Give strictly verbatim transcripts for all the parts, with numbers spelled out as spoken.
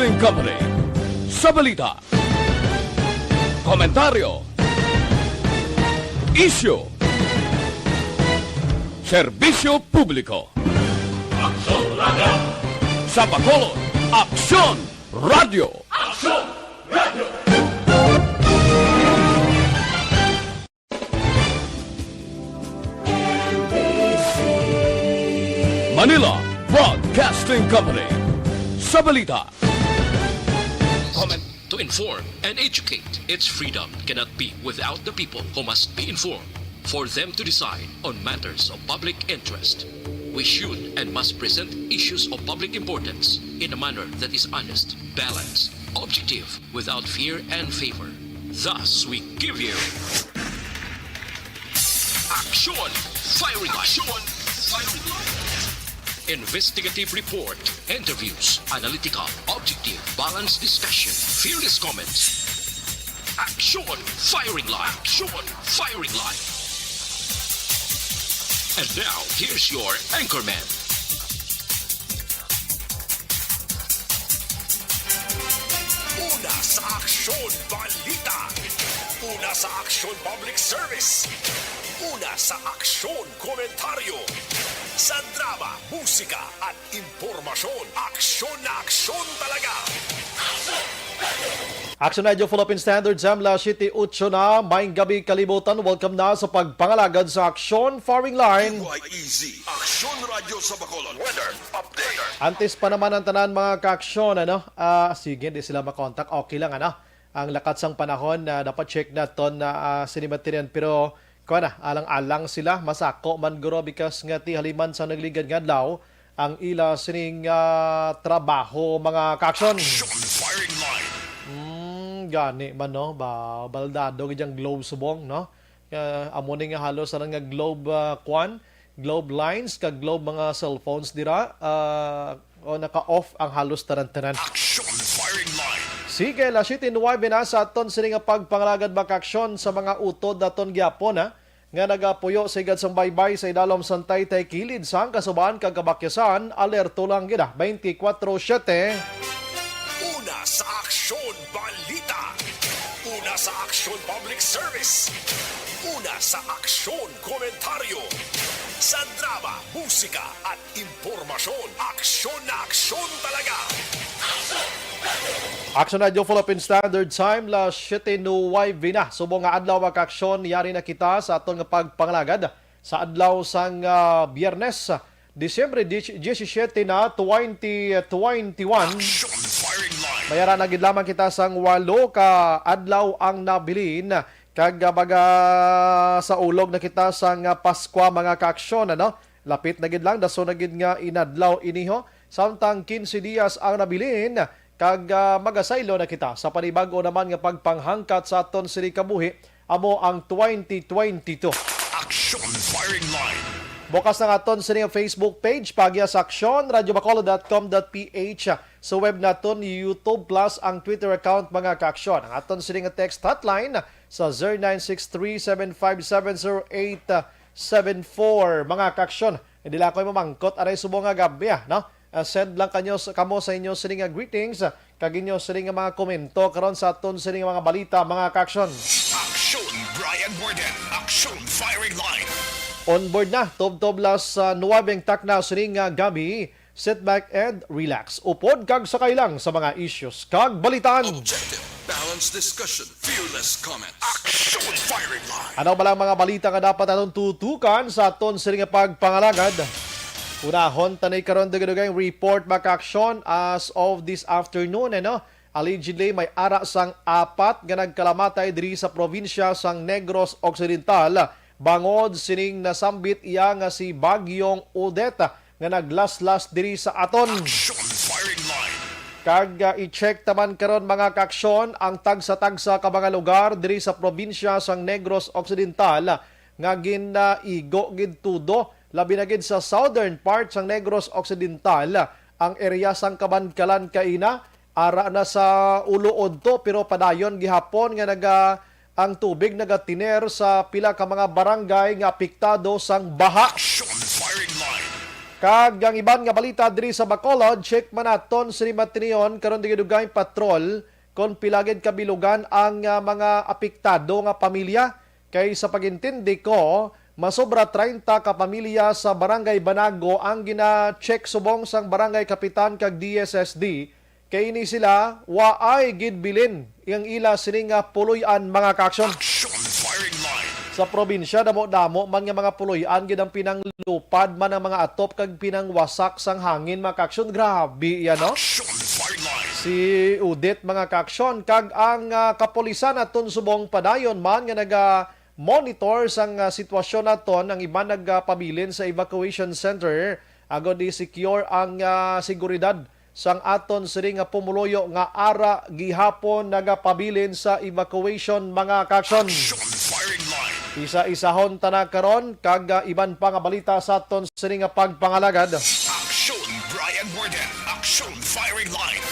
Company. Sa balita, komentaryo, isyu, serbisyo publiko. Aksyon Radio! Sa Bacolod, Aksyon Radio! Aksyon Radio! Manila Broadcasting Company. Sa balita, comment, to inform and educate. Its freedom cannot be without the people who must be informed for them to decide on matters of public interest. We should and must present issues of public importance in a manner that is honest, balanced, objective, without fear and favor. Thus, we give you Action Firing Line. Action Firing Line. Investigative report, interviews, analytical, objective, balanced discussion, fearless comments. Action Firing Line. Action Firing Line. And now, here's your anchorman. Una sa aksyon, balita. Una sa aksyon, public service. Una sa aksyon, komentaryo. Sa drama, musika, at impormasyon, aksyon na aksyon talaga. Action Radio Philippine Standard Time, las siete ocho na. Maayong gabi, kalibutan. Welcome na sa pagpangalagad sa Aksyon Firing Line. Y E Z, Aksyon Radio sa Bacolod. Weather update. Antes pa naman ang tanan, mga kaaksyon, ano? Ah, sige, di sila makontak. Okay lang, ano? Ang lakat sang panahon, ah, dapat check naton na, ah, sinimatiryan. Pero, kuwan na, alang-alang sila. Masako man guro because nga ti haliman sa nagligad nga adlaw ang ila sining, ah, trabaho, mga kaaksyon. Action Firing Line. Hmm, gani man, no? Ba, baldado gid ang globe subong, no? Ah, amo ni nga halos tanan nga globe, ah, kwan, globe lines kag globe mga cellphones dira, ah, o naka-off ang halos tanan-tanan. Action Firing Line. Sige, las siete nuwebe na sa aton sini nga pagpangalagad, mga kaaksyon, sa mga utod naton gyapon, ha, nga nagapuyo sa higad sang baybay sa idalom sang taytay kilid sang kasubaan kag kabakyasan, alerto lang gid, ah, twenty-four seven. Una sa aksyon, balita. Una sa aksyon, public service. Una sa aksyon, komentaryo. Sa drama, musika, at impormasyon, aksyon na aksyon talaga. Action Radio Philippine Standard Time, las siete nuwebe na. Subong nga adlaw, mga kaaksyon, yari na kita sa aton nga pagpangalagad sa adlaw sang, ah, Biyernes, Disyembre diyes, diyesisiete na, twenty twenty-one. Action Firing Line. Mayara na gid lamang kita sang walo ka adlaw ang nabilin, kag, ah, baga sa ulog na kita sang, ah, Paskwa, mga kaaksyon, ano? Lapit na gid lang, dason na gid nga inadlaw ini, ho. Samtang quince dias ang nabilin, kag, ah, magasaylo na kita sa panibag-o naman nga pagpanghangkat sa aton sini kabuhi, amo ang twenty twenty-two. Action Firing Line. Bukas ang aton sini nga Facebook page, Pagya sa Aksyon, radyo bacolod dot com dot P H. Sa web naton, YouTube, plus ang Twitter account, mga kaaksyon. Ang aton sini nga text hotline sa zero nine six three seven five seven zero eight seven four, mga kaaksyon. Hindi lang ako'y mamangkot anay subong nga gabi, ah, no? Ah, send lang kanyo sa, kamo sa inyo sini nga greetings, ah, kag inyo sini nga mga komento karon sa aton sini nga mga balita, mga kaaksyon. Action Brian Warden, Action Firing Line. On board na, tubtob las, ah, nuwebe ang takna sini nga gabi. Sit back and relax. Upod kag sakay lang sa mga issues kag balitaan. Objective, balanced discussion, fearless comment. Action Firing Line. Ano ba lang mga balita nga dapat aton tutukan sa aton sini nga pagpangalagad? Unahon ta ni karon dugay-dugay ang report, mga kaaksyon, as of this afternoon, eh, no? Allegedly, may ara sang apat nga nagkalamatay diri sa probinsya sang Negros Occidental bangod sining nasambit iya nga si Bagyong Odette nga naglaslas diri sa aton. Action Firing Line. Kag, ah, i-check ta man karon, mga kaaksyon, ang tagsa-tagsa ka mga lugar diri sa probinsya sang Negros Occidental nga ginaigo gid tudo, labi na gid sa southern part sang Negros Occidental, ang area sang Kabankalan kaina, ara na sa ulo udto, pero padayon gihapon nga naga, ang tubig nagatiner sa pila ka mga barangay nga apektado sang baha. Action Firing Line. Kag ang iban nga balita diri sa Bacolod, check man naton sini matinion karon, dugay-dugay patrol kon pila gid ka bilugan ang, ah, mga apektado nga pamilya. Kay sa pag-intindi ko, masobra treinta ka pamilya sa Barangay Banago ang gina-check subong sang barangay kapitan kag D S S D. Kay ini sila, waay gid bilin ang ila sini nga puloy-an, mga kaaksyon. Action Firing Line. Sa probinsya, damo-damo man nga mga puloy-an gid ang pinanglupad man ang mga atop kag pinangwasak sang hangin, mga kaaksyon. Grabe iya, no? Action Firing Line. Si Odette, mga kaaksyon, kag ang, ah, kapulisan naton subong padayon man nga naga-monitor sang, ah, sitwasyon naton, ang iban nagapabilin sa evacuation center agod i-secure ang, ah, seguridad sang aton sini nga pumuluyo nga ara gihapon nagapabilin sa evacuation, mga kaaksyon. Action Firing Line. Isa-isahon ta na karon kag, ah, iban pa nga balita sa aton sini nga pagpangalagad. Action Brian Warden. Action Firing Line.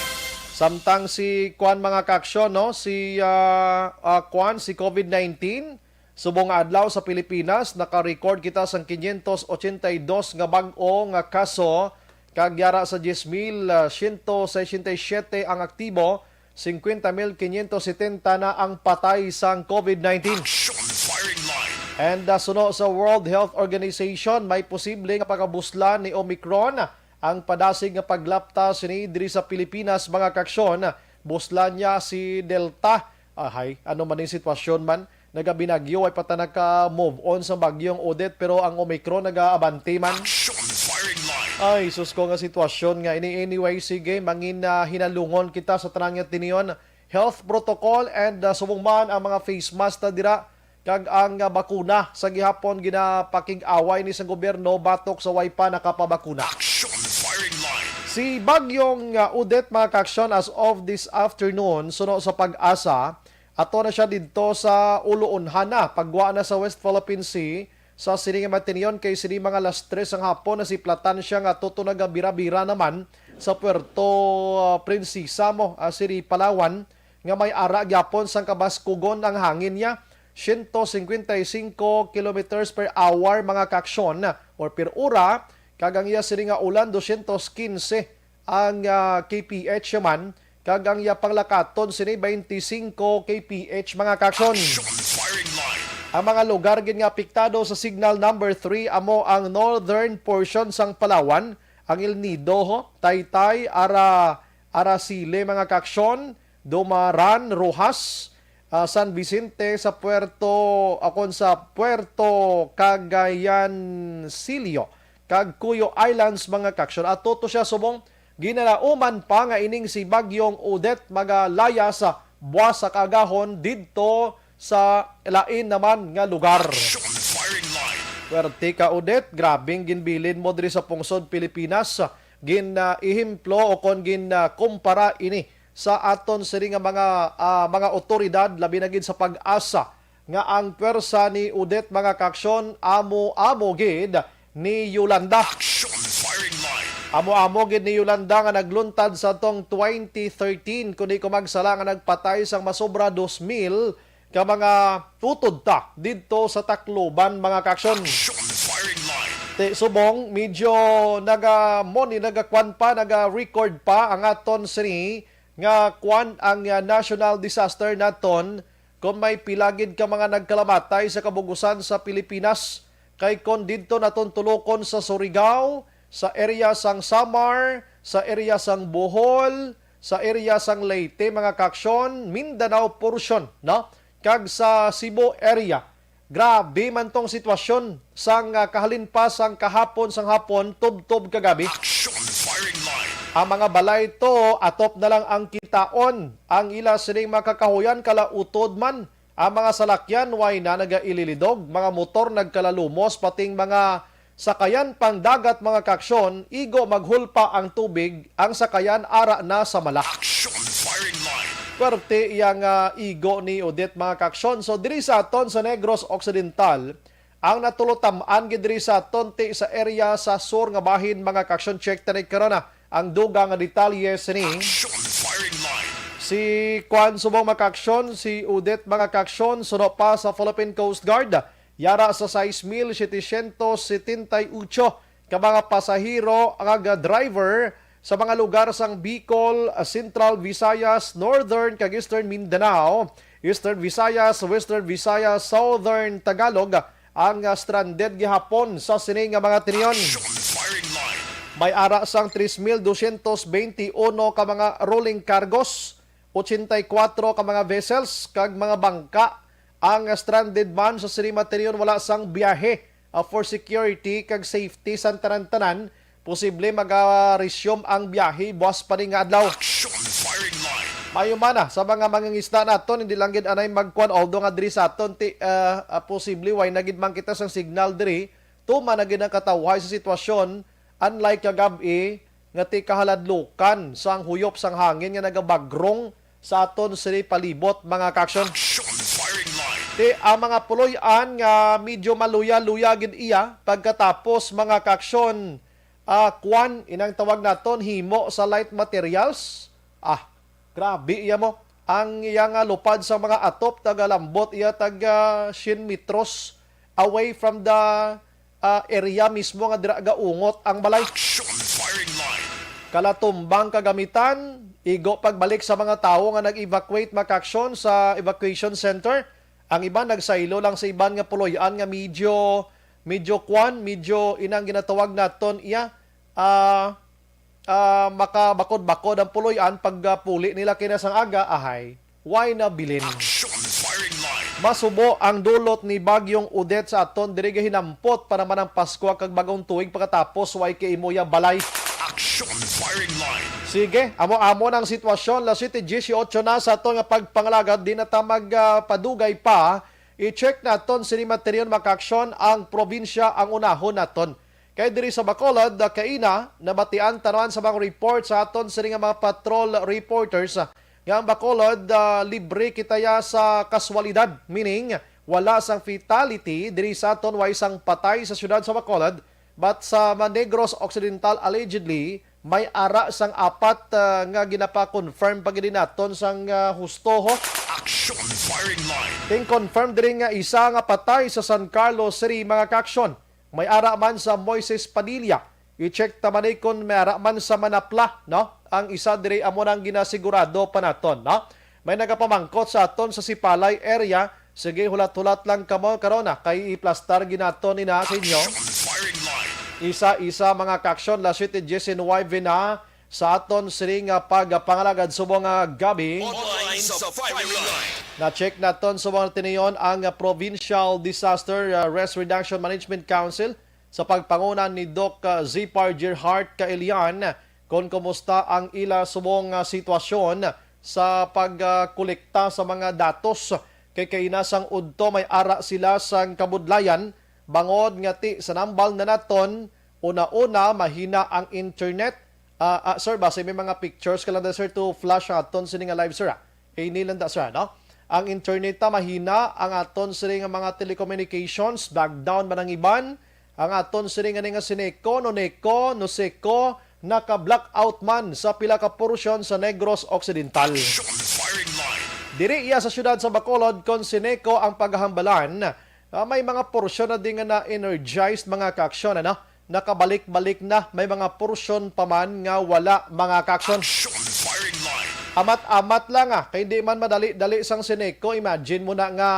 Samtang si kuan, mga kaaksyon, no, si, ah, ah, kuan, si covid nineteen, subong nga adlaw sa Pilipinas, naka-record kita sang quinientos ochenta y dos nga bag-o nga kaso, kag yara sa diez mil siyento sesenta y siyete ang aktibo, cincuenta mil quinientos setenta na ang patay sang covid nineteen. Action Firing Line. And, ah, suno sa World Health Organization, may posible nga pagkabuslan ni Omicron ang padasig nga paglapta sini diri sa Pilipinas, mga kaaksyon. Buslan niya si Delta. Ahay, ano man ning sitwasyon man? Nagabinagyo, ay pa ta naka-move on sa bagyong Odette, pero ang Omicron nagaabante man. Action Firing Line. Ay, sus ko nga sitwasyon nga ini. Anyway, sige, mangin, ah, hinalungon kita sa tanan nga tinion. Health protocol and, ah, subong man ang mga face mask ta dira, kag ang, ah, bakuna sa gihapon ginapakig-away ni sa gobyerno batok sa way pa nakapabakuna. Action Firing Line. Si bagyong, ah, Odette, mga kaaksyon, as of this afternoon, suno sa PAGASA, ato na siya didto sa Uluonhana, paggwa na sa West Philippine Sea. Sa sini nga matinion, kay sini mga alas tres ang hapon, nasiplatan siya nga tuto nagabira-bira naman sa Puerto, ah, Princesa mo, ah, sini Palawan, nga may ara gyapon sang kabaskugon ang hangin niya, siyento singkwenta y singko kilometers per hour, mga kaaksyon, or per ora, kag ang iya sini nga ulan, dosyentos kinse ang, ah, K P H man, kag ang iya panglakaton sini, twenty-five K P H, mga kaaksyon. Action Firing Line. Ang mga lugar gid nga apektado sa signal number three amo ang northern portion sang Palawan, ang El Nido, ho, Taytay, Ara, Araceli, mga kaaksyon, Dumaran, Roxas, ah, San Vicente, sa Puerto, akon sa Puerto Cagayancillo, kag Cuyo Islands, mga kaaksyon. Ato to siya subong ginalauman pa nga ining si Bagyong Odette magalayas sa buwas sa kaagahon didto sa lain naman nga lugar. Action Firing Line. Puwerte ka, Odette. Grabing ginbilin mo diri sa pungsod Pilipinas. Gin, ah, ehemplo o kon gin, ah, kumpara ini sa aton sini nga mga, ah, mga otoridad, labi na gid sa PAGASA, nga ang pwersa ni Odette, mga kaaksyon, amo-amo gid ni Yolanda. Action Firing Line. Amo-amo gid ni Yolanda nga nagluntad sa tong twenty thirteen, kung di ko magsala, nga nagpatay sang masobra dos mil ka mga utod ta didto sa Tacloban, mga kaaksyon. Action Firing Line. Ti subong, medyo naga-, mo ni nagakwan pa, naga-record pa ang aton sini nga kwan ang, ah, national disaster naton, kung may pila gid ka mga nagkalamatay sa kabug-usan sa Pilipinas. Kay kon didto naton tulokon sa Surigao, sa area sang Samar, sa area sang Bohol, sa area sang Leyte, mga kaaksyon, Mindanao portion, no? Kag sa Cebu area. Grabe man tong sitwasyon sang, ah, kahalin pa sang kahapon sang hapon, tubtob kagabi. Action Firing Line. Ang mga balay to, atop na lang ang kitaon. Ang ila sining mga kakahuyan kalautod man. Ang mga salakyan way na nagaililidog, mga motor nagkalalumos, pating mga sakayan pang dagat, mga kaaksyon, igo maghulpa ang tubig, ang sakayan ara na sa mala. Action Firing Line. Pwerte iya nga igo ni Odette, mga kaaksyon. So, diri sa aton sa Negros Occidental, ang natulotam-an gid diri sa aton ti sa area sa sur nga bahin, mga kaaksyon. Check tani karon na ang dugang nga detalye sini. Action Firing Line. Si Kwan subong, mga kaaksyon, si Odette, mga kaaksyon, suno pa sa Philippine Coast Guard, yara sa sais mil setecientos setenta y ocho ka mga pasahero ag driver sa mga lugar sang Bicol, Central Visayas, Northern kag Eastern Mindanao, Eastern Visayas, Western Visayas, Southern Tagalog ang, ah, stranded gihapon sa sini nga mga tinion. Action Firing Line. May ara sang tres mil dosyentos benti uno ka mga rolling cargos, ochenta y kuatro ka mga vessels kag mga bangka ang stranded man sa sini nga tinion, wala sang biyahe, ah, for security kag safety sang tanan-tanan. Posible maga-resume ang biyahe buwas pa ni nga adlaw. Action Firing Line. Mayo man na sa mga mangingisda naton, hindi lang gid anay magkuan, although nga diri sa aton ti, ah, ah, posible way na gid man kita sang signal diri, tuman na gid ang katawhay sa sitwasyon, unlike kagab-i nga ti kahaladlukan sang huyop sang hangin nga nagabagrong sa aton sini palibot, mga kaaksyon. Action Firing Line. Ti ang mga puloy-an nga medyo maluya-luya gid iya pagkatapos, mga kaaksyon, ah, kuan, inang tawag naton, himo sa light materials. Ah, grabe iya mo. Ang iya nga lupad sa mga atop, tagalambot iya, taga syen metros away from the, ah, area mismo nga dira gaungot ang balay. Action Firing Line. Kalatumbang kagamitan, igo pagbalik sa mga tawo nga nag-evacuate, mga kaaksyon, sa evacuation center. Ang iban nagsaylo lang sa iban nga puloy-an nga medyo, medyo kwan, medyo inang ginatawag naton iya, ah, ah, makabakod-bakod ang puloy-an pag, ah, puli nila kina sang aga, ahay, way na bilin. Action Firing Line. Masubo ang dulot ni Bagyong Odette sa aton diri, gahinampot pa naman ang Pasko kag Bagong Tuig pagkatapos way kaimo ya balay. Action Firing Line. Sige, amo-amo nang sitwasyon, las siyete dieciocho na sa aton nga pagpangalagad, di na ta mag, ah, padugay pa. I-check naton sini materion, mga kaaksyon, ang probinsya ang unahon naton. Kay diri sa Bacolod, ah, kaina, nabatian ta naman sa mga report sa aton sini nga mga patrol reporters, ah, nga ang Bacolod, ah, libre kita ya sa kaswalidad, meaning wala sang fatality diri sa aton, way sang patay sa siyudad sa Bacolod, but sa Manegros Occidental, allegedly, may ara sang apat, ah, nga ginapa-confirm pa gid naton sang, ah, husto, ho. Action Firing Line. Ting-confirm diri nga isa nga patay sa San Carlos City, mga kaaksyon. May ara man sa Moises Padilla. I-check ta man ni kung may ara man sa Manapla, no? Ang isa diri amo nang ginasigurado pa naton, no? May nagapamangkot sa aton sa Sipalay area. Sige, hulat-hulat lang kamo karon, ah, kay iplastar ginaton ina sa inyo. Action Firing Line. Isa-isa, mga kaaksyon, las siyete diecinuebe na sa aton sini nga pagpangalagad subong nga gabi. Online sa Firing Line. Na-check naton subong nga tinion ang Provincial Disaster, uh, Risk Reduction Management Council sa pagpanguna ni Doc, uh, Zipar Gerhart Kailian kon kumusta ang ila subong nga sitwasyon sa pagkolekta sa mga datos. Kay kaina sang udto may ara sila sang kabudlayan, bangod nga ti sa nambal na naton, una-una, mahina ang internet. Ah, ah, sir, basi may mga pictures ka lang, sir, to flash aton sini nga live, sir, ah. Kay ini lang da, sir, no? Ang internet ta mahina, ang aton sini nga mga telecommunications, lockdown man ang iban, ang aton sini nga, nga Sineco, Noneco, Noseco, naka-blackout man sa pila ka porsyon sa Negros Occidental. Action Firing Line. Diri iya sa siyudad sa Bacolod, kon Sineco ang paghambalan, ah, may mga porsyon na din nga na-energized, mga kaaksyon, ano? Nakabalik-balik na, may mga porsyon pa man nga wala, mga kaaksyon. Action Firing Line. Amat-amat lang, ah, kay hindi man madali-dali sang Sineco. Imagine mo na nga,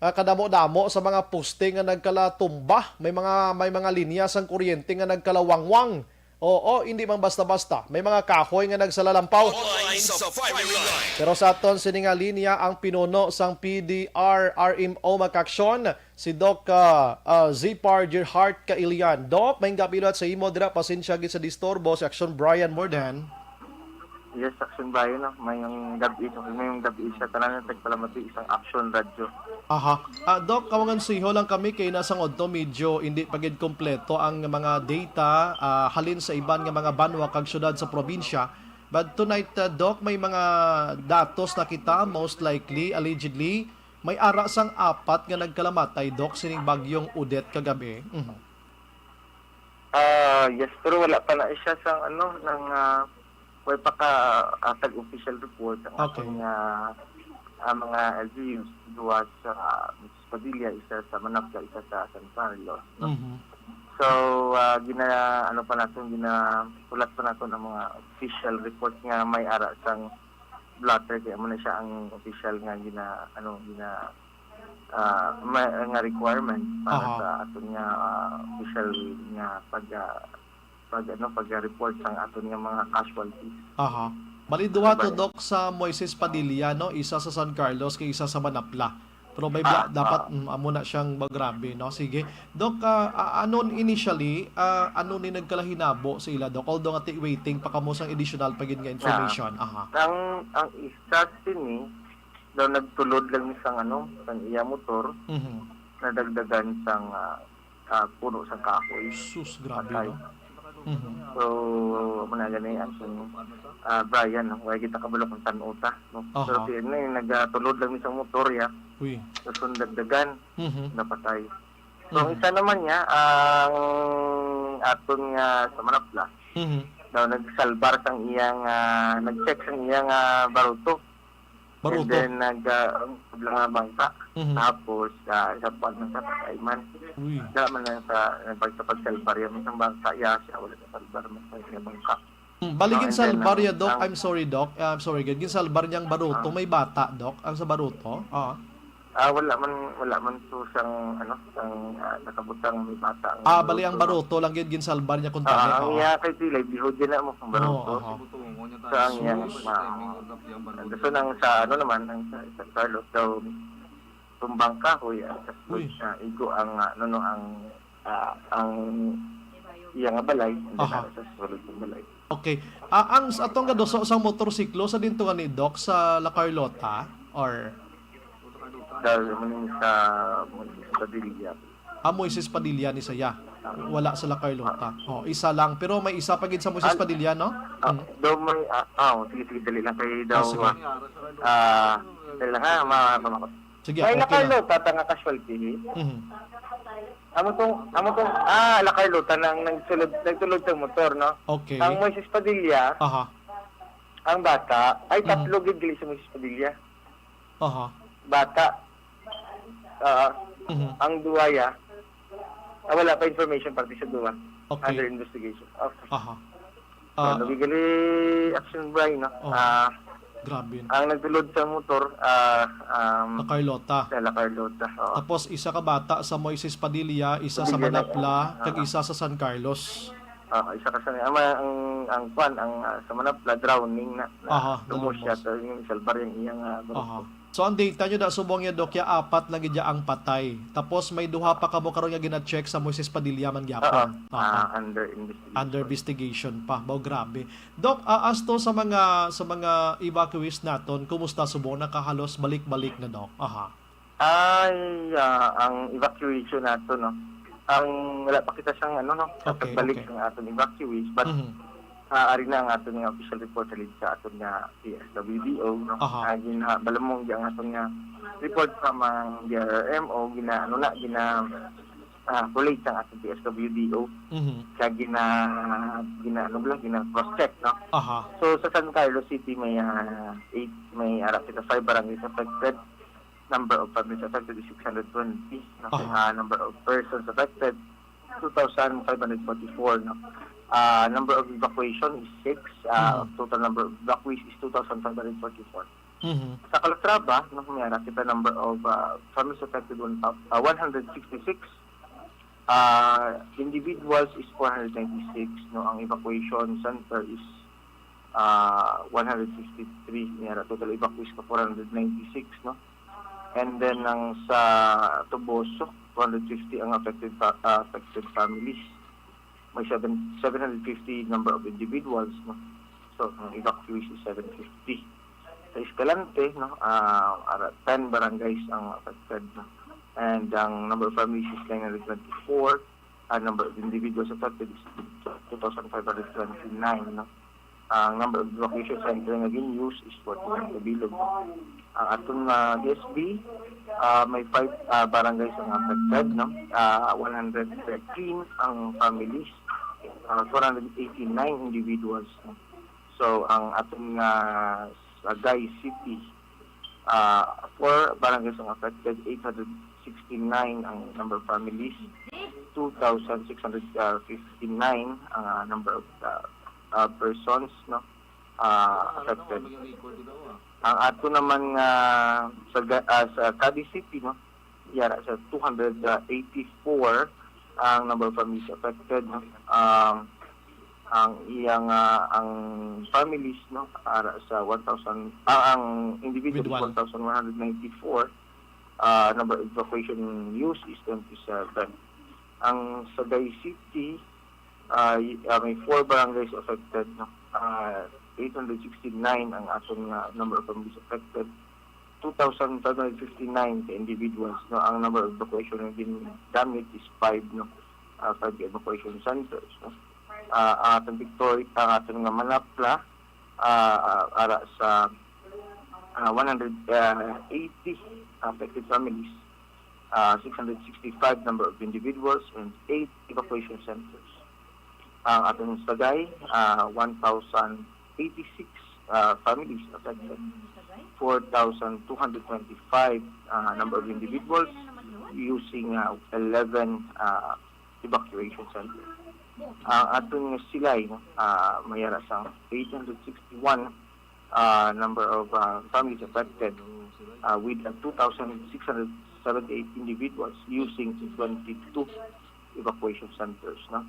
ah, kadamo-damo sa mga poste nga nagkalatumba, may mga, may mga linya sang kuryente nga nagkalawangwang. Oo, hindi man basta-basta. May mga kahoy nga nagsalalampaw. Online sa Firing Line. Pero sa aton sini nga linya ang pinuno sang P D R R M O, mga kaaksyon, si Doc, ah, ah, Zipar Gerhart Kailian. Doc, may gabi liwat sa imo dira. Pasensya gid sa disturbo, si Action Brian Morden. Yes, Action Brian, no? May yung gabi, may yung gabi sa tanan ng tagpalamati, isang Action Radio. Aha. Ah, Doc, kawangan siho lang kami kay nasang udto medyo hindi pa gid kompleto ang mga data, ah, halin sa iban nga mga banwa kag syudad sa probinsya. But tonight, ah, Doc, may mga datos na kita, most likely, allegedly, may ara sang apat nga nagkalamatay, Doc, sining bagyong Odette kagabi. Mhm. Ah, yes, pero wala pa na siya sa ano, ng, ah, way pa ka, ah, tag-official report ang Okay. aton nga, ah, mga L G Us, duwa sa Miss Padilla, isa sa Manapla, isa sa San Carlos, no? Mhm. So, ah, gina-, ano pa naton, gina-, sulat pa naton ang mga official report nga may ara sang blotter, kay amo na siya ang official nga gina-, ano, gina-, ah, ma-, nga requirement para Aha. sa aton nga, ah, official nga pag, ah, pag, ano, pag-report sang aton nga mga casualties. Aha. Bali, duha to, Bali. Doc, sa Moises Padilla, no? Isa sa San Carlos, kay isa sa Manapla. Pero may bla-, Ah, dapat, ah. mm, amo na siyang magrabe, no? Sige. Doc, ah, ah, ano initially, ah, ano ni nagkalahinabo sa ila, Doc? Although nga ti-, waiting pa kamo sang additional pa gid nga Ah. information. Aha. Ang, ang isa sini, daw nagtulod lang ni sang, ano, sang iya motor, Mhm. nadagdagan sang, ah, ah, puno sang kahoy. Sus, grabe, Patay. no? Mhm. So, amo na gani ang, ah, Brian, no? Wala kita kabalo kung tan-o ta, no? Aha. Pero si, ano, eh, nagatulod lang ni sang motor, ya. Uy. So, sundagdagan, Mhm. napatay. So, ang Mhm. isa naman niya, ang aton nga sa Manapla, Mhm. daw nagsalbar sang iyang, ah, nag-check sang iyang, ah, baruto. Baruto. And then, nag, ah, ang lang nga bangka. Mhm. Tapos, ah, sa kuwan man sa patay man. Uy. Wala man lang sa, nagpag-, sa pagsalbar yan, isang bangka, ya, siya, wala sa salbar man sa isang bangka. Mm, bali, No, and then, ginsalbar ang, niya, Doc. ang I'm sorry, Doc. Ah, I'm sorry, gid. Ginsalbar niyang baruto. Ah. May bata, Doc, ang sa baruto. Ah. Ah, wala man, wala man to siyang, ano, siyang, ah, nakabutang may bata ang Ah, bali, ang baruto, no? Baruto lang gid ginsalbar niya kung Ah, tani, ang oo. Iya kay Tilay, bihod din na mo kung Oo, baruto. Aha. So, ang iya, Sus. ma-, ang, so, nang sa, ano naman, ang sa, sa Carlos daw, tumbang kahoy, ah, sa Uy. Sa igo ang, ah, ano, no, ang, ah, ang iya nga balay, hindi Aha. Na sa sulod ng balay. Okay. Ah, ang s-, atong gaduso sa motorsiklo sa dinto nga ni Doc sa La Carlota or Dahil mo sa Padilla. Ah, Moises Padilla ni saya. Wala sa La Carlota. Oh, isa lang. Pero may isa pa gid sa Moises Al-, Padilla, no? Ah, Mm. Daw may, ah, ah, oh, sige, sige, dali lang kay daw, Ah, sige. Ah, dali lang ha, ma-, ma-, ma-, Sige, May okay lang. Nakarlo, tata nga casualty. Mhm. Amo tong, amo tong, ah, La Carlota nang nagsulod, nagsulod sa motor, no? Okay. Ang Moises Padilla, Aha. Ang bata, ay, Mhm. Tatlo gid gali si Moises Padilla. Aha. Bata. Ah, Mhm. Ang duwaya, ah, wala pa information parte sa duwa. Okay. Under investigation. Okay. Aha. So, Ah. Nagigali action, Brian, no? Oh. Ah, Grabe, no? Ang nagtulod sa motor, ah, um, La Carlota. Sa La Carlota, oo. Tapos, isa ka bata sa Moises Padilla, isa sa Padilla na, Manapla, ah. Kag isa sa San Carlos. Ah, isa ka sa, ang, ang, ang kwan, ang, ah, sa Manapla, drowning na, na Aha, lumos nalumos. Siya, so, yung salbar yung iyang, ah, grupo. Aha. So, ang data nyo na subong niya, Doc, ya apat lang gid ya ang patay. Tapos may duha pa kamo karon nga gina-check sa Moises Padilla man gyapon. Oo. Aha. Ah, under investigation. Under investigation pa. Baw, grabe. Doc, ah, as to sa mga, sa mga evacuees naton, kumusta subong? Nakahalos balik-balik na, Doc? Aha. Ay, ah, ang evacuation nato, no? Ang wala pa kita sang, ano, no, Okay, pagbalik okay. Ang aton evacuees, but, Mhm. Ah, ari na ang aton nga official report halin sa aton nga P S W D O, no? Aha. Ah, gina-, balamong ang aton nga report sa mga D R R M O, gina-, ano na, gina-, ah, collate ang aton P S W D O. Mhm. Kaya gina-, gina-, ano ba lang, gina-cross-check, no? Aha. So, sa San Carlos City, may, ah, eight, may ara kita five barangays affected. Number of families affected is six hundred twenty. Aha. Ah, number of persons affected, two thousand five hundred forty-four, no? Ah, number of evacuation is six. Ah, Mhm. Total number of evacuees is two thousand five hundred forty-four. Mhm. Sa Calatrava, no, may ara kita number of, ah, families affected, one thou-, ah, one hundred sixty-six. Ah, individuals is four hundred ninety-six, no? Ang evacuation center is, ah, one hundred sixty-three. May ara total evacuees ka four hundred ninety-six, no? And then, ang sa Toboso, two hundred fifty ang affected fa-, ah, affected families. May seven, seven hundred fifty number of individuals, no? So, ang evacuees is seven fifty. Sa Escalante, no, ah, ara-, ten barangays ang affected, no? And ang number of families is nine hundred twenty-four, ang number of individuals affected is two thousand five hundred twenty-nine, no? Ang number of evacuation center nga gin-use is forty-one sa bilog. Ang aton nga D S B, ah, may five, ah, barangays ang affected, no? Ah, one hundred thirteen ang families, ah, four hundred eighty-nine individuals, no? So, ang aton nga Sagay City, ah, four barangays ang affected, eight hundred sixty-nine ang number of families. two thousand six hundred fifty-nine ang, ah, number of, ah, ah, persons, no, ah, affected. Ang ato naman nga sa, ga- ah, sa Cadiz City, no, yara sa two hundred eighty-four ang number of families affected, no. Ang, ang iyang, ah, ang families, no, ara sa one thousand, ah, ang individuals, one thousand one hundred ninety-four, ah, number of evacuation use is twenty-seven. Ang Sagay City, ah, y- ah, may four barangays affected, no? Ah, eight hundred sixty-nine ang aton nga number of families affected. Two thousand five hundred fifty-nine ka individuals, no? Ang number of evacuation nga gingamit is five, no? Ah, five evacuation centers, no? Ah, ang aton Victoria, ang aton nga Manapla, ah, ah, ara sa, ah, one hundred eighty affected families, ah, six hundred sixty-five number of individuals, and eight evacuation centers. Ang aton Sagay, ah, one thousand eighty-six, ah, families affected, four thousand two hundred twenty-five, ah, number of individuals, using, ah, eleven, ah, evacuation centers. Ang aton nga Silay, no, ah, may ara sang eight hundred sixty-one, ah, number of, ah, families affected, ah, with, ah, two thousand six hundred seventy-eight individuals, using twenty-two evacuation centers, no?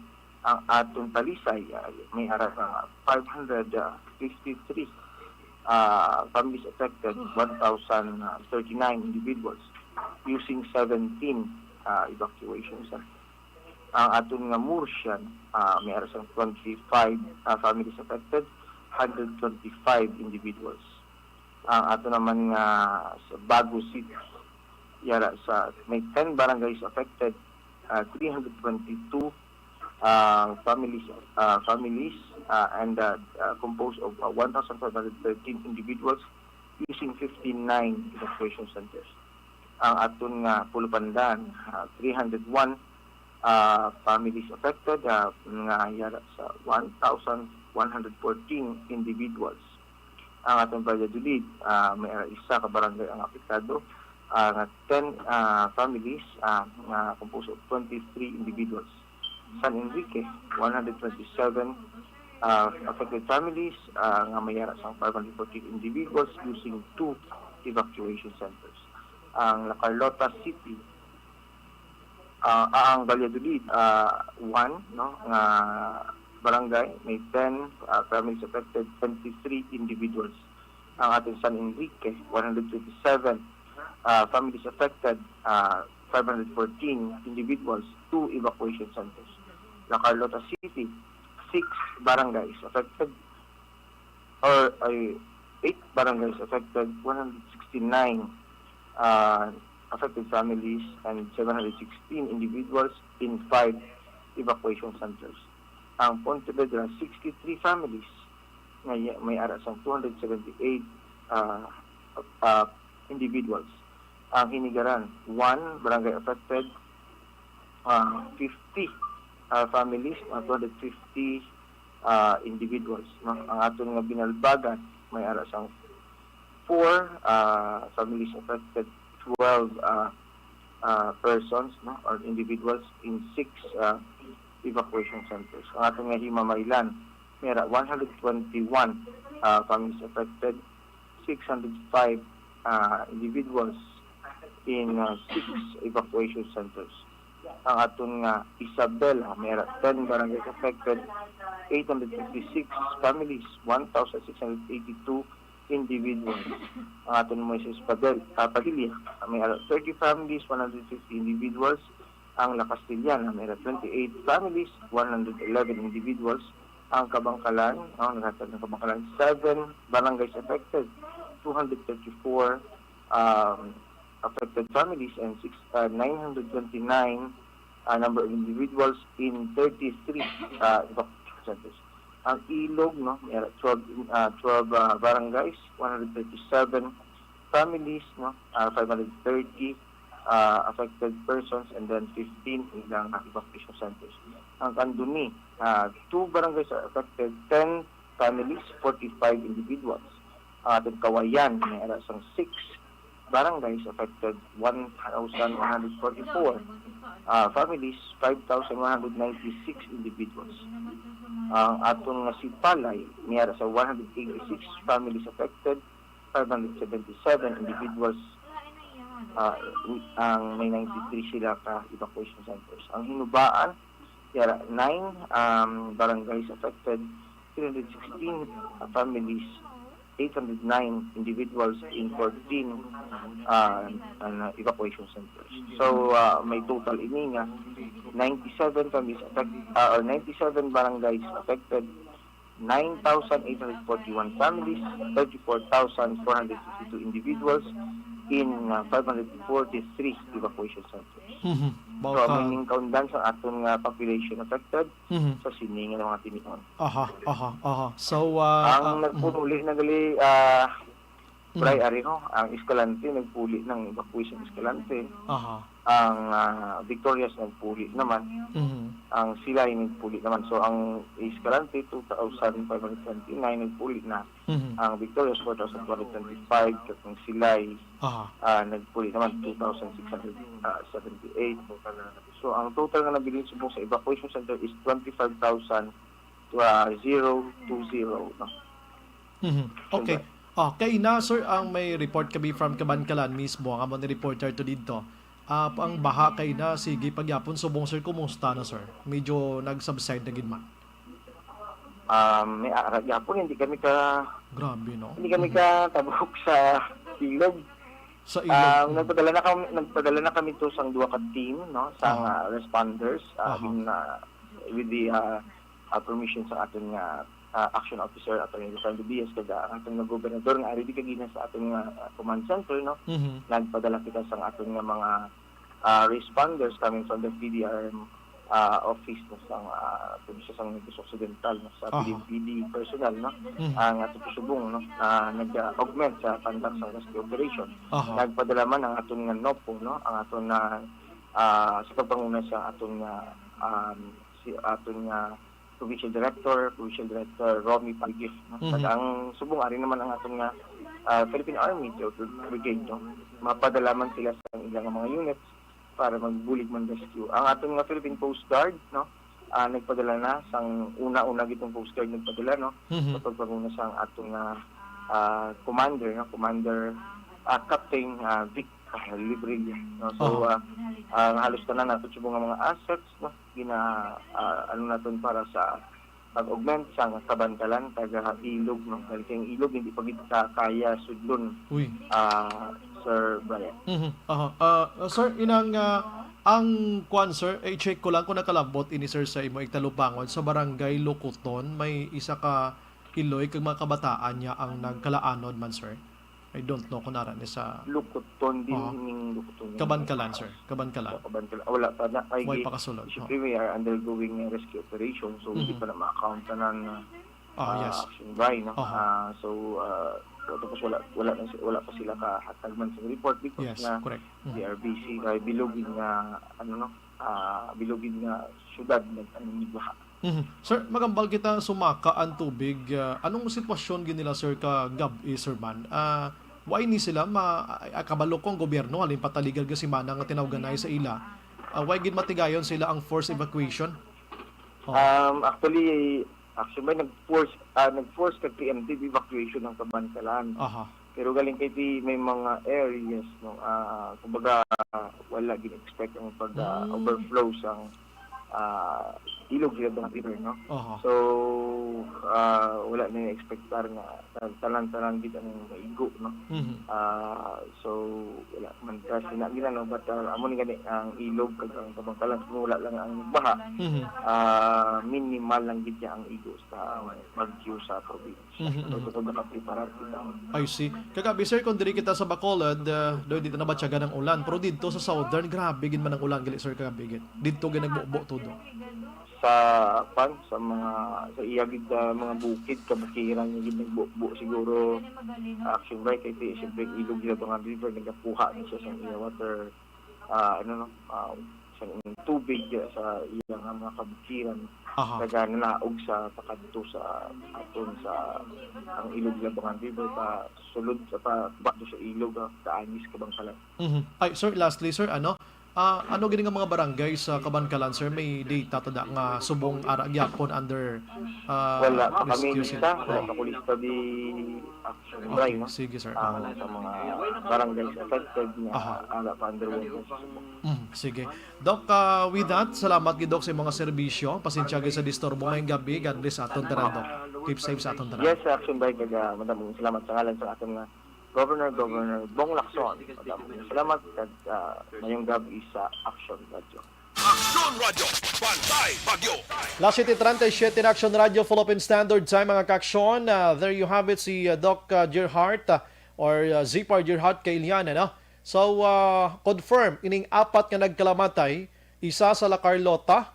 Ang aton Talisay, ah, may ara sang five hundred fifty-three, ah, families affected, one thousand thirty-nine individuals, using seventeen, ah, evacuation centers. Ang aton nga Murcian, ah, may ara sang twenty-five, ah, families affected, hundred twenty-five individuals. Ang ato naman nga sa Bago City, yara sa may ten barangays affected, ah, three hundred twenty-two, ah, families, ah, families, ah, and, ah, ah, composed of, ah, one thousand five hundred thirteen individuals, using fifty-nine evacuation centers. Ang aton nga Pulupandan, ah, three hundred one, ah, families affected, ah, nga yara sa one thousand one hundred fourteen individuals. Ang aton Valladolid, ah, may ara isa ka barangay ang apektado, ah, nga ten, ah, families, ah, nga composed of twenty-three individuals. San Enrique, one hundred twenty-seven, ah, affected families, ah, nga may ara sang five hundred forty individuals, using two evacuation centers. Ang La Carlota City, ah, ah, ang Valladolid, ah, one, no, nga barangay, may ten, ah, families affected, twenty-three individuals. Ang aton San Enrique, one hundred twenty-seven, ah, families affected, ah, five hundred fourteen individuals, two evacuation centers. La Carlota City, six barangays affected, or, ay, eight barangays affected, one hundred sixty-nine, ah, affected families, and seven hundred sixteen individuals in five evacuation centers. Ang Pontevedra, sixty-three families nga ya-, may ara sang two hundred seventy-eight, ah, ah, individuals. Ang Hinigaran, one barangay affected, ah, fifty, ah, families, ah, two hundred fifty, ah, individuals, no? Ang aton nga Binalbagan, may ara sang four, ah, families affected, twelve, ah, ah, persons, no, or individuals in six, ah, evacuation centers. Ang aton nga Himamaylan, may ara one hundred twenty-one, ah, families affected, six hundred five, ah, individuals in, ah, six evacuation centers. Ang aton nga Isabela, may ara ten barangays affected, eight hundred fifty-six families, one thousand six hundred eighty-two individuals. Ang aton Moises Padel-, ah, Padilla, may ara thirty families, one hundred fifty individuals. Ang La Castellana, may ara twenty-eight families, one hundred eleven individuals. Ang Kabankalan, ang naghatag ng Kabankalan, seven barangays affected, two hundred thirty-four, um, affected families, and six, uh, nine hundred twenty-nine, uh, number of individuals in thirty-three, uh, evacuation centers. Ang Ilog, no, may ara twelve, uh, twelve, uh, barangays, one hundred thirty-seven families, no, uh, five hundred thirty, uh, affected persons, and then fifteen in the evacuation centers. Ang Candoni, uh, two barangays are affected, ten families, forty-five individuals. Ang aton Cauayan, may ara sang six barangays affected, one thousand one hundred forty-four, ah, families, five thousand one hundred ninety-six individuals. Ang aton nga Sipalay, may ara sa one hundred eighty-six families affected, five hundred seventy-seven individuals, ah, ang may ninety-three sila ka evacuation centers. Ang Hinubaan, may ara nine, um, barangays affected, three hundred sixteen families, eight hundred nine individuals in fourteen, ah, ano, evacuation centers. So, ah, may total ini nga ninety-seven families affect-, ah, or ninety-seven barangays affected, nine thousand eight hundred forty-one families, thirty-four thousand four hundred fifty-two individuals in, ah, five hundred forty-three evacuation centers. Mhm. So, Baka may ningkaundan sa aton nga population affected Mhm. sa sini nga mga tinion. Aha, aha, aha. So, ah, Ang ah, mhm. nagpuli na gali, ah, Bray, Mhm. ari, no, ang Escalante nagpuli ng evacuation Escalante. Aha. Ang, ah, Victorias nagpuli naman. Mhm. Ang Silay nagpuli naman. So, ang Escalante, two thousand five hundred twenty-nine nagpuli na. Mhm. Ang Victorias, four thousand two hundred twenty-five. Kag ang Silay, Aha. ah, nagpuli naman, two thousand six hundred seventy-eight. So, ang total nga nabilin subong sa evacuation center is twenty-five thousand, ah, zero two zero, no? Mhm. Okay. Siyempre. Ah, kay na, sir, ang may report kami from Kabankalan mismo, ang amo ni reporter to didto. Ah, ang baha kay na, sige, pagyapon, subong, sir, kumusta na, sir? Medyo nag-subside na gid man? Um, may ara gyapon, hindi kami ka Grabe, no? hindi kami Mhm. katabok sa ilog. Sa ilog, Um, mhm. nagpadala na kami, nagpadala na kami to sang duha ka team, no, sa, Oo. ah, responders, ah, Aha. in, ah, with the, ah, ah, permission sa aton nga, ah, action officer, Attorney Ricardo Diaz, kag, ah, ang aton nga gobernador nga ari di kagina sa aton nga, ah, command center, no? Mhm. Nagpadala kita sa aton nga mga, ah, responders coming from the P D R M, ah, office, no, sa, ah, probinsya sa Negros Occidental, no, sa Aha. P D M P D personnel, no? Mhm. Ang ato subong, no, ah, nag-augment sa conduct sa rescue operation. Aha. Nagpadala man ang aton nga NOPO, no, ang aton nga, ah, sa pagpanguna sa aton nga, um, si aton nga Provincial Director, Provincial Director Romy Pagif, no? Mhm. Kag ang subong ari naman ang aton nga, ah, Philippine Army Theater Brigade, no? Mapadala man sila sa ilang mga units para magbulig man rescue. Ang aton nga Philippine Coast Guard, no? Ah, nagpadala na sang una-una gid ang Coast Guard nagpadala, no? Mhm. Sa pagpanguna sang aton nga, ah, commander, no? Commander, ah, Captain, ah, Vic, ah, Librilla, no? So, Oh. ah, ang halos tanan nato subong nga mga assets, no? Gina, ah, ano naton para sa pag-augment sa Kabankalan, taga Ilog, no? Dahil kay ang Ilog, hindi pa gid ka kaya sudlon, Uy. ah, Sir Brian. Mhm. Aha. Ah, sir, inang, ah, ang kwan, sir, eh, check ko lang kung nakalabot ini, sir, sa imo igtalubangon sa Barangay Locoton, may isa ka iloy kag mga kabataan niya ang nagkalaanod man, sir. I don't know kung nara ni sa Locoton din, Oo. ning Locoton. Kabankalan, sir. Kabankalan. Sa Kabankalan. Ah, wala pa na. Ay, Way di, pakasulod. Siyempre, Oo. we are undergoing a rescue operation, so hindi Mhm. pa na ma-account tanan na, Oh, ah, yes. action by, no? Oho. Ah, so, ah, so, tapos wala, wala na si-, wala pa sila kahatag man sa report because Yes, nga correct. Mhm. they are busy kay bilog gid nga, ano, no? Ah, bilog gid nga syudad nag-, ano, nagbaha. Mhm. Sir, magambal kita sumaka ang tubig. Ah, anong sitwasyon gid nila, sir, ka gab-i, sir, man? Ah, why ni sila ma-, ah, kabalo ko ang gobyerno, halin pa taligal ka semana nga tinawganay sa ila. Ah, why gid matigayon sila ang forced evacuation? Oh. Um, actually, actually, may nag-force, ah, nag-force kag preemptive evacuation ang Kabankalan. Aha. Pero galing kay di may mga areas, no, ah, kumbaga, wala gin-expect ang pag, ah, Mm. overflow sang, ah, ilog sa Hilabanga River, no? Aha. So, ah, wala na expectar nga tanan-tanan gid ang maigo, no? Mhm. Ah, so, wala man ka sinabi na, no? But, ah, amo ni gani ang ilog kag ang Kabankalan, kung wala lang ang baha, Mhm. ah, minimal lang gid niya ang igo sa bagyo sa probinsya. Mhm, So, mhm. bukod nakapreparar kita. I see. Kagabi, sir, kung diri kita sa Bacolod, ah, do dito nabatyagan ang ulan. Pero dito sa Southern, grabe gid man ang ulan gali, sir, kagabi gid. Dito gid nagbubo todo. Sa, pan, sa mga, sa iya gid, ah, mga bukid, kabukiran niya gid nagbubo siguro. Action by kay ti-, siyempre, ilog niya mga river, nagakuha na siya sa iya water, ah, ano, no, ah, sa tubig sa iyang mga kabukiran, Aha. Nagananaog sa pakadto sa aton sa ang Ilog Labangan River pa sulod sa pa, pa sa ilog, ah, Taangis, Kabankalan. Mhm. Ay, sir, lastly, sir, ano, ah, ano gini nga mga barangay sa Kabankalan, sir? May data ta da nga subong ara gyapon under, ah, Wala pa kami rescue lista, center? Wala Oh. pa ko lista di action Okay, drive, no? Sige, sir. Ang Aha. sa mga barangay affected nga Aha. Ara pa under water. Mm, sige. Doc, ah, with that, salamat gid, Doc, sa mga serbisyo. Pasensya gid sa disturbo ngayong gabi. God bless sa aton tanan, Doc. Keep safe sa aton tanan. Yes, Action Bike, kag, ah, madamong salamat sa ngalan sa aton nga Governor, Governor Bong Lacson. Madamong salamat, kag, ah, mayong gabi sa Action Radio. Action Radio, Bantay Bagyo. Las siete treinta y siete na Action Radio, Philippine Standard Time, mga ka-aksyon. Ah, there you have it, si, ah, Doc, ah, Gerhart, ah, or, ah, Zipar Gerhart Kailian, ano? So, ah, confirm, ining apat nga nagkalamatay, isa sa La Carlota,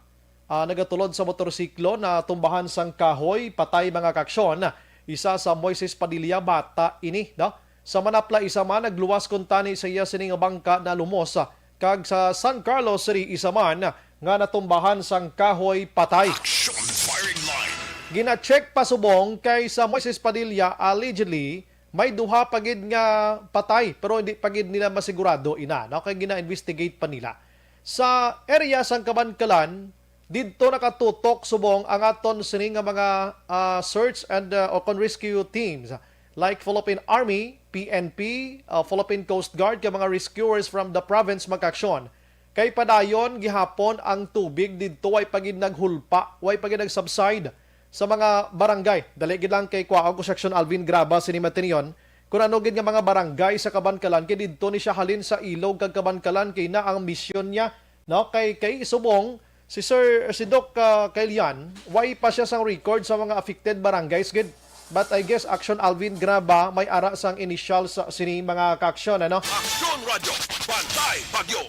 ah, nagatulod sa motorsiklo, natumbahan sang kahoy, patay, mga ka-aksyon. Isa sa Moises Padilla, bata ini, no? Sa Manapla, isa man nagluwas kuntani sa iya sini nga bangka nalumos, kag sa San Carlos City, isa man nga natumbahan sang kahoy, patay. Action Firing Line. Gina-check pa subong kay sa Moises Padilla, allegedly, may duha pa gid nga patay, pero hindi pa gid nila masigurado ina, no? Kay gina-investigate pa nila. Sa area sang Kabankalan, didto nakatutok subong ang aton sini nga mga, ah, search and, ah, o kon rescue teams like Philippine Army, P N P, ah, Philippine Coast Guard, kag mga rescuers from the province, mga ka-aksyon. Kay padayon gihapon ang tubig didto, way pa gid naghulpa, way pa gid nag-subside sa mga barangay. Dali gid lang kay kuwaon ko si Action Alvin Graba sini matinion kung ano gid nga mga barangay sa Kabankalan, kay didto ni siya halin sa Ilog kag Kabankalan, kay na ang misyon niya, no? Kay, kay subong si Sir, si Doc, ah, Kailian, way pa siya sang record sa mga affected barangays gid. But I guess Action Alvin Graba may ara sang initial sa sini, mga ka-aksyon, ano? Action Radio, Bantay Bagyo.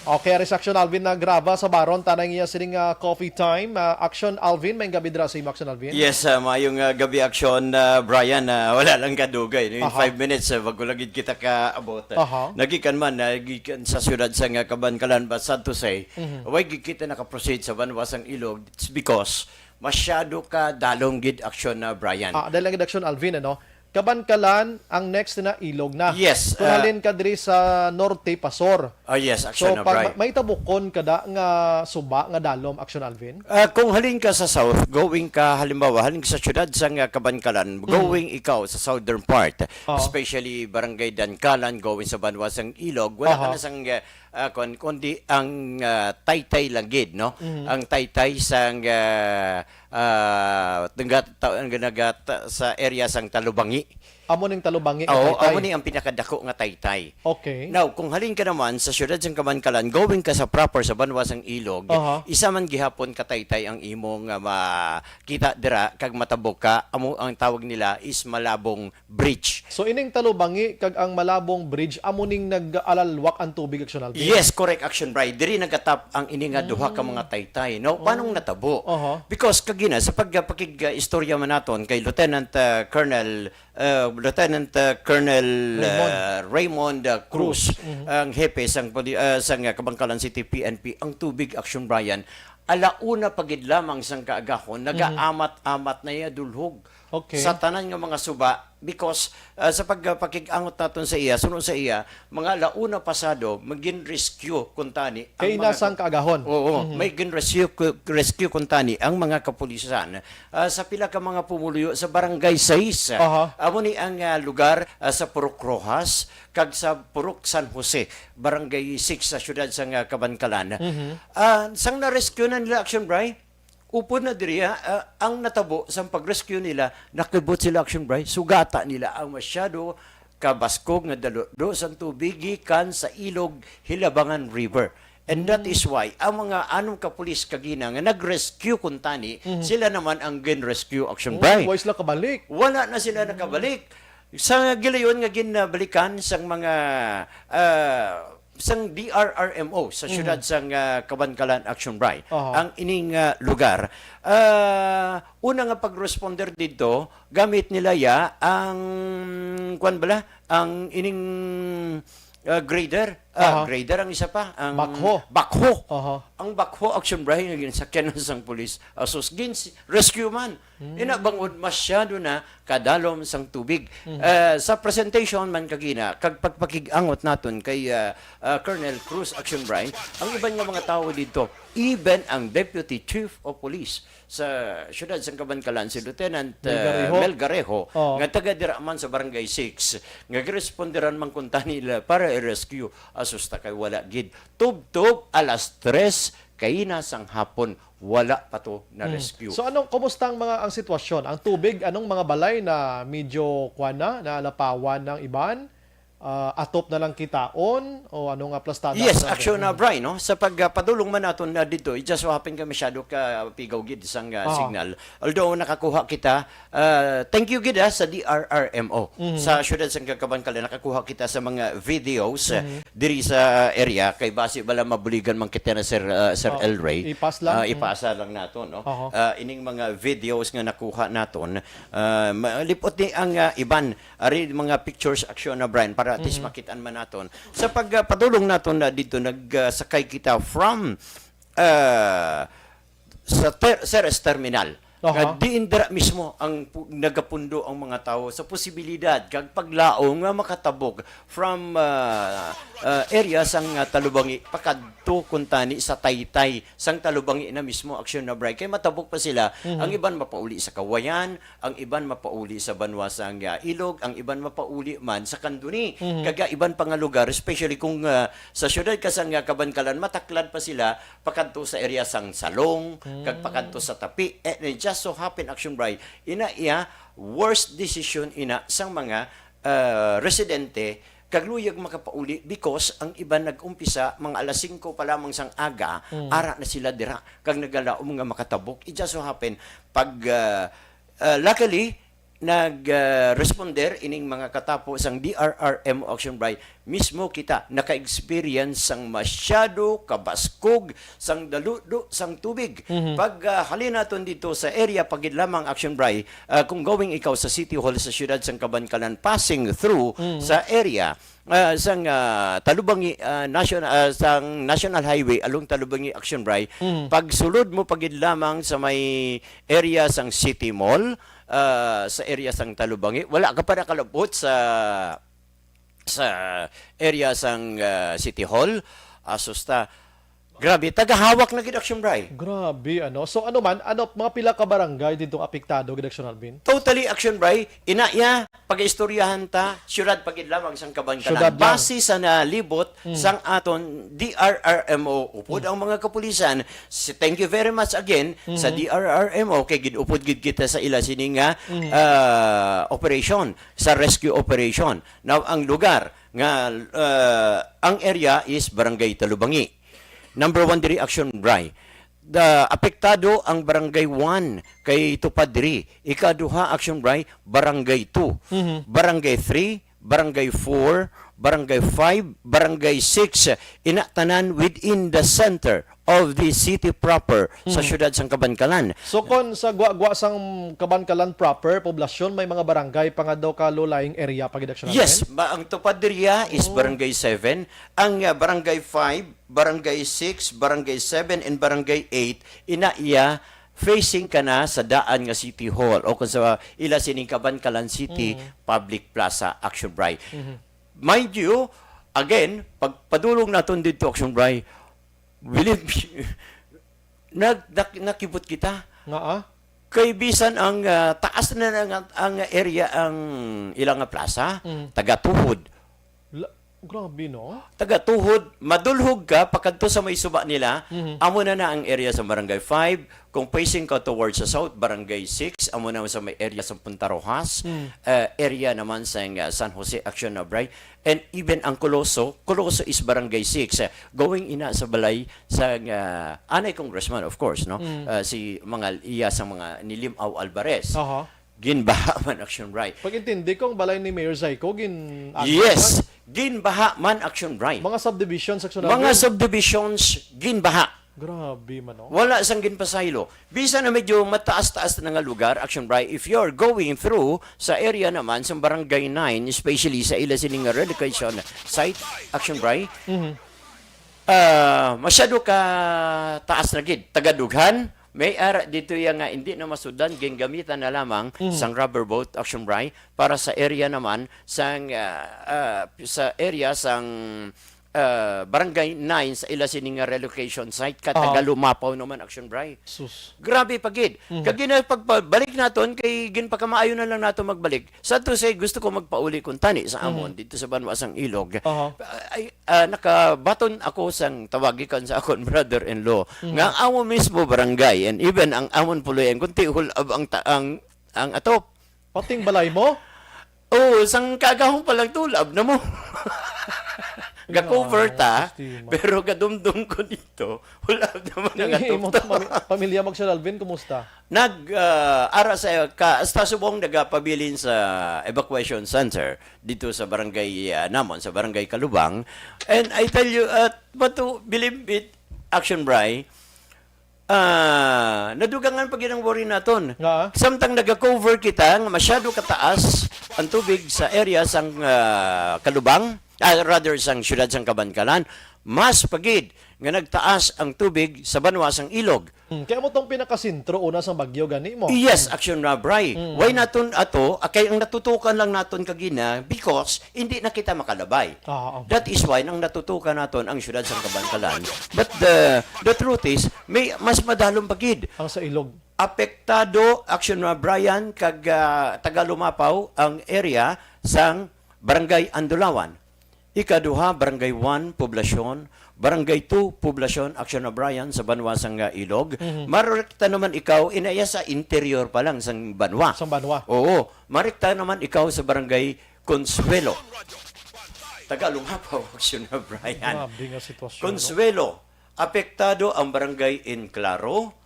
Okay, ari si Action Alvin na Graba sa Baron, tanang iya sining, ah, coffee time. Ah, Action Alvin, may gabi dira sa imo, Action Alvin. Yes, ah, maayong, ah, gabi, Action, ah, Brian. Ah, wala lang kadugay, no? In Aha. Five minutes, ah, bago lang gid kita kaabot. Aha. Nagikan man, nagikan sa siyudad sa nga Kabankalan, but sad to say, Mhm. way gid kita nakaproceed sa banwa sang Ilog. It's because masyado ka dalom gid, Action, ah, Brian. Ah, dahil lang gid, Action Alvin, ano? Kabankalan ang next na, Ilog na. Yes, Kung ah, halin ka diri sa norte, pasor. Ah, yes, So, Action, ah, pag Brian. ma-, may tabukon ka da nga suba nga dalom, Action Alvin? Ah, kung halin ka sa south, going ka, halimbawa, halin ka sa siyudad sa nga Kabankalan, Mm. going ikaw sa southern part, Oo. especially Barangay Dankalan, going sa banwa sang Ilog, wala ka Aha. na sang, ah, ah, kuwan, kundi ang, ah, taytay lang gid, no? Mhm. Ang taytay sang, ah, ah, nagat-, ta-, nagat-, sa area sang Talubangi. Amo ning Talubangi nga Oo, taytay? amo ni ang pinakadako nga taytay. Okay. Now, kung halin ka naman sa siyudad sang Kabankalan, going ka sa proper sa banwa sang Ilog, Aha. isa man gihapon ka taytay ang imo nga makita dira kag matabok ka, amo ang tawag nila is Malabong Bridge. So, ining Talubangi kag ang Malabong Bridge, amo ning nag-alalwak ang tubig, Action Alvin? Yes, correct, Action Brian. Diri nagatap ang ini nga duha ka Mm. mga taytay, no? Paanong Oh. natabo? Aha. Because kagina, sa pag-, pakig-, uh, istorya man naton kay Lieutenant, uh, Colonel, uh, Lieutenant, uh, Colonel, Raymond. uh, Raymond, uh, Cruz, Cruz. Mhm. ang hepe sang poli-, uh, sang, uh, Kabankalan City P N P, ang tubig, Action Brian, alauna pa gid lamang sang kaagahon, Mhm. nagaamat-amat na iya dulhog Okay. sa tanan nga mga suba, because, ah, sa pag-, pakig-angot naton sa iya, suno sa iya, mga alauna pasado, magin-rescue kuntani ang Kay mga nasang kaagahon? Oo, Mhm. may gin-rescue ku-, rescue kuntani ang mga kapulisan, ah, sa pila ka mga pumuluyo sa Barangay Sais. Aha. Amo ni ang, ah, lugar, ah, sa Purok Roxas kag sa Purok San Jose, Barangay Six sa siyudad sang, ah, Kabankalan. Mhm. Ah, sang na-rescue na nila, Action Bri, upod na diri, ah, ang natabo sang pag-rescue nila, nakibot sila, Action Bri, sugata nila ang masyado kabaskog nga daludo sang tubig gikan sa Ilog Hilabangan River. And that Mm. is why ang mga anom ka pulis kagina nga nag-rescue kuntani, Mhm. sila naman ang gin-rescue, Action Oh, Bri. Wala sila kabalik. Wala na sila Mm. nakabalik. Sa gilayon nga ginbalikan sang mga, ah, sang D R R M O sa Mhm. siyudad sang, ah, Kabankalan, Action Bri, Aha. ang ining, ah, lugar, ah, una nga pag-responder didto, gamit nila ya ang, kwan bala, ang ining, ah, grader. Ah, Aha. Grader ang isa pa, ang Backhoe. Backhoe. Aha. Ang backhoe, Action Bri, nga ginsakyan sang pulis. Asus, gins-, rescue man. Hmm. Ina bangod masyado na kadalom sang tubig. Mhm. Ah, sa presentation man kagina, kag pagpakig-angot naton kay, ah, ah, Colonel Cruz, Action Bri, ang iban nga mga tawo didto, even ang Deputy Chief of Police sa siyudad sang Kabankalan, si Lieutenant, ah, Melgarejo. Melgarejo, Oo. nga taga dira man sa Barangay six, nga giresponderan man kuntani nila para i-rescue. Asus ta kay wala gid. Tubtob alas tres kaina sang hapon, wala pa to na-rescue. Hmm. So, anong, kumusta ang mga, ang sitwasyon? Ang tubig, anong mga balay na medyo, kuwan na, naalapawan ng iban? Ah, atop na lang kitaon? O ano nga plastada Yes, na Action, ah, Bri, no? Sa pag, ah, padulong man naton na dito, it just so happen ka masyado ka pigaw gid sang, ah, Oo. signal. Although nakakuha kita, ah, thank you gid, ah, sa D R R M O. Mhm. Sa siyudad sang Kabankalan, nakakuha kita sa mga videos, ah, Mhm. diri sa area. Kay basi bala mabuligan man kita na Sir, ah, Sir Oo. El Rey. Ipas lang. Ah, Mm. ipasa lang naton, no? Oho. Ah, ining mga videos nga nakuha naton, ah, ma-, lipot ni ang, ah, iban. Ari mga pictures, Action, ah, Bri, para at least Mhm. makitaan man naton. Sa pag, ah, padulong naton na dito, nag, ah, sakay kita from, ah, sa ter-, Ceres Terminal. Aha. Nga diin dira mismo ang pu-, nagapundo ang mga tawo sa posibilidad kag paglaom nga makatabog from, ah, ah, area sang, ah, Talubangi pakadto kuntani sa taytay sang Talubangi na mismo, Action, ah, Bri. Kay matabog pa sila, Mhm. ang iban mapauli sa Kawayan, ang iban mapauli sa banwa sang, ah, Ilog, ang iban mapauli man sa Candoni, Mhm. kag, ah, iban pa nga lugar, especially kung, ah, sa siyudad ka sang, ah, Kabankalan, mataklad pa sila pakadto sa area sang Salong, kag Mm. pakadto sa Tapi. And it just so happen, Action Bri, ina iya, worst decision ina sang mga, ah, residente, kag luyag makapauli because ang iban nag-umpisa mga alas singko pa lamang sang aga, Mm. ara na sila dira, kag nagalaom nga makatabok. It just so happen, pag, ah, ah, luckily, nag, ah, responder ining mga katapo sang D R R M O, Action Bri, mismo kita naka-experience sang masyado kabaskog sang daludo sang tubig. Mhm. Pag, ah, halin naton dito sa area, pagid lamang, Action Bri, ah, kung going ikaw sa City Hall sa siyudad sang Kabankalan, passing through Mhm. sa area, ah, sang, ah, Talubangi, ah, National, ah, sang National Highway along Talubangi, Action Bri, Mhm. pagsulod mo pagid lamang sa may area sang City Mall, ah, sa area sang Talubangi, wala ka pa nakalabot sa, sa area sang, ah, City Hall. Asus ta. Grabe, tagahawak na gid, Action Bri. Grabe, ano? So, ano man, ano, mga pila ka barangay dito apektado gid, Action Alvin? Totally, Action Bri. Ina iya, pag-istoryahan ta, siyudad pagid lamang sang Kabankalan. Siyudad lang. Base sa nalibot Mhm. sang aton D R R M O, upod Mhm. ang mga kapulisan. Si, thank you very much again sa Mhm. D R R M O, kay gid-upod gid kita sa ila sini nga, Mhm. ah, operation, sa rescue operation. Now, ang lugar nga, ah, ang area is Barangay Talubangi. Number one diri, Action Bri. The apektado ang Barangay one kay tupad diri. Ikaduha, Action Bri, Barangay two. Mhm. Barangay three, Barangay four, Barangay five, Barangay six. Ina tanan within the center of the city proper sa Mm. siyudad sang Kabankalan. So, kon sa gwa-gwa sang Kabankalan proper, poblasyon, may mga barangay pa nga daw ka low-lying area pa gid, Action Yes, Alvin? Ba, ang tupad diriya is Oh. Barangay seven, ang, ah, Barangay five, Barangay six, Barangay seven, and Barangay eight, ina iya facing ka na sa daan nga City Hall o kung sa ila sining Kabankalan City Mm. Public Plaza, Action Bri. Mhm. Mind you, again, pagpadulong naton didto, Action Bri, believe me, nag-, nak-, nakibot kita. Nga, ah? Kay bisan ang, ah, taas na nga ang area ang ilang nga plaza, Mm. taga-tuhod. La-, grabe, no? Taga-tuhod, madulhog ka, pakadto sa may suba nila, Mhm. amo na na ang area sa Barangay five. Kung facing ka towards sa south, Barangay six, amo na sa may area sa Punta Rojas, Mm. ah, area naman sa, ah, San Jose, Action Bri. And even ang Coloso, Coloso is Barangay six, ah, going ina sa balay sa, ah, anay congressman, of course, no? Mm. Ah, si mga iya sa mga ni Lim-aw Alvarez. Aha. Ginbaha man, Action Bri. Pag-intindi ko, ang balay ni Mayor Zyko, gin-, Yes, man. Ginbaha man, Action Bri. Mga subdivisions, Action Mga Bri. Subdivisions, ginbaha. Grabe man, no? Wala sang ginpasaylo. Bisan na medyo mataas-taas na nga lugar, Action Bri, if you're going through sa area naman sa Barangay nine, especially sa ila sini nga relocation site, Action Bri, Mhm. ah, masyado ka taas na gid. Tagadughan, may ara dito ya nga hindi na masudan, ginggamitan na lamang Mhm. sang rubber boat, Action Bri, para sa area naman sang, ah, ah, sa area sang ah, Barangay nine sa ila sini nga relocation site ka Ah. taga Lumapaw naman, Action Bri. Sus. Grabe pa gid. Mhm. Kag gina pagbalik naton kay ginpakamaayo na lang nato magbalik. Sa to say gusto ko magpauli kun tani sa amon Mhm. dito sa Banwa sang Ilog. Aha. Ay, ah, nakabaton ako sang tawagi kan sa akon brother-in-law Mhm. nga ang amo mismo barangay and even ang amon puloy ang kunti hulab ang ta- ang ang atop. Pating balay mo? Oh, sang kagahong pa lang tulab na mo. Ga-cover Wow, ta, sistema. Pero gadumdum ko dito, wala naman ang Imo atupto. pami- pamilya mo, Action Alvin, kumusta? Nag ah, ara sa ka hasta subong nagapabilin sa evacuation center dito sa barangay ah, namon, sa barangay Kalubang. And I tell you, uh, but to believe it, Action Bri, ah, nadugangan pa gid ang worry naton. Nga? Samtang naga-cover kita nga masyado kataas ang tubig sa area sang ah, Kalubang, ah, rather sang siyudad sang Kabankalan, mas pagid nga nagtaas ang tubig sa banwa sang Ilog. Hmm, kaya mo tong pinakasentro una sa bagyo gani mo. Yes, Action Bri. Mm. Why naton ato? Ah, kay ang natutukan lang naton kagina because hindi na kita makalabay. Ah, okay. That is why nang natutukan naton ang siyudad sang Kabankalan. But the the truth is, may mas madalom pa gid. Ang sa Ilog. Apektado, Action Brian, kag ah, taga Lumapaw ang area sang Barangay Andulawan. Ikaduha, Barangay one, Poblacion. Barangay two, Poblacion, Action Brian, sa banwa sang ah, Ilog. Mhm. Marekta naman ikaw, inaya sa interior pa lang sang banwa. Sang banwa. Oo, marekta naman ikaw sa Barangay Consuelo. Taga Lumapaw, Action Brian. Grabe nga sitwasyon, no? Consuelo, apektado ang Barangay Enclaro,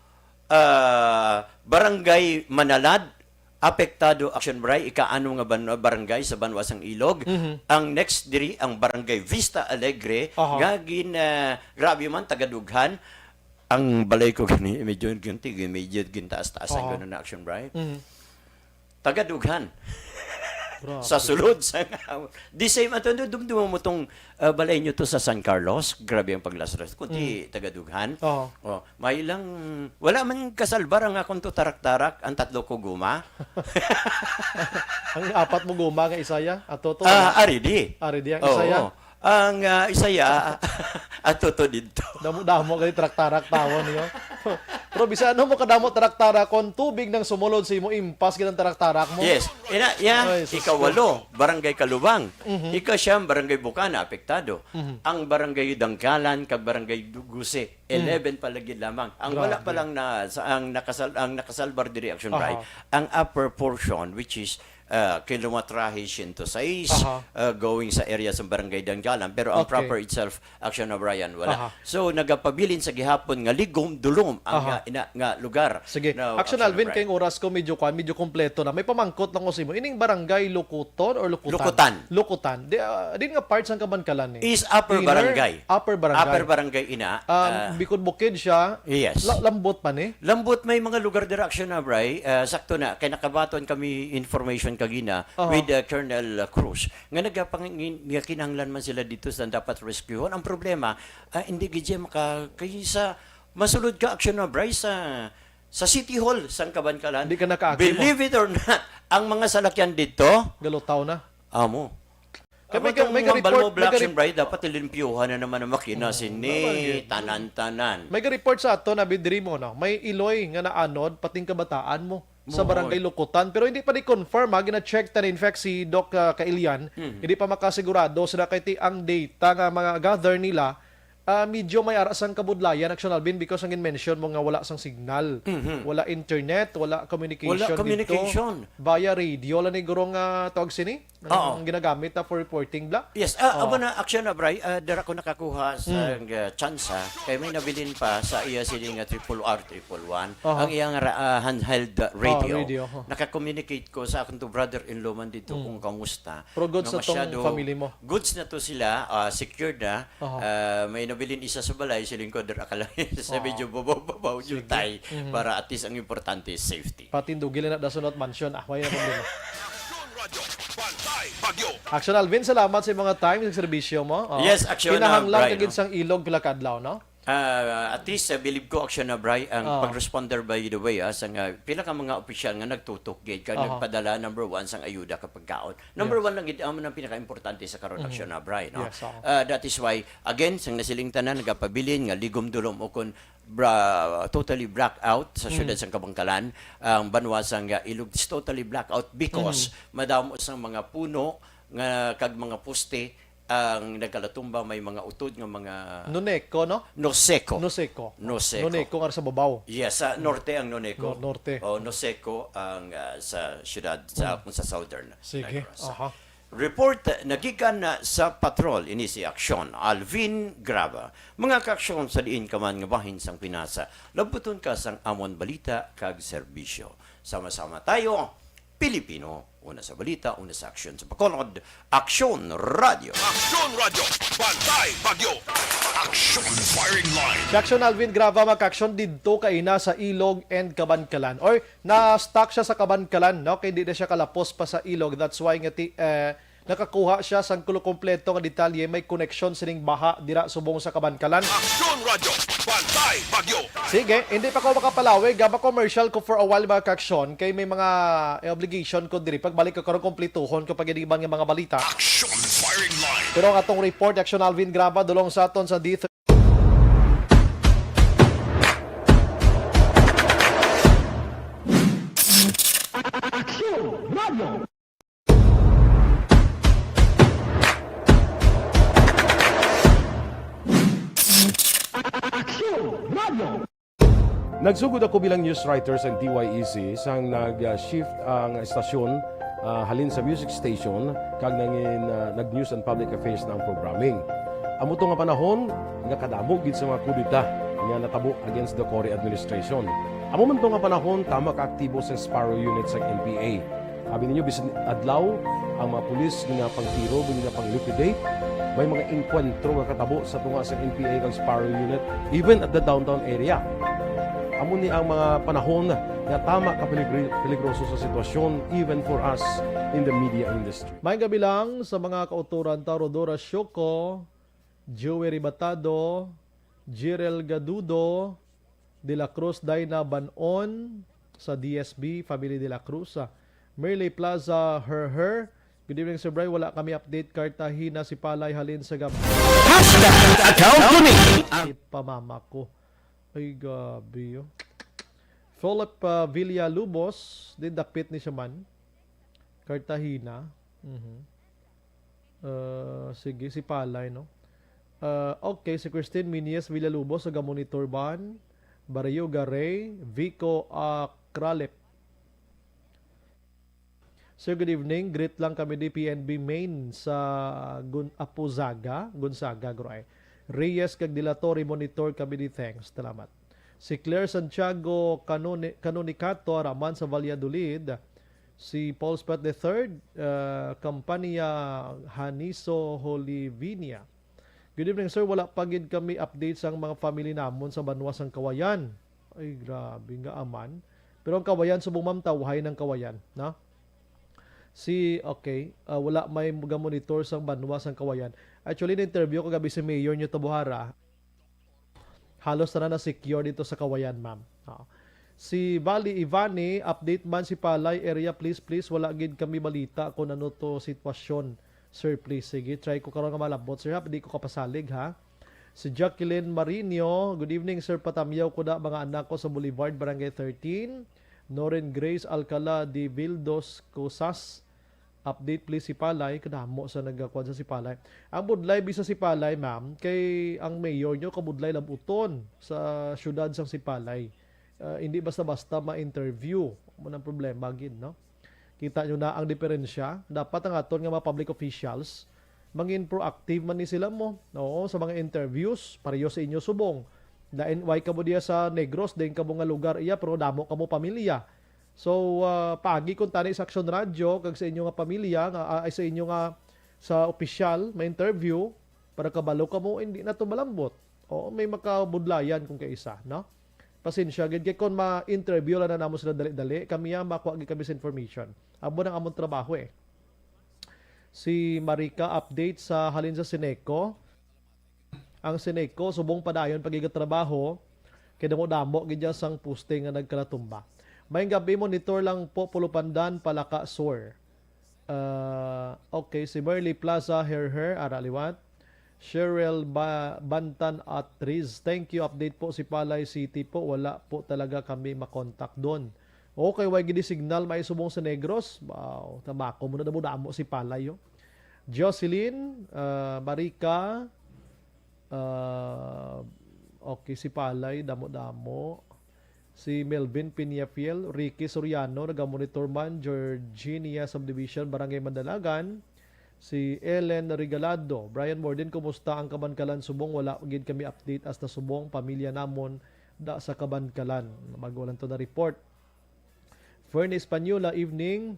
ah, Barangay Manalad, apektado, Action Bri, ika-ano nga ban- barangay sa banwa sang Ilog. Mhm. Ang next diri, ang Barangay Vista Alegre, Aha. nga gin, ah, grabe man, tagadughan. Ang balay ko gani, medyo ginti, medyo gintaas-taas ang Aha. ganun na, Action Bri. Mhm. Tagadughan. Grabe. Sa sulod sa the same ato no, dumduma mo tong ah, balay nyo to sa San Carlos, grabe ang paglaslas. Kundi tagadughan. Oo. Oh, may lang, wala man kasalbar ang akong to tarak-tarak, ang tatlo ko guma. Ang apat mo guma nga isaya, ato to. Ah, ari di. Ari di ang Oo. isaya. Ang ah, isaya, ato to dito. Damo-damo kay tarak-tarak tawon niyo. Pero bisan ano mo kadamo tarak-tarak kon tubig nang sumulod sa imo, impas gid ang tarak-tarak mo. Yes. Ina, ya, Ay, sus ikawalo, Barangay Kalubang. Mhm. Ikasyam, Barangay Bukana, apektado. Mhm. Ang Barangay Dangkalan kag Barangay Duguse, eleven pa lagi lamang. Ang wala pa Grabe. lang na sa ang nakasal ang nakasalbar diri, Action Bri, Aha. Ang upper portion, which is ah, kilometrahe siyento sais, Aha. ah, going sa area sa Barangay Dangkalan, pero ang Okay. proper itself, Action Brian, wala. Aha. So nagapabilin sa gihapon nga ligom dulom ang Aha. ah, ina, nga lugar. Sige. No, Action Alvin, kay oras ko medyo kwan, medyo kompleto na. May pamangkot lang ko sa imo. Ining barangay Lukuton or Lukutan? Lukutan. Lukutan. Di, ah, di nga part sang Kabankalan ni. Is upper Inner, barangay. Upper barangay. Upper barangay ina. Um, ah, bukod-bukid siya. Yes. La- lambot pa ni. Lambot may mga lugar dira, Action Bri. Ah, sakto na kay nakabaton kami information kagina Aha. with ah, Colonel Cruz nga nagapangin nga kinahanglan man sila dito sa dapat rescuehan. Ang problema, ah, hindi gid siya maka kay sa masulod ka, Action Bri, sa sa City Hall sang Kabankalan. Hindi ka nakaagi mo. Believe it or not, ang mga salakyan dito, Galutaw na. amo. Kay Amo may ka- tong may ka mambal report, mo, may ka Action rep- Bri, dapat ilimpyuhan na naman ang makina sini, naman yun. Tanan-tanan. May ga-report sa ato na bidri mo, no? May iloy nga naanod, pating kabataan mo. Sa Mo. Barangay Lukutan. Pero hindi pa ni confirm, ha? Gina-check ta na, in fact, si Doc ah, Kailian. Hmm. Hindi pa makasigurado sila kay ti ang data nga mga gather nila, ah, medyo may ara sang kabudlayan, Action Alvin, because ang mention mo nga wala sang signal. Mhm. Wala internet, wala communication. Wala dito. Communication. Via radio, wala ni guro nga tawag sini? Oo. Ang ginagamit na for reporting, bla? Yes, ah, Oh. amo na, action na, Bri. Ah, dira ko nakakuha sa, Mm. ah, tsansa. Kay may nabilin pa sa iya sini nga triple R, triple one. Aha. Ang iyang ra-, ah, handheld, ah, Oh, radio. radio, oh. Naka-communicate ko sa akong to brother-in-law man dito Mm. kung kamusta. Pero goods Nga na tong masyado family mo? goods na to sila, ah, secured na. Aha. Ah, may nabilin isa sa balay, siling ko, dira ka lang sa Ah. medyo babaw-babaw, Sige. yutay, Mhm. para at least ang importante, safety. Patindugil na daw sa North Mansion. Ah, wala na problema. Aksyon Radyo, Bantay, Bagyo. Action Alvin, salamat sa mga time sa serbisyo mo. Oh. Yes, Action, Kinahanglan uh, Bri, ka gid no? sang ilog pila ka adlaw, no? Ah, at least, uh, believe ko, Action na Bri, ang Oh. pag-responder, by the way, ah, sa nga, pila ka mga opisyal nga nagtutok gid, ka Aha. nagpadala, number one, sang ayuda ka pagkaon. Number Yes. one lang gid, amo nang pinaka-importante sa karon, Mhm. Action na Bri, no? Yes, oo. Ah, that is why, again, sang nasiling tanan, nagapabilin nga ligom dulom o kon bra-, totally blackout sa Mm. syudad sang Kabankalan, ang banwa sang, ah, Ilog is totally blackout because Mm. madamo sang mga puno nga, kag mga poste ang nagkalatumba, may mga utod nga mga Noneco, no? Noseco. Noseco. Noseco. Noneco nga sa babaw. Yes, sa Mm. norte ang Noneco. No-, norte. O, Noseco ang, ah, sa syudad, sa, Mm. kung sa southern Sige. Negros. Aha. Report nagikan na sa patrol ini si Aksyon Alvin Graba. Mga kaaksyon sa diin ka man nga bahin sang Pinas, labuton ka sang amon balita kag serbisyo. Sama-sama tayo, Pilipino, una sa balita, una sa aksyon sa Bacolod, Aksyon Radyo. Aksyon Radyo, Bantay Bagyo. Aksyon Firing Line. Si Aksyon Alvin Graba, mga kaaksyon, didto kaina sa Ilog and Kabankalan. Or na-stuck siya sa Kabankalan, no? Kay di na siya kalapos pa sa Ilog. That's why nga ti-, eh, nakakuha siya sang kulo kompleto nga detalye, may koneksyon sining baha dira subong sa Kabankalan. Aksyon Radyo, Bantay Bagyo. Sige, hindi pa ko makapalawig, ah, ma-commercial ko for a while, mga kaaksyon, kay may mga, eh, obligation ko diri. Pagbalik ko karon, kompletuhon ko pa gid iban nga mga balita. Aksyon Firing Line. Pero ang atong report, Aksyon Alvin Graba, dulong sa aton sa D three. Aksyon Radyo. Aksyon Radyo. Nagsugod ako bilang news writer sa D Y E C sang nag-shift ang estasyon, ah, halin sa music station kag nangin, ah, nag-news and public affairs na ang programming. Amo to nga panahon nga kadamo gid sa mga kudeta nga natabo against the Cory administration. Amo man to nga panahon tama ka aktibo sa Sparrow Unit sa N P A. Abi ninyo, bisan adlaw, ang mga pulis nga pangtiro, nga pang-liquidate, may mga engkwentro nga katabo sa tunga sa N P A kag Sparrow Unit, even at the downtown area. Amo ni ang mga panahon nga tama ka peligri-, peligroso sa sitwasyon, even for us in the media industry. Maayong gabi lang sa mga kautoran ta, Rodora Sioco, Joey Ribatado, Jirel Gadudo, De La Cruz, Dina Banon, sa D S B, Family De La Cruz, ah, Merle Plaza, her, her. Good evening, Sir Bry. Wala kami update. Cartagena, Sipalay, halin sa gab- Hashtag account ko ni. Ay, pamama ko. Ay, gabi, oh. Philip, ah, Villalubos, di dakpit ni siya man. Cartagena. Mhm. Ah, sige, Sipalay, no? Ah, okay, si Christine Minies Villalubos, sa Gamonitor Ban, Barrio Garay, Vico, ah, Kralep. Sir, good evening. Greet lang kami di P N B main sa Gun-, Apuzaga, Gonzaga, Groy. Reyes kag Dilatori, monitor kami di. Thanks. Salamat. Si Claire Santiago Canoni-, Canonicato, Araman sa Valladolid. Si Paul Sprat the third, ah, Campania Haniso Holivinia. Good evening, sir. Wala pa gid kami update sang mga family namon sa banwa sang Kawayan. Ay, grabe nga aman. Pero ang Kawayan, subong, ma'am, tawhay ng Kawayan, no? Si, okay, ah, wala may ga-monitor sang banwa sang Kawayan. Actually, na-interview ko gabi si Mayor Newt Tabuhara. Halos tanan na secure dito sa Kawayan, ma'am. Oo. Si Bali Ivani, update man Sipalay area, please, please. Wala gid kami balita kung ano to sitwasyon, sir, please. Sige, try ko karon nga malabot, sir, ha? Di ko kapasalig, ha? Si Jacqueline Marino, good evening, sir. Patamyaw ko na mga anak ko sa Boulevard, Barangay thirteen. Noren Grace Alcala de Vildos Cosas, update, please, Sipalay. Kadamo sa nagakwan sa Sipalay. Ang budlay bisa Sipalay, ma'am, kay ang mayor nyo kabudlay labuton sa syudad sang Sipalay. Ah, hindi basta-basta ma-interview. Amo nang problema gid, no? Kita nyo na ang diferensya. Dapat ang aton nga mga public officials, mangin proactive man ni sila mo. Oo, sa mga interviews, pareho sa inyo subong. Lain, why kamo diya sa Negros, din kamo nga lugar iya, pero damo kamo pamilya. So, ah, pagi kung tani sa Aksyon Radyo, kag sa inyo nga pamilya, nga, ah, ay sa inyo nga sa opisyal, may interview, para kabalo kamo, hindi na to malambot. Oo, may makabudlayan kung kaisa, no? Pasensya, gid kay kung ma-interview lang na namo sila dali-dali, kami ang makuha gid kami sa information. Amo nang among trabaho eh. Si Marika update sa halin sa Sineco. Ang Sineco, subong padayon pagigatrabaho, kay damo-damo gid dyan sang poste nga nagkalatumba. Maayong gabi, monitor lang po, Pulupandan, Palaka, Sur. Ah, okay, si Merly Plaza, her, her, ara liwat. Cheryl ba Bantan at Riz, thank you. Update po si Palay City po, wala po talaga kami makontak doon. Okay, way gid signal may subong sa Negros. Wow, tabako mo na damo-damo si Palay, oh. Jocelyn, ah, Marika, ah, okay, si Palay, damo-damo. Si Melvin Piñafiel, Ricky Soriano, nagamonitor man, Georginia Subdivision, Barangay Mandalagan. Si Ellen Regalado, Brian Morden, kumusta ang Kabankalan subong? Wala gid kami update hasta subong pamilya namon da sa Kabankalan. Bago lang to na report. Fern Española, evening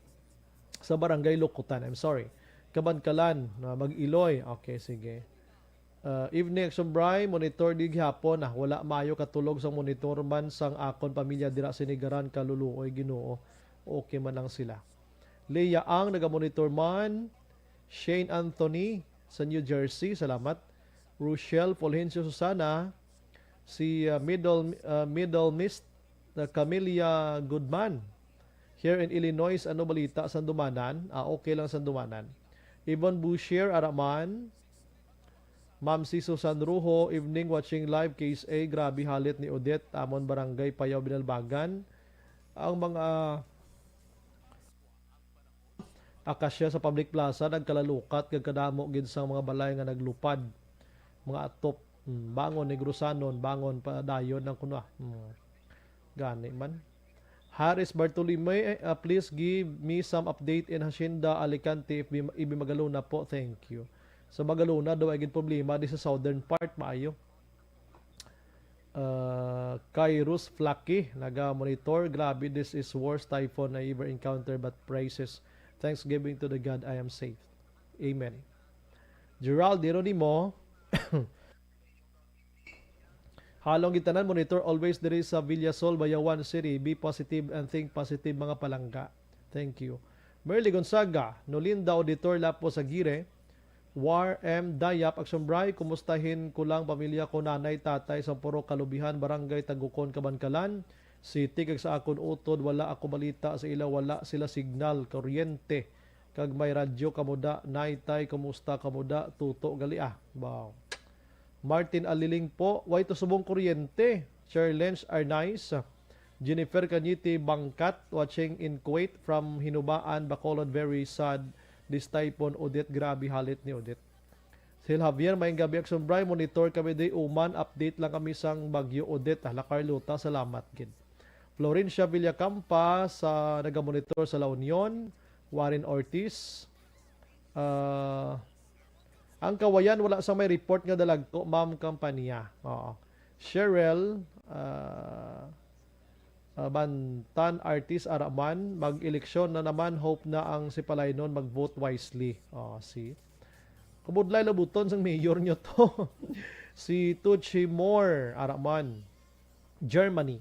sa Barangay Lukutan. I'm sorry. Kabankalan, na mag-iloy. Okay, sige. Uh, evening, Action Bry. Monitor di gihapon. Ah, wala maayo katulog sang monitor man sang akon pamilya dira Sinigaran, Kaluluoy, Ginoo. Okay man lang sila. Leah Ang, nagamonitor man. Shane Anthony sa New Jersey, salamat. Rochelle Fulgencio Susana, si, uh, Middle, uh, Middle Mist, uh, Camilla Goodman. Here in Illinois, ano balita sa Dumanan? Ah, okay lang sa Dumanan. Yvonne Boucher, Araman. Ma'am si Susan Ruho, evening, watching live, Case A, grabe halit ni Odette, amon barangay, Payaw, Binalbagan. Ang mga akasya sa Public Plaza nagkalalukat kag kadamo gid sang mga balay nga naglupad, mga atop. Hmm, bangon, Negrosanon, bangon, padayon ang kuno, ah. Hmm. Gani man. Harris Bartolome, eh, ah, please give me some update in Hacienda, Alicante, if be, if be Magalona po. Thank you. Sa Magalona daw ay gid problema di sa southern part, maayo. Uh, Kairos Flaki, naga-monitor. Grabe, this is worst typhoon I ever encountered, but praises, thanksgiving to the God, I am safe. Amen. Gerald Jeronimo, halong gitanan, monitor always diri sa Villasol, Bayawan City. Be positive and think positive, mga palangga. Thank you. Merly Gonzaga, Nolinda Auditor Lapo sa Gire, War M Dayap, Action Bry, kumustahin ko lang pamilya ko, nanay, tatay, sa Purok Kalubihan, Barangay Tagukon, Kabankalan City, kag sa akon utod, wala ako balita sa ila, wala sila signal, kuryente, kag may radyo kamo da, nay, tay, kumusta kamo da, tuto gali, ah. Wow. Martin Aliling po, way to subong kuryente. Sir Lenz Arnaiz, Jennifer Cañete Bangkat, watching in Kuwait from Hinubaan, Bacolod. Very sad this typhoon Odette. Grabe halit ni Odette. Sil Javier, maayong gabi, Action Bry. Monitor kami di Uman. Update lang kami sang Bagyo Odette. Hala, Carlota, salamat gid. Florencia Villacampa sa nagamonitor sa La Union. Warren Ortiz. Ah, ang Kawayan, wala sa may report nga dalagko, Ma'am Campania. Oo. Cheryl, ah, ah, Bantan, artist, Araman, mag-eleksyon na naman, hope na ang Sipalaynon mag-vote wisely. Oh, see? Kabudlay labuton sang mayor nyo to. Si Tucci Moore, Araman, Germany.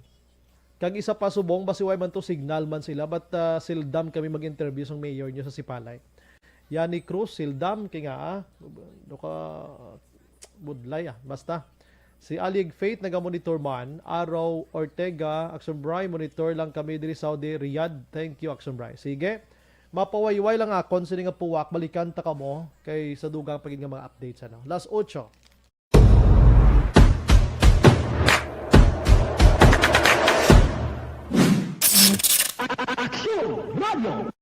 Kag isa pa subong, basi way man to signal man sila, but, ah, sildam kami mag-interview sang mayor nyo sa Sipalay. Yani Cruz, sildam, kay nga, ah, do ka budlay, ah. Basta, si Alig Faith nagamonitor man, Araw Ortega, Action Bry, monitor lang kami diri Saudi, Riyadh. Thank you, Action Bry. Sige, mapawayway lang akon sini nga puwak, balikan ta kamo kay sa dugang pa gid nga mga updates, ano. Las ocho. Aksyon Radio.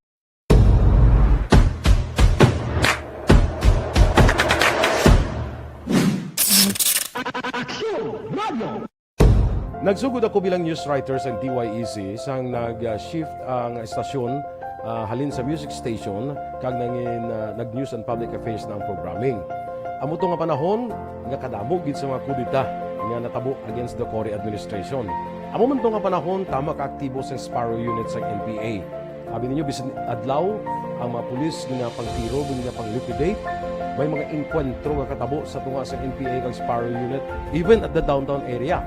Aksyon Radio. Nagsugod ako bilang news writer sa D Y E C sang nag-shift ang estasyon ah, halin sa music station kag nangin, ah, nag-news and public affairs na ang programming. Amo to nga panahon nga kadamo gid sa mga kudeta nga natabo against the Cory administration. Amo man to nga panahon, tama ka aktibo sa Sparrow Unit sa N P A. Abi ninyo, bisan adlaw, ang mga pulis ginapangtiro, ginapang-liquidate. May mga engkwentro nga katabo sa tunga sa N P A kag Sparrow Unit, even at the downtown area.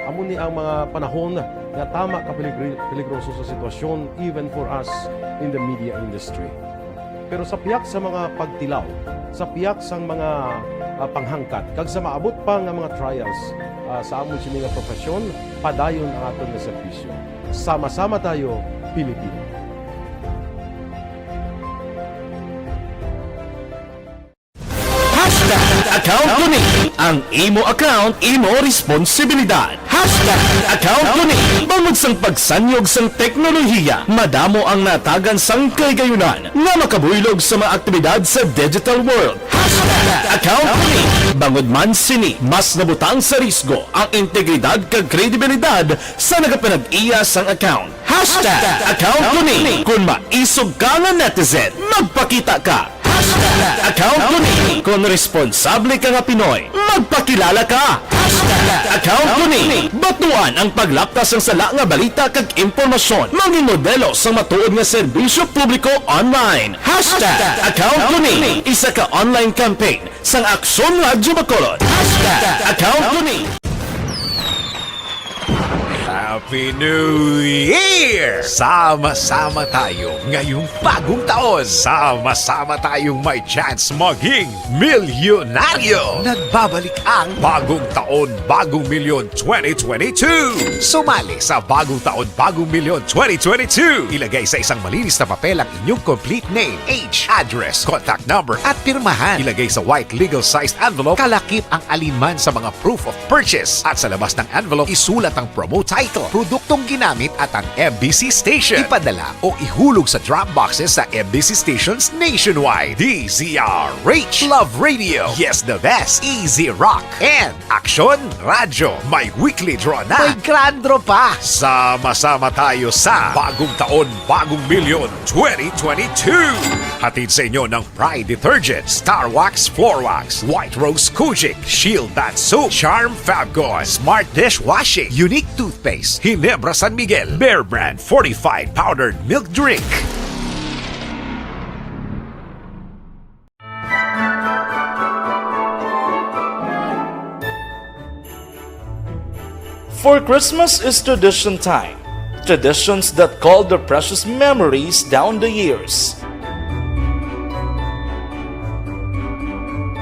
Amo ni ang mga panahon nga tama ka peligri-, peligroso sa sitwasyon, even for us in the media industry. Pero sa pihak sa mga pagtilaw, sa pihak sang mga, ah, panghangkat, kag sa maabot pa nga mga trials, ah, sa amon sini nga profesyon, padayon ang aton nga serbisyo. Sama-sama tayo, Pilipino. Hashtag account ko ni. Ang imo account, imo responsibilidad. Hashtag account ko ni. Bangod sang pagsanyog sang teknolohiya, madamo ang natagan sang kahigayunan nga makabuylog sa mga aktibidad sa digital world. Hashtag account ko ni. Bangod man sini, mas nabutang sa risgo ang integridad kag kredibilidad sa nagapanag-iya sang account. Hashtag account ko ni. Kung maisog ka nga netizen, magpakita ka. Hashtag account ko ni. Kung responsable ka nga Pinoy, magpakilala ka. Hashtag account ko ni. Batuan ang paglapta sang sala nga balita kag impormasyon. Mangin modelo sang matuod nga serbisyo publiko online. Hashtag account ko ni. Isa ka online campaign sang Aksyon Radyo Bacolod. Hashtag account ko ni. Happy New Year! Sama-sama tayo ngayong bagong taon. Sama-sama tayong may chance maging milyonaryo. Nagbabalik ang Bagong Taon, Bagong Milyon twenty twenty-two. Sumali sa Bagong Taon, Bagong Milyon twenty twenty-two. Ilagay sa isang malinis na papel ang inyong complete name, age, address, contact number, at pirmahan. Ilagay sa white legal-sized envelope, kalakip ang alinman sa mga proof of purchase. At sa labas ng envelope, isulat ang promo title, produktong ginamit, at ang M B C station. Ipadala o ihulog sa drop boxes sa M B C stations nationwide. D Z R H, Love Radio, Yes the Best, Easy Rock, and Aksyon Radyo. May weekly draw na. May grand draw pa. Sama-sama tayo sa Bagong Taon, Bagong Milyon twenty twenty-two. Hatid sa inyo ng Pride Detergent, Star Wax Floor Wax, White Rose Kojic, Shield Bath Soap, Charm Fabcon, Smart Dishwashing, Unique Toothpaste, Ginebra San Miguel, Bear Brand Fortified Powdered Milk Drink. For Christmas is tradition time. Traditions that call the precious memories down the years.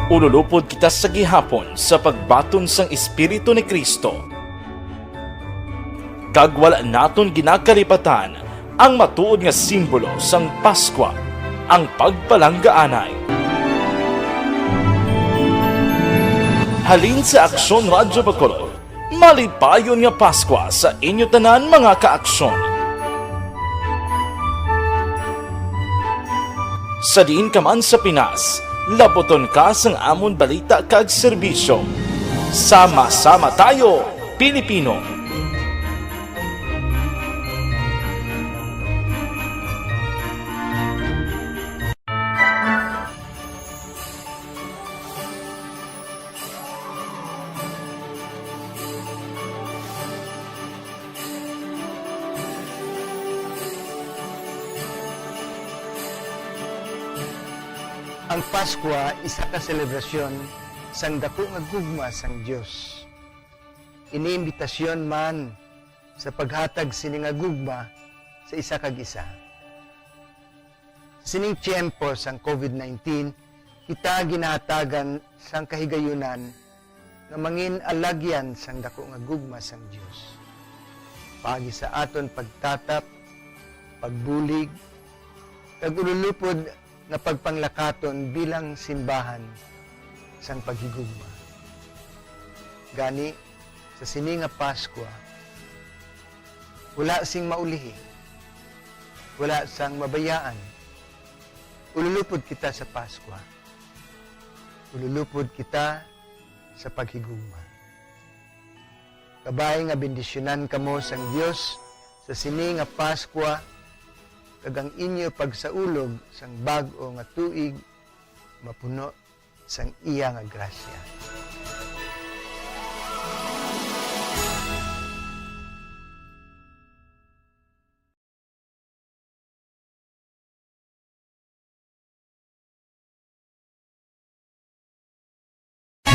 Ululupod kita sa gihapon sa pagbaton sang Espiritu ni Cristo. Kag wala naton ginakalipatan ang matuod nga simbolo sang Paskwa, ang pagpalanggaanay. Halin sa Aksyon Radyo Bacolod, malipayon nga Paskwa sa inyo tanan, mga ka-Aksyon. Sa diin ka man sa Pinas, laputon ka sang amon balita kag serbisyo. Sama-sama tayo, Pilipino! Ang Paskwa isa ka selebrasyon sang daku nga gugma sang Dios. Ini imbitasyon man sa paghatag sini nga gugma sa isa kag isa. Sa sining tiyempo sang COVID nineteen, kita ginahatagan sang kahigayunan nga mangin alagyan sang daku nga gugma sang Dios, paagi sa aton pagtatap, pagbulig, kag ululupod nga pagpanglakaton bilang simbahan sang paghigugma. Gani, sa sini nga Paskwa, wala sing maulihi, wala sang mabayaan. Ululupod kita sa Paskwa. Ululupod kita sa paghigugma. Kabay nga bendisyonan kamo sang Dios sa sini nga Paskwa, kag ang inyo pagsaulog sang bag-o nga tuig mapuno sang iya nga grasya.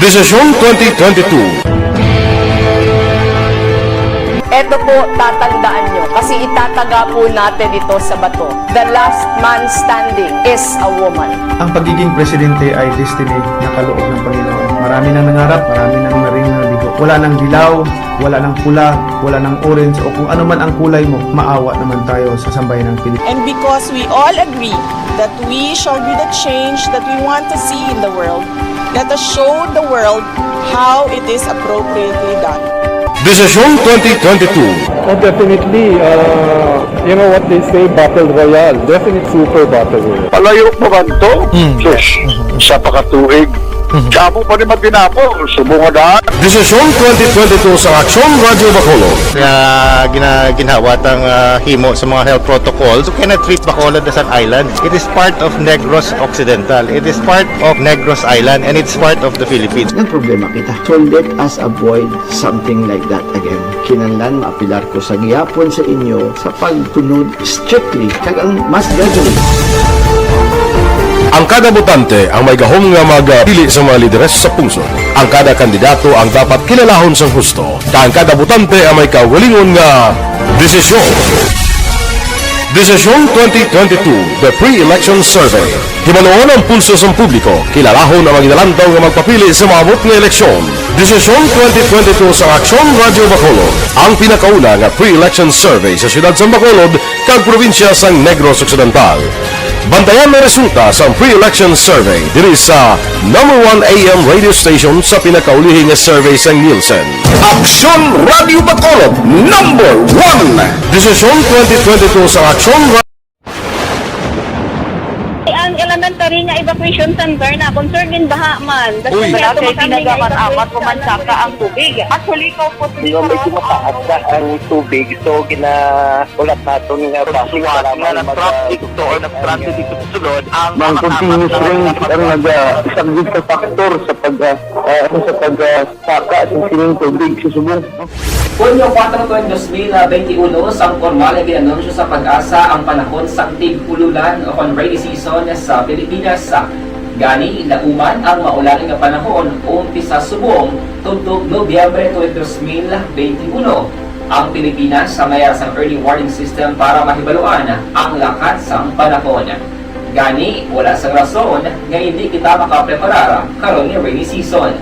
Desisyon twenty twenty-two. Eto po, tatandaan nyo, kasi itataga po natin ito sa bato. The last man standing is a woman. Ang pagiging presidente ay destiny na kaloob ng Panginoon. Marami nang nangarap, marami nang maring naligo. Wala nang dilaw, wala nang pula, wala nang orange, o kung ano man ang kulay mo, maawa naman tayo sa sambayanang Pilipinas. And because we all agree that we shall be the change that we want to see in the world, let us show the world how it is appropriately done. Desisyon twenty twenty-two. Oh, definitely. Uh, you know what they say, battle royale. Definitely super battle royale. Palayo pa man to? Mm. Sus, sa pakatuig. Mm. Kamo pa ni matinapol, subong nga daan. Desisyon twenty twenty-two sa Aksyon Radyo Bacolod. Nga gina-, ginhawa tang, ah, himo sa mga health protocols. You cannot treat Bacolod as an island. It is part of Negros Occidental. It is part of Negros Island, and it's part of the Philippines. Nagproblema kita. So let us avoid something like that again. Kinahanglan maapilar ko sa gihapon sa inyo sa pagsunod strictly kag ang mass gathering. Ang kada botante ang may gahom nga magpili sa mga lideres sa pungsod. Ang kada kandidato ang dapat kilalahon sang husto, kag ang kada botante ang may kaugalingon nga desisyon. Desisyon twenty twenty-two, The Pre-Election Survey. Himanuon ang pulso sang publiko, kilalahon ang mga ginalantaw nga magpapili sa maabot nga eleksyon. Desisyon twenty twenty-two sa Aksyon Radyo Bacolod, ang pinakauna nga pre-election survey sa siyudad sang Bacolod kag probinsya sang Negros Occidental. Bantayan ang resulta sang pre-election survey diri sa number one A M radio station sa pinakaulihi nga survey sang Nielsen. Aksyon Radyo Bacolod, number one. Desisyon twenty twenty-two sa Aksyon Ra- Ang elementary nga evacuation center na concern din baha man. Uy. Kasi may Malaki, tumakami nga tinaga man, evacuation apat ko man center. Saka ang tubig. Actually, ikaw po, Di ba may tumataas na ang tubig, so ginahulat naton nga basi Suwat para nga lang mag-, nag-traffic to or nag-transit dito sa sulod, ang Mang mga continuous tapat na rain ang nag-, ah, isa gid ka factor sa pag, ah, ah, ano, sa pag, ah, saka sa sining tubig sa subong. Hunyo kuwatro, dos mil benti uno, sang pormal nga gin-anunsyo sa PAGASA ang panahon sang tig-ululan o kon rainy season sa Pilipinas. Gani, nauman ang maulan nga panahon umpisa subong tubtob Nobyembre tuig dos mil benti uno. Ang Pilipinas may ara sang early warning system para mahibaluan ang lakat sang panahon. Gani, wala sang rason nga indi kita makapreparar karon nga rainy season.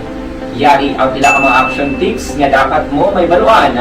Yari ang pila ka mga action tips nga dapat mo mahibaluan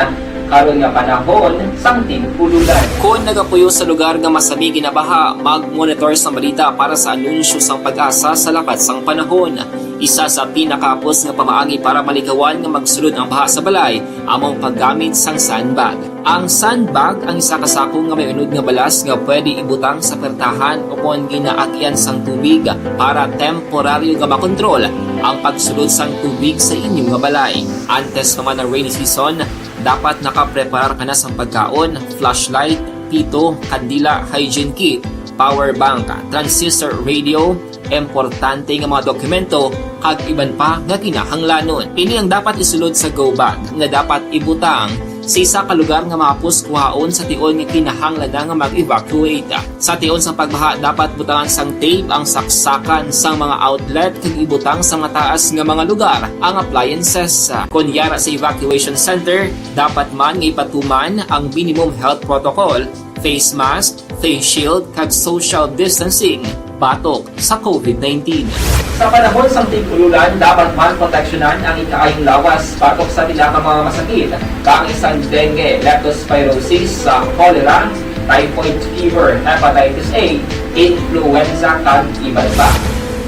karon nga panahon sang tig-ululan. Kon nagapuyo sa lugar nga masami ginabaha, mag-monitor sang balita para sa anunsyo sang PAGASA sa lakat sang panahon. Isa sa pinakahapos nga pamaagi para malikawan nga magsulod ang baha sa balay amo ang paggamit sang sandbag. Ang sandbag ang isa ka sako nga may unod nga balas nga pwede ibutang sa pertahan o kon ginaagian sang tubig para temporaryo nga makontrol ang pagsulod sang tubig sa inyo nga balay. Antes pa man ang rainy season, dapat nakapreparar ka na sang pagkaon, flashlight, pito, kandila, hygiene kit, power bank, transistor radio, importante nga mga dokumento, kag iban pa nga kinahanglanon. Ini ang dapat isulod sa go bag nga dapat ibutang sa isa ka lugar nga mahapos kuhaon sa tion nga kinahanglan na nga mag-evacuate. Sa tion sang pagbaha, dapat butangan sang tape ang saksakan sang mga outlet kag ibutang sa mataas nga mga lugar ang appliances. Kon yara sa evacuation center, dapat man nga ipatuman ang minimum health protocol, face mask, face shield, kag social distancing batok sa COVID nineteen. Sa panahon sang tig-ululan, dapat man proteksyonan ang ikaayong lawas batok sa pila ka mga masakit, kaangay sang dengue, leptospirosis, sa cholera, typhoid fever, hepatitis A, influenza, kag iban pa.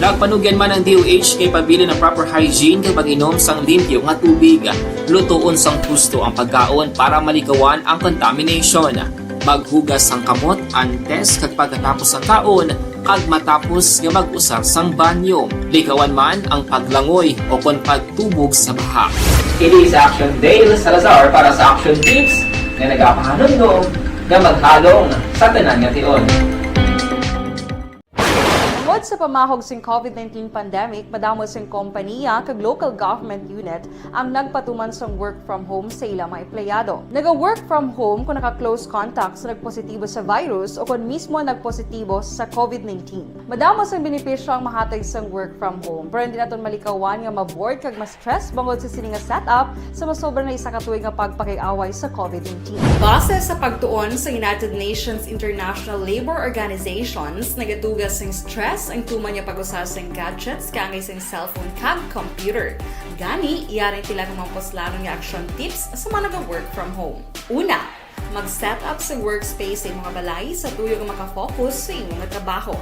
Nagpanugyan man ang D O H kay pabilin ang proper hygiene kag pag-inom sang limpyo nga tubig. Lutoon sang husto ang pagkaon para malikawan ang contamination. Maghugas sang kamot antes kag pagkatapos sang kaon, kag matapos nga mag-usar sang banyo. Likawan man ang paglangoy o kon pagtubog sa baha. Ini si Action Dale Salazar para sa Action Tips nga nagapahanumdom Nga maghalong sa tanan nga tion. Tungod sa pamahog sing COVID nineteen pandemic, madamo sing kompaniya kag local government unit ang nagpatuman sang work from home sa ila mga empleyado. Naga-work from home kung naka-close contact sa nagpositibo sa virus o kon mismo nagpositibo sa COVID nineteen. Madamo sang benepisyo ang mahatag sang work from home, pero hindi naton malikawan nga ma-bored kag ma-stress bangod sa sini nga setup sa masobra na isa ka tuig nga pagpakig-away sa COVID nineteen. Base sa pagtuon sa United Nations International Labor Organizations, nagatuga sing stress ang tuman nga pag-usa sing gadgets kaangay sing cellphone kag computer. Gani, yari tila nga mga puslanon nga action tips sa mga naga-work from home. Una, mag-set up sa workspace sa imong balay sa tuyo nga makafocus sa imong trabaho.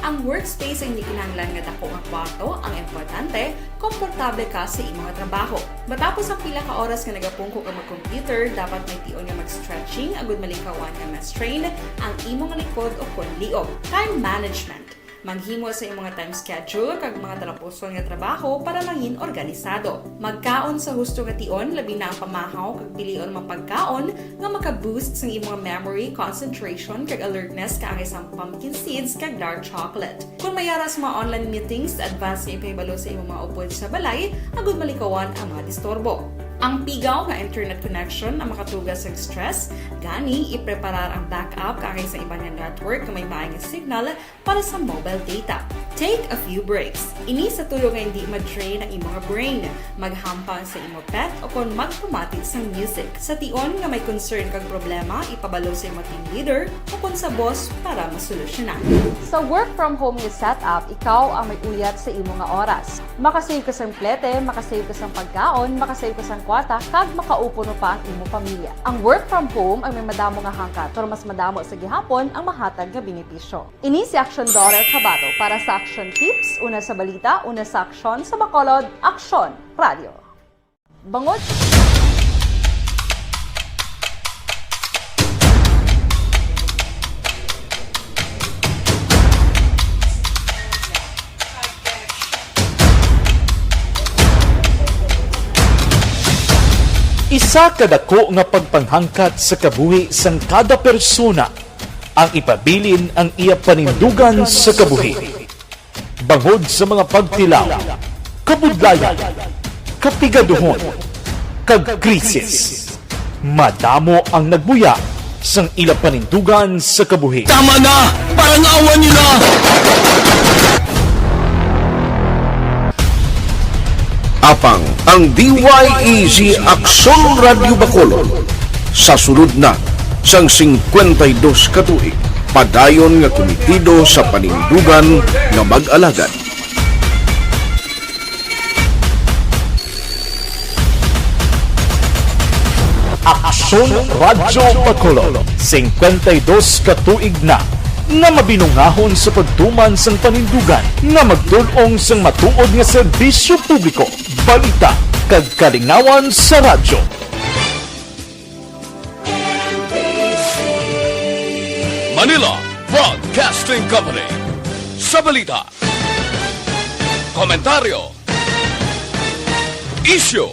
Ang workspace ay hindi kinahanglan nga dako nga kwarto, ang importante, komportable ka sa imong trabaho. Matapos ang pila ka oras nga nagapungko ka mag-computer, dapat may tion nga mag-stretching agud malikawan nga ma-strain ang imong likod o kon liog. Time management. Maghimo sa imong time schedule kag mga talapuson nga trabaho para mangin organisado. Magkaon sa husto nga tion, labi na ang pamahaw kag pilion mga pagkaon nga maka-boost sang imong memory, concentration, kag alertness kaangay sang pumpkin seeds kag dark chocolate. Kung may ara sa mga online meetings, advance nga ipahibalo sa imong mga upod sa balay agud malikawan ang mga disturbo. Ang pigaw nga internet connection ang makatuga sang stress, gani ipreparar ang backup kaangay sa iban nga network nga may maay nga signal para sa mobile data. Take a few breaks. Ini sa tuyo nga hindi ma-drain ang imong brain, maghampang sa imo pet o kon magpamati sang music. Sa tion nga may concern kag problema, ipabalo sa imo team leader o kon sa boss para masolusyonan. Sa work from home nga setup, ikaw ang may uyat sa imo nga oras. Makasave ka sang plete, makasave ka sang pagkaon, makasave ka sang kwarta, kag makaupo pa ang imo pamilya. Ang work from home ang may madamo nga hangkat, pero mas madamo sa gihapon ang mahatag nga benepisyo. Ini si Action Daughter Kabato para sa Action Tips, una sa balita, una sa aksyon, sa Bacolod, Aksyon Radio. Bangod Isa ka dako nga pagpanghangkat sa kabuhi sang kada persona ang ipabilin ang iya panindugan sa kabuhi. Bangod sa mga pagtilaw, kabudlayan, kapigaduhon, kag krisis, madamo ang nagbuya sang ila panindugan sa kabuhi. Tama na! Parangawan niyo na! Apang ang D Y E G Aksyon Radyo Bacolod sa sulod na sang singkwenta y dos ka tuig, padayon nga kumitido sa panindugan nga mag-alagad. Aksyon Radyo Bacolod, singkwenta y dos ka tuig na nga mabinungahon sa pagtuman sang panindugan nga magtul-ong sang matuod nga serbisyo publiko, balita, kag kalingawan sa radyo. Manila Broadcasting Company. Sa balita, komentaryo, isyu,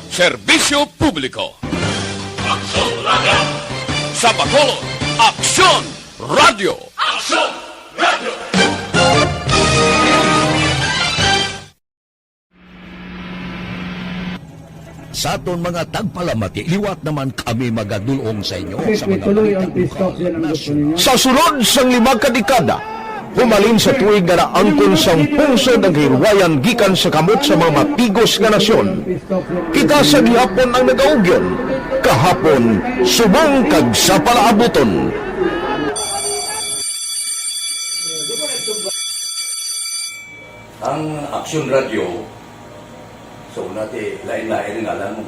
serbisyo publiko. Aksyon Radyo. Sa Bacolod, Aksyon Radyo. Aksyon Radyo. Sa aton mga tagpalamati, liwat naman kami magadul-ong sa inyo sa mga balita lokal, nasyonal. Sa sulod sang lima ka dekada, humalin sa tuig nga naangkon sang pungsod ang kahilwayan gikan sa kamot sa mga mapigos nga nasyon, kita sa gihapon ang nagaugyon, kahapon subong kag sa palaabuton. Ang Aksyon Radyo, sa una ti, lain-lain ang ngalan mo.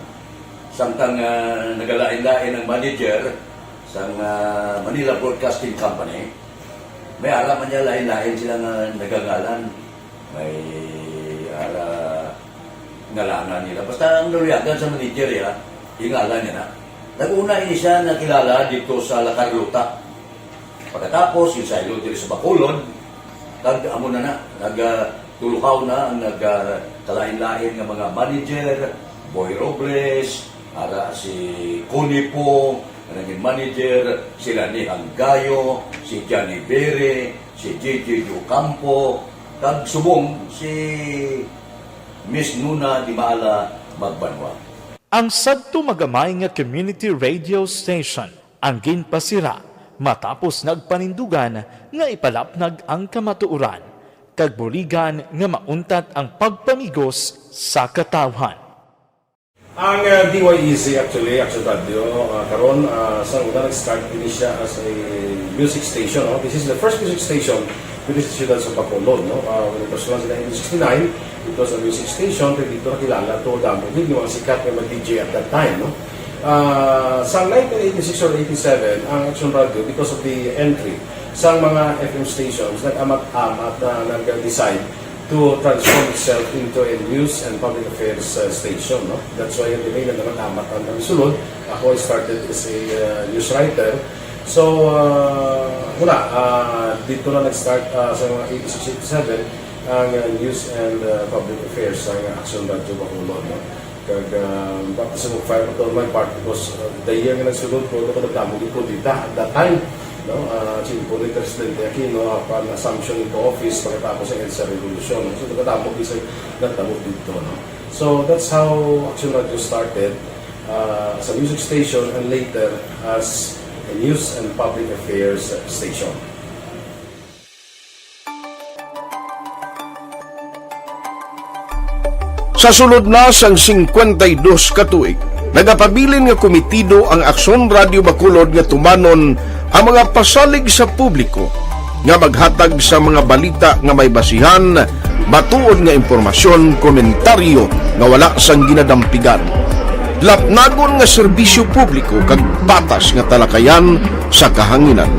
Samtang, ah, nagalain-lain ang manager sang, ah, Manila Broadcasting Company, may ara man niya lain-lain sila nga nagangalan. May ara ngalanan nila. Basta ang naluyagan sa manager, ya, yung ngalan niya na. Nag-una ini siya nakilala dito sa La Carlota. Pagkatapos, yung saylo diri sa Bacolod, kag amo na na, nag, ah, tulukaw na ang nag, ah, kalain-lain nga mga manager, Boy Robles, Ara si Connie Pong, naging manager, sila ni Hanggayo, si Johnny Bere, si J J Ocampo, kag subong si Miss Nuna Dimala Magbanwa. Ang sadto magamay nga community radio station ang ginpasira matapos nagpanindugan nga ipalapnag ang kamatuoran kag buligan nga mauntat ang pagpamigos sa katawhan. Ang uh, D Y E Z actually, Action Radio, uh, karon uh, sa una nag-start ini siya as a music station. No? This is the first music station diri sa siyudad sa Bacolod. No? Uh, when it was launched in nineteen sixty-nine, it was a music station, pero dito nakilala to damo gid yung mga sikat nga mga D J at that time. No? Uh, sa nineteen eighty-six or eighty-seven, ang Action Radio, because of the entry sa mga F M stations, nag-amat-amat na nag-decide to transform itself into a news and public affairs uh, station. No? That's why yung name naman amat ang sulod. Ako, I started as a uh, news writer. So, uh, wala. Uh, dito na nag-start uh, sa mga eighty-six, eighty-seven ang uh, news and uh, public affairs sa Action Radio Bacolod. No? Kag uh, baptism of fire to my part because uh, the year nga nagsunod ko, ako nagdamo gid ko dita at that time. No? Uh, Chimpo ni Presidente Aquino, apan Assumption into office pagkatapos sa EDSA Revolution. So, nagdamo gid sa nagdamo dito. No? So, that's how Action Radio started uh, as a music station and later as a news and public affairs station. Sa sulod na sang singkwenta y dos ka tuig, nagapabilin nga komitido ang Aksyon Radio Bacolod nga tumanon ang mga pasalig sa publiko nga maghatag sa mga balita nga may basihan, matuod nga impormasyon, komentaryo nga wala sang ginadampigan, lapnagon nga serbisyo publiko kag patas nga talakayan sa kahanginan.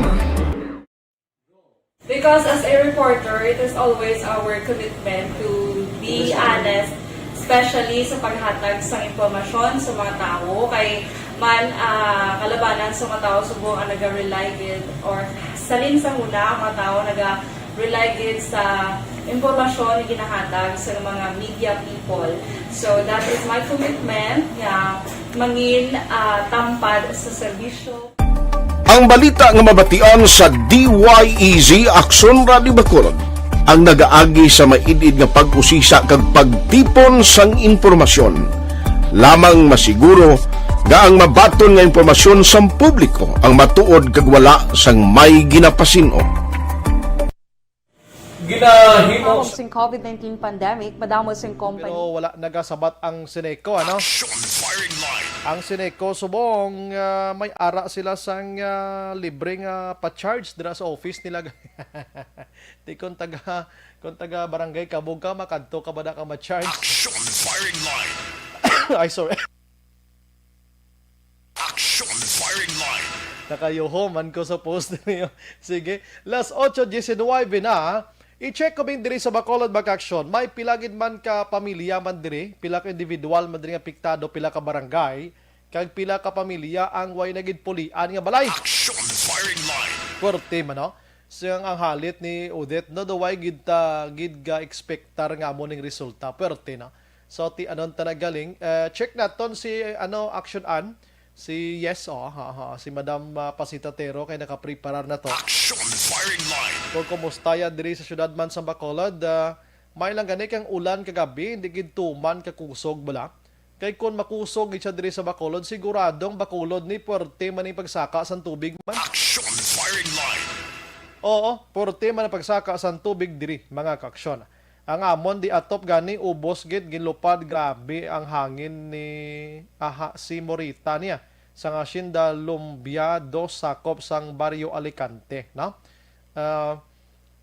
Because as a reporter, it is always our commitment to be honest, especially sa paghatag sang impormasyon sa mga tawo. Kay man, ah, kalabanan sa mga tawo subong ang naga-rely gid or salin sa huna ang mga tawo naga-rely gid sa impormasyon nga ginahatag sa mga media people. So that is my commitment nga mangin, ah, tampad sa serbisyo. Ang balita nga mabatian sa D Y E Z Aksyon Radio Bacolod ang nagaagi sa maid-id nga pag-usisa kag pagtipon sang impormasyon. Lamang masiguro nga ang mabaton nga impormasyon sang publiko ang matuod kag wala sang may ginapasin-o. Ginahimo Tabok sing COVID nineteen pandemic, madamo sing company. Pero wala nagasabat ang Sineco, ano? Action Firing Line. Ang Sineco subong, ah, may ara sila sang, ah, libre nga pa-charge dira sa office nila. Di kung taga, kung taga barangay Kabog ka, makadto ka ba na ka ma-charge? Action Firing Line. Ay, sorry. Action Firing Line. Nakayuho man ko sa post niyo. Sige, las ocho diecinuebe na. I-check ko bing diri sa Bacolod, Mag-Action. May pila gid man ka pamilya man diri, pila ka individual man diri nga apektado, pila ka barangay, kag pila ka pamilya ang way na gid pulian nga balay. Action Firing Line. Puwerte man, no? Siyang ang halit ni Odette, no, daw way gid ta gid ga expectar nga amo ning resulta. Puwerte, no? So, ti anon ta nagaling? Eh, check naton si, ano, Action Ann. Si, yes, oh, ha, ha, si Madam, ah, Pasitatero kay nakapreparar na to. Action Firing Line. Kung kumusta ya diri sa syudad man sa Bacolod, ah, may lang gani kang ulan kagabi, hindi gid tuman kakusog bala. Kay kung makusog gid siya diri sa Bacolod, siguradong Bacolod ni puwerte man ang pagsaka sang tubig man. Action Firing Line. Oo, puwerte man ang pagsaka sang tubig diri, mga kaaksyon. Ang amon di atop gani ubos gid ginlupad, grabe ang hangin ni aha si Morita niya sang Hacienda Lumbia dos sakop sang Barrio Alicante, no? Ah,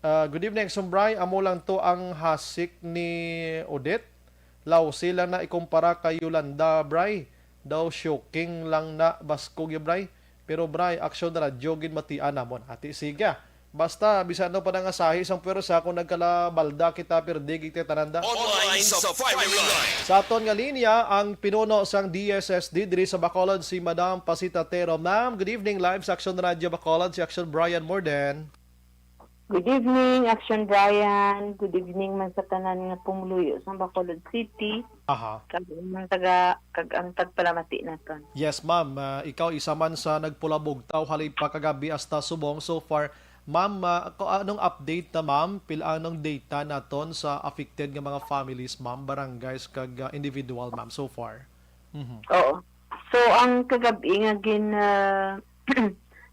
ah, good evening, Action Bri. Amo lang to ang hasik ni Odette. Lawsi lang na ikumpara kay Yolanda, Bri. Daw shocking lang na baskog ya, Bri. Pero, Bri, Action Radyo gid matian namon. Ati, sige. Basta, bisan ano pa na nga sahi sang pwersa, kung nagkalabalda kita, pirdi gid kita tanan da. Online sa Firing Line. Sa aton nga linya, ang pinuno sang D S S D diri sa Bacolod, si Madam Pasita Tero. Ma'am, good evening. Live sa Action Radyo Bacolod, si Action Brian Morden. Good evening, Action Brian. Good evening man sa tanan nga pumuluyo sa Bacolod City. Aha. Kag ang taga, kag ang tagpalamati naton. Yes, ma'am. Ah, ikaw isa man sa nagpulabugtaw halin pa kagabi hasta subong so far. Ma'am, ah, ko-, anong update na, ma'am? Pila anong data naton sa affected nga mga families, ma'am, barangays kag, ah, individual, ma'am, so far? Mhm. Oo. So, ang kagabi nga gin-, ah,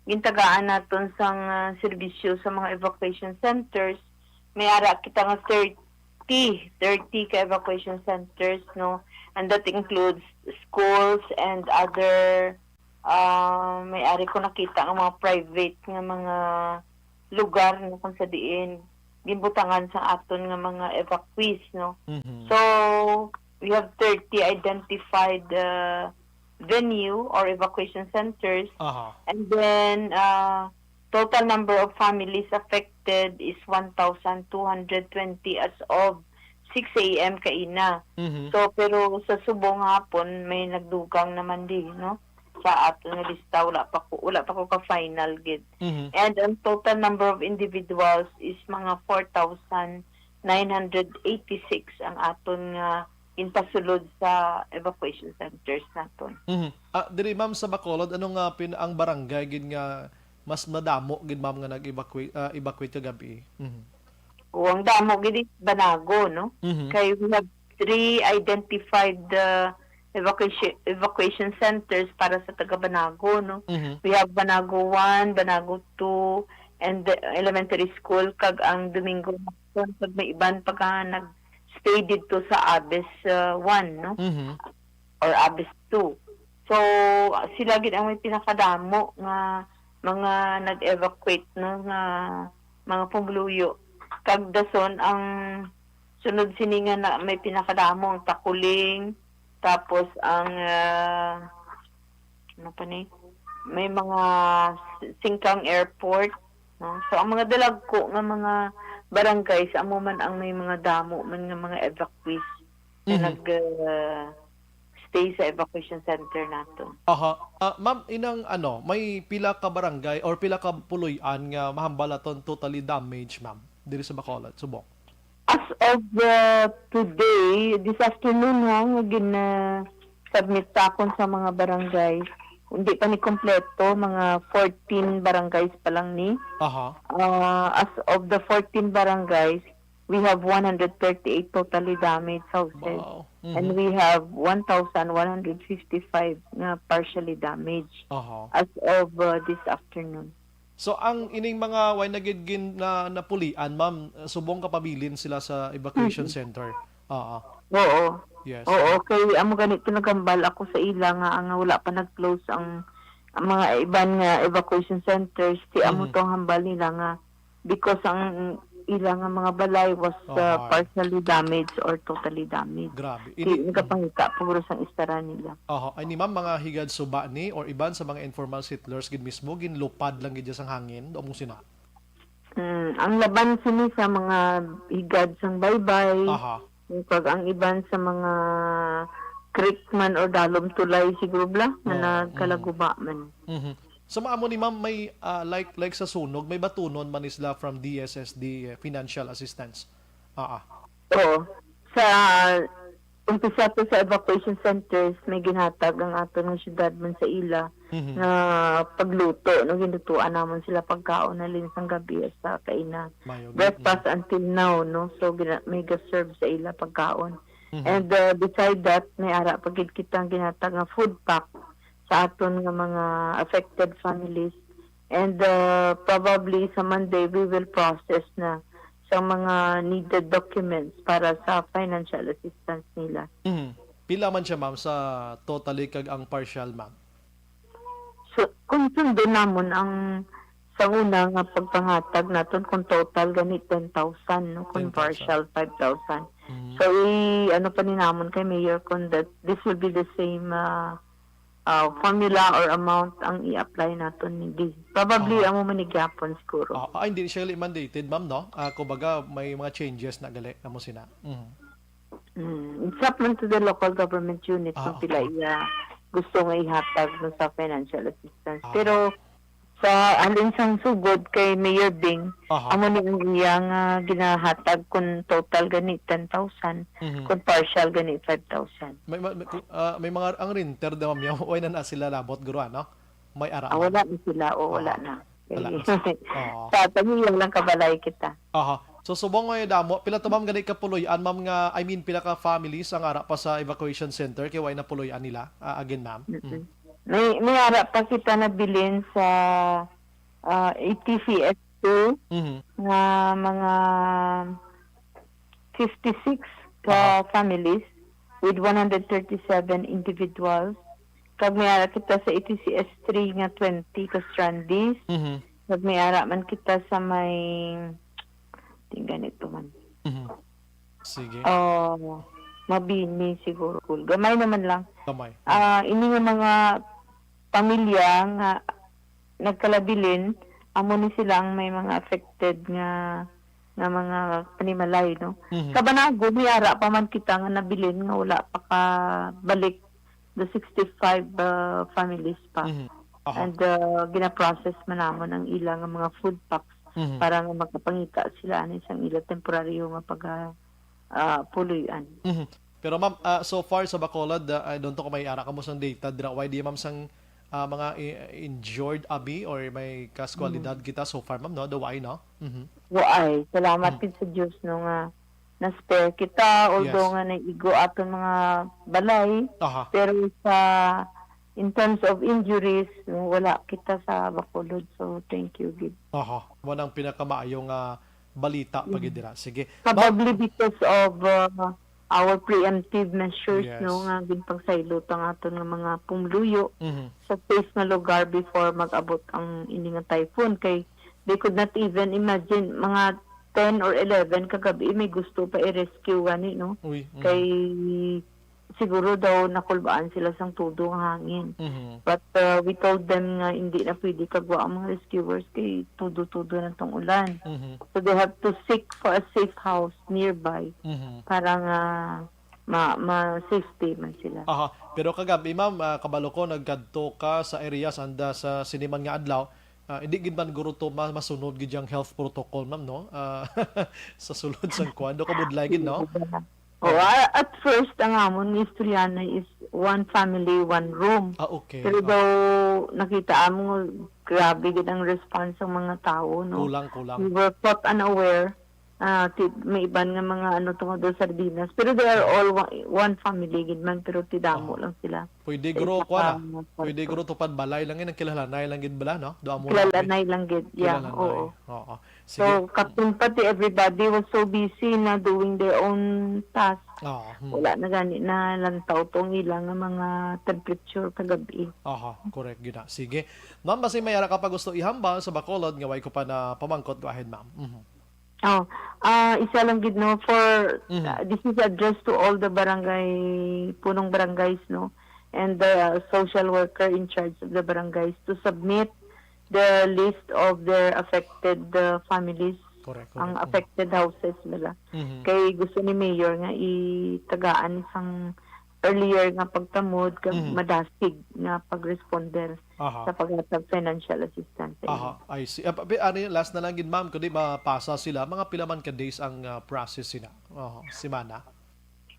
gintagaan naton sang, ah, serbisyo sa mga evacuation centers, may ara kita nga thirty, thirty ka evacuation centers, no? And that includes schools and other, ah, may ari ko nakita nga mga private nga mga lugar, no, kung sa diin ginbutangan sa aton nga mga evacuees, no? Mhm. So, we have thirty identified, uh, venue or evacuation centers. Aha. And then, uh, total number of families affected is one thousand two hundred twenty as of six a m kaina. Mhm. So, pero sa subong hapon, may nagdugang naman di, no? Sa aton nga lista, wala pa ko, wala pa ko ka-final gid. Mhm. And ang total number of individuals is mga four thousand nine hundred eighty-six ang aton nga ginpasulod sa evacuation centers naton. Mhm. Ah, diri, ma'am, sa Bacolod, ano nga pin-, ang barangay gid nga mas madamo gid, ma'am, nga nag-evacuate, ah, evacuate kagabi? Mhm. O, ang damo gid is Banago, no? Mhm. Kay we have three identified, uh, evacuation, evacuation centers para sa taga Banago, no? Mhm. We have Banago one, Banago two, and the elementary school, kag ang Domingo Hapon, kag may iban pa ka nag-stay didto sa Abes, uh, one, no? Mhm. Or Abes two. So, sila gid ang may pinakadamo nga mga nag-evacuate, no, nga mga pumuluyo. Kag dason ang sunod sini nga na, may pinakadamo ang Taculing, tapos ang, ah, ano pa ni? May mga s-, Singkang Airport, no? So, ang mga dalagko nga mga barangays, amo man ang may mga damo man nga mga evacuees na Mhm. nag, ah, stay sa evacuation center nato. Aha. Ah, ma'am, inang ano, may pila ka barangay or pila ka puloy-an nga mahambal naton totally damaged, ma'am, diri sa Bacolod, subong? As of, uh, today, this afternoon, ha, nga gin-, uh, submit sa akon sa mga barangay, hindi pa ni kompleto, mga fourteen barangays pa lang ni. Aha. Uh, as of the fourteen barangays, we have one hundred thirty-eight totally damaged houses. Wow. And Mhm. we have one thousand one hundred fifty-five nga partially damaged Aha. as of, uh, this afternoon. So, ang ining mga way na gid gin-, na, napulian, ma'am, subong kapabilin sila sa evacuation Mm-mm. center? Oo. Oo. Yes. Oo, kay amo gani to nagambal ako sa ila nga, nga wala pa nag-close ang, ang mga iban nga evacuation centers. Ti amo Mhm. to ang hambal nila nga because ang ila nga mga balay was, uh, Aha. partially damaged or totally damaged. Grabe. Ti Ini, mm. nagapangita pa guro sang istara nila. Aha. Ay, ni ma'am, mga higad suba ni or iban sa mga informal settlers gid mismo, ginlupad lang gid sang hangin, do mo sina? Mm, ang laban sini sa mga higad sang baybay, Aha. kag ang iban sa mga creek man o dalom tulay siguro bla, nga Oo, nagkalaguba man. Mhm. So, maamo ni ma'am, may, ah, like, like sa sunog, may batunon man ni sila from D S S D, eh, financial assistance? Ah, ah. Oo. Sa umpisa to sa evacuation centers, may ginhatag ang aton nga syudad man sa ila Mhm. nga pagluto, no? Ginlutuan namon sila pagkaon halin sang gabi sa kaina. Mayo gid, Breakfast mhm. until now, no? So, gina-, may ga-serve sa ila pagkaon. Mhm. And, uh, beside that, may ara pa gid kitang ginhatag nga food pack sa aton nga mga affected families. And, uh, probably sa Monday, we will process na sa mga needed documents para sa financial assistance nila. Mhm. Pila man siya, ma'am, sa totally kag ang partial, ma'am? So, kung sundon namon ang sa una nga pagpanghatag naton, kung total gani ten thousand, no? Kung Ten thousand. partial, five thousand. Mm. So, i-, ano pa ni namon kay Mayor kung that this will be the same, ah, ah, formula or amount ang i-apply naton ni di. Probably Aha. amo man ni gyapon siguro. Ah, ah, hindi siya gali mandated, ma'am, no? Ah, kumbaga, may mga changes na gali, amo sina. Mhm. Mm, it's up man to the local government unit Ah, kung pila okay. iya gusto nga ihatag no sa financial assistance. Ah. Pero Sa halin sang sugod kay Mayor Bing, Aha. amo ni ang iyang, ah, ginahatag, kung total gani ten thousand, Mhm. kung partial gani five thousand. May, may, may, ku-, ah, may mga ang renter daw, ma'am, way na na sila labot, guro, ano? May ara Ah, man. wala na sila. O, wala Aha. na. Wala na sila. Oo. Sa aton, iya lang kabalay kita. Aha. So, subong nga damo, pila to, ma'am, gani ka puloy-an, ma'am, nga, I mean, pila ka families ang ara pa sa evacuation center kay way na puloy-an nila? Ah, again, ma'am. Mm-mm. Mm. May, may ara pa kita nabilin sa, ah, A T C S two Mhm. nga mga fifty-six ka Aha. families with one hundred thirty-seven individuals. Kag may ara kita sa A T C S three nga twenty ka strandees. Mhm. Kag may ara man kita sa may, tingnan ito man. Mhm. Sige. Oh, Mabini siguro. Gamay naman lang. Gamay. Ah, ini nga mga pamilya nga nagkalabilin, amo ni sila ang may mga affected nga, nga mga panimalay, no? Mhm. Sa Banago, may ara pa man kita nga nabilin nga wala pa ka balik, the sixty-five, ah, families pa. Mhm. Aha. And, ah, gina-process man namon ang ila nga mga food packs Mhm. para nga makapangita sila ani sang ila temporaryo nga pag, ah, ah, puloy-an. Mhm. Pero ma'am, ah, so far sa Bacolod, ah, I don't know kung may ara kamo sang data dira. Way di, ma'am, sang, ah, mga i-, injured abi or may kaskwalidad Mhm. kita so far, ma'am, no? Daw way, no? Mhm. Waay. Salamat Mhm. gid sa Dios, no, nga na-spare kita, although Yes. nga naigo aton mga balay, Aha. pero sa, in terms of injuries, no, wala kita sa Bacolod. So, thank you gid. Aha. Mo nang pinakamaayo nga balita pa gid Mm. dira. Sige. Ma'am. Probably because of, uh, our preemptive measures, Yes. no, nga ginpangsaylo ta nga aton nga mga pumuluyo Mhm. sa safe nga lugar before mag-abot ang ini nga typhoon. Kay they could not even imagine, mga ten or eleven kagabi, may gusto pa i-rescue gani, no? Uy, mhm. Kay siguro daw nakulbaan sila sang tudo nga hangin. Mhm. But, uh, we told them nga hindi na pwede kagwa ang mga rescuers kay tudo-tudo na tong ulan. Mhm. So they have to seek for a safe house nearby Mhm. para nga ma-, ma-safety man sila. Aha. Pero kagabi, ma'am, ah, kabalo ko, nagkadto ka sa areas anda sa siniman nga adlaw. Ah, hindi gid man guro to ma-, masunod gid yung health protocol, ma'am, no? Ah, sa sulod sang kwan, do kabudlay gid, no? Oo, Yeah. ah, at first, ang amon nga istoryahanay is one family, one room. Ah, okay. Pero Ah. daw, nakita mo, grabe gid ang response sang mga tawo, no? Kulang, kulang. We were caught unaware. Ah, ti-, may iban nga mga, ano, tungod daw sardinas. Pero they are Ah. all wa-, one family gid man, pero ti damo Ah. lang sila. Pwede Sa guro, isa kuwan, ka ah. mga Pwede kwarto. guro tupad balay lang yun, ang kilalanay lang gid bala, no? Do amo lang, eh. Kilalanay lang gid, yeah, Kilalanay. oo. Oo. So, Sige. katong pati everybody was so busy na doing their own task. Oo, hmm. Wala na gani na lantaw tong ilang nga mga temperature kagabi. Aha, correct gyud na. Sige. Ma'am, basi may ara ka pa gusto ihambal sa Bacolod nga way ko pa na pamangkot, go ahead, ma'am. Mhm. Oh, ah, isa lang gid, no, for, Mhm. ah, this is addressed to all the barangay, punong barangays, no, and the social worker in charge of the barangays to submit the list of their affected, uh, families, Correct, ang correct. Mhm. affected houses nila. Mhm. Kay gusto ni Mayor nga itagaan isang earlier nga pagtamod kag Mhm. madasig nga pag-responder Aha. sa paghatag financial assistance sa Aha, ila. I see. Ah, pa-, pi-, ano yun, last na lang gid, ma'am, kundi mapasa sila, mga pila man ka days ang, ah, process sila? Aha, semana?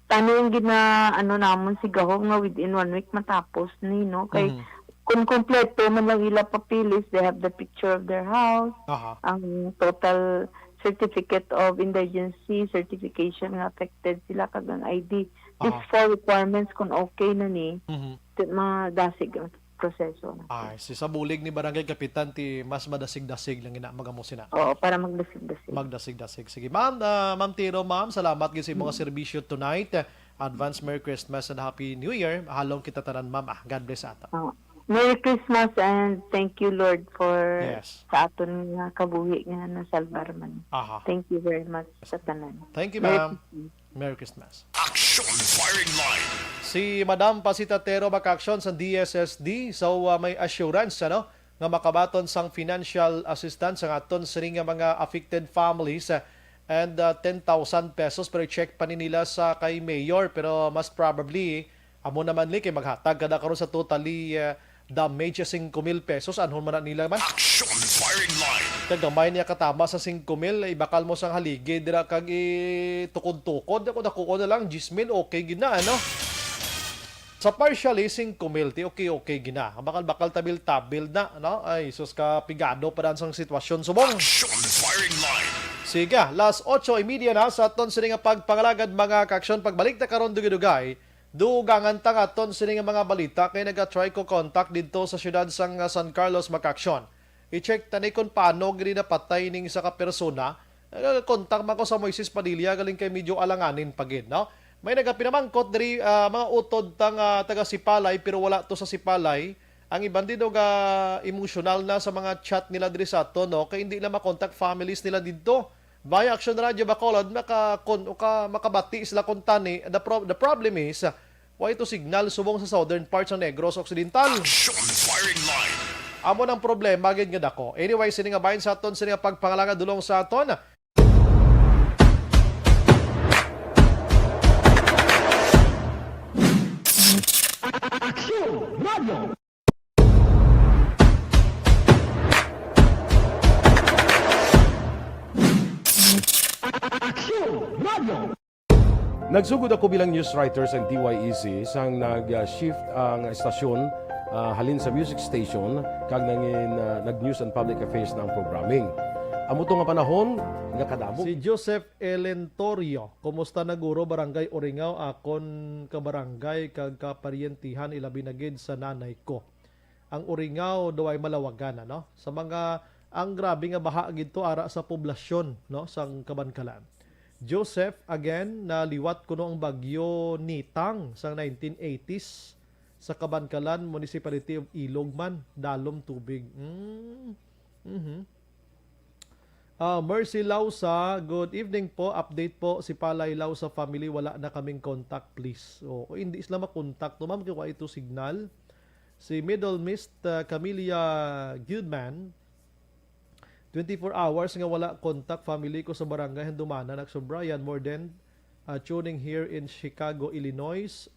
Tani ang gina-, ano namon si gahom nga within one week matapos ni, no? Kay Mhm. kung kompleto man lang ila papeles, they have the picture of their house, Aha. ang total certificate of indigency certification nga affected sila, kag ang I D. These Aha. four requirements, kung okay na ni, Mhm. ti-, madasig ang proseso na. Ay, si sa bulig ni Barangay Kapitan, ti mas madasig-dasig lang ina, magamo sina. Oo, para magdasig-dasig. Magdasig-dasig. Sige, ma'am, ah, Ma'am Tiro, ma'am, salamat gid sa imong Mm. serbisyo tonight. Advance Merry Christmas and Happy New Year. Halong kita tanan, ma'am, ah. God bless sa ato. Oo. Merry Christmas and thank you, Lord, for Yes. sa aton nga kabuhi nga nasalbar man. Aha. Thank you very much sa tanan. Thank you, Merry ma'am. Christmas. Merry Christmas. Action Firing Line. Si Madam Pasita Tero, maka-action sa D S S D. So, uh, may assurance, ano, nga makabaton sang financial assistance ang aton sini nga mga affected families, uh, and, uh, ten thousand pesos, pero i-check pa ni nila sa kay Mayor, pero mas probably, amo naman ni kay maghatag kada karon sa totally, uh, damage sa singko mil pesos, anhon man na nila man. Action firing line. Kagamay niya katama sa singko mil, ibakal mo sang haligi dira kag itukod-tukod, ako dakuon na lang, diyes mil, okay gid na, ano? Sa partially, singko mil, ti okay, okay gid na. Bakal-bakal, tabil-tabil na, no? Ay, sus, ka pigado pa daan sang sitwasyon, subong. Action firing line. Sige, las otso y media na sa aton sini nga pagpangalagad, mga kaaksyon. Pagbalik ta karon, dugay-dugay, dugangan ta nga aton sini nga mga balita kay naga-try ko contact didto sa siyudad sang, ah, San Carlos, mga kaaksyon. I-check ta ni kung paano gid napatay ning isa ka persona. Nagakontak man ko sa Moises Padilla, galing kay medyo alanganin pa gid, no? May nagapinamangkot diri, ah, mga utod ta nga taga Sipalay, pero wala to sa Sipalay. Ang iban din, og, ah, emosyonal na sa mga chat nila diri sa ato, no? Kay hindi na makontak families nila didto. Via Action Radio Bacolod, maka-, kon-, o ka-, makabati sila kung tani. The pro-, the problem is, ah, wala to signal subong sa southern part sa Negros Occidental. Action firing line. Amo nang problema gid nga dako. Anyway, sini nga bahin sa aton, sini nga pagpangalagad, dulong sa aton. Action Radio. Action Radio. Nagsugod ako bilang news writer sa D Y E C sang nag-shift ang estasyon, ah, halin sa music station kag nangin, ah, nag-news and public affairs na ang programming. Amo to nga panahon nga kadamo. Si Joseph Elentorio, kumusta na, guro? Barangay Oringaw, akon kabarangay kag kaparyentihan, ilabi na gid sa nanay ko. Ang Oringaw daw ay malawagan, ano? Sa mga, ang grabe nga baha gid to ara sa poblasyon, no, sang Kabankalan. Joseph, again, naliwat kuno ang bagyo Nitang sang nineteen eighties sa Kabankalan, Municipality of Ilog man, dalom tubig. Mm. Mhm. Ah, Mercy Lausa, good evening po. Update po, Sipalay Lausa family, wala na kaming contact, please. Oh, hindi sila makontak to, ma'am, kay wa ito signal. Si Middle Mist, ah, Camilla Goodman, twenty-four hours nga wala contact family ko sa barangay Handumanan, Action Brian, more than, ah, tuning here in Chicago, Illinois.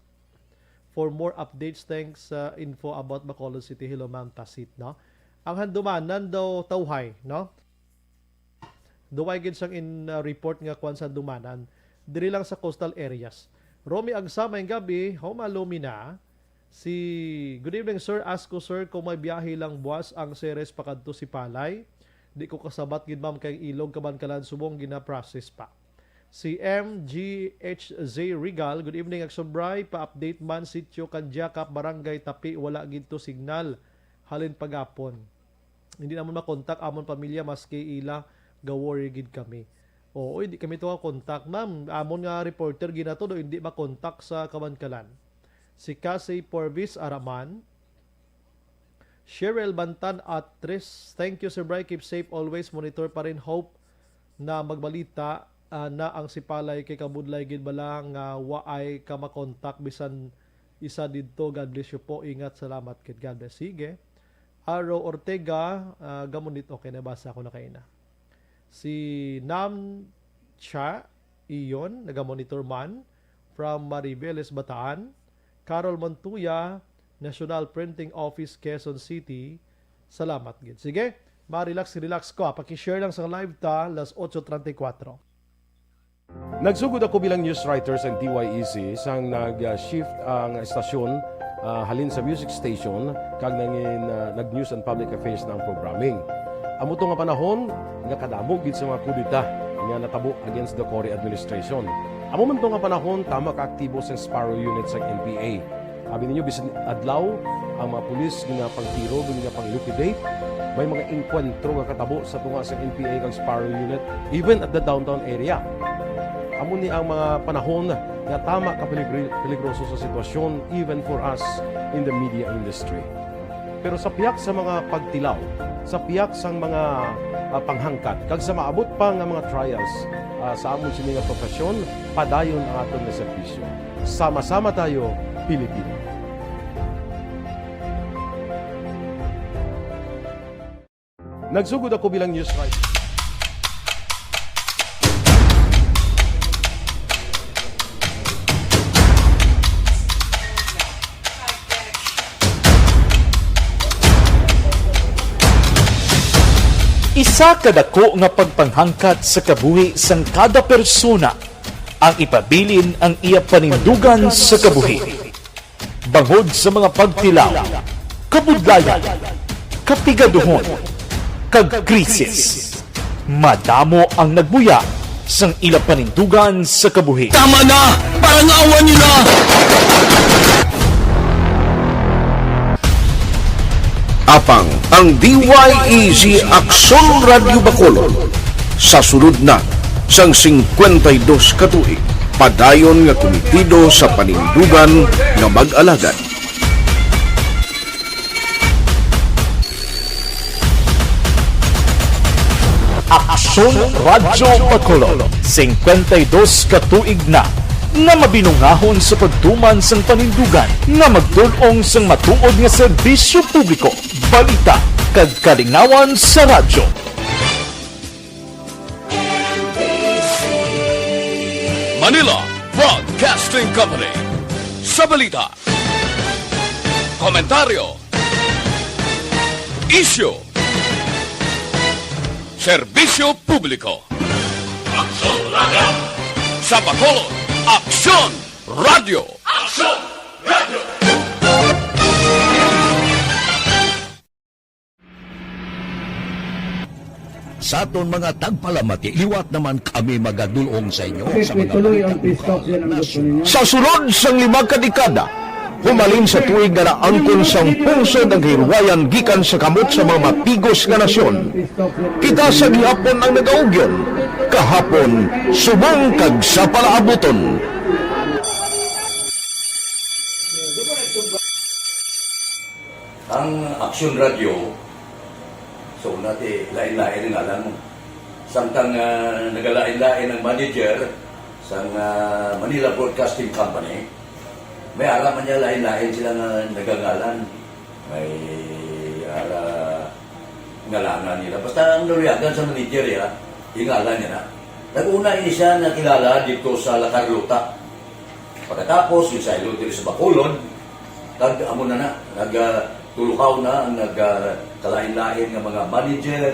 For more updates, thanks, ah, info about Bacolod City. Hello, Ma'am Tasit, no? Ang Handumanan daw tawhay, no? Duway gid sang in, uh, report nga kwan sa Handumanan, diri lang sa coastal areas. Romy Agsa, maayong gabi, humalumi na. Si, good evening, sir. Ask ko, sir, kung may biyahe lang buwas ang Ceres pakadto Sipalay. Di ko kasabat gid, ma'am, kay Ilog, Kabankalan, subong gina-process pa. Si M G H Z Regal, good evening, Action Bri, pa-update man, Sitio Kandiakap, Barangay Tapi, wala gid to signal halin pagapon. Hindi namon makontak amon pamilya, maski ila, ga-worry gid kami. Oo, hindi kami to contact, ma'am. Amon nga reporter gina to, do hindi makontak sa Kabankalan. Si Cassie Porvis Araman, Cheryl Bantan Atres, thank you, Sir Bri. Keep safe always. Monitor pa rin. Hope na magbalita, ah, na ang Sipalay kay kabudlay gid bala nga waay ka makontak bisan isa didto. God bless you po. Ingat, salamat kid. God bless. Sige. Arrow Ortega, ah, gamonit. Okay, nabasa ko na kaina. Si Nam Cha Iyon, nagamonitor man from Mariveles, Bataan. Carol Montuya, National Printing Office, Quezon City. Salamat gid. Sige, ma-relax, relax ko, ah. Paki-share lang sa live ta, las otso treinta y cuatro. Nagsugod ako bilang news writer sa D Y E C sang nag-shift ang estasyon, ah, halin sa music station kag nangin, ah, nag-news and public affairs na ang programming. Amo to nga panahon nga kadamo gid sa mga kudeta nga natabo against the Cory administration. Amo man to nga panahon, tama ka aktibo sang Sparrow Unit sang N P A. Abi ninyo, bisan adlaw, ang mga pulis ginapangtiro, ginapang-liquidate. May mga engkwentro nga katabo sa tunga sang N P A kag Sparrow Unit, even at the downtown area. Amo ni ang mga panahon nga tama ka peligri-, peligroso sa sitwasyon, even for us in the media industry. Pero sa pihak sa mga pagtilaw, sa pihak sang mga, ah, panghangkat, kag sa maabot pa nga mga trials, ah, sa amon sini nga profesyon, padayon ang aton nga serbisyo. Sama-sama tayo, Pilipino. Nagsugod ako bilang news writer. Isa ka dako nga pagpanghangkat sa kabuhi sang kada persona ang ipabilin ang iya panindugan sa kabuhi. Bangod sa mga pagtilaw, kabudlayan, kapigaduhon, kag krisis, madamo ang nagbuya sang ila panindugan sa kabuhi. Tama na! Parang awa nila! Apang ang D Y E Z Aksyon Radyo Bacolod sa sulod na sang singkwenta y dos ka tuig, padayon nga kumitido sa panindugan nga mag-alagad. Aksyon Radyo Bacolod, singkwenta y dos ka tuig na nga mabinungahon sa pagtuman sang panindugan nga magtul-ong sang matuod nga serbisyo publiko, balita, kag kalingawan sa radyo. Manila Broadcasting Company. Sa balita, komentaryo, isyu, serbisyo publiko. Aksyon Radyo. Sa Bacolod, Aksyon Radyo. Aksyon Radyo. Sa aton mga tagpalamati, liwat naman kami magadul-ong sa inyo sa mga balita lokal. Sa sulod sang lima ka dekada, humalin sa tuig nga naangkon sang pungsod ang kahilwayan gikan sa kamot sa mga matigos nga nasyon. Kita sa gihapon ang nagaugyon, kahapon, subong kag sa palaabuton. Ang Aksyon Radyo, sa una ti lain-lain ang ngalan mo. Samtang, ah, nagalain-lain ang manager sang, ah, Manila Broadcasting Company, may ara man niya lain-lain sila nga nagangalan. May ara ngalanan nila. Basta ang naluyagan sa manager, ya, ingalan niya na. Nag-una ini siya nakilala dito sa La Carlota. Pagkatapos, yung saylo diri sa Bacolod, kag amo na na, nag, ah, tuluhaw na ang nag, ah, kalain-lain nga mga manager,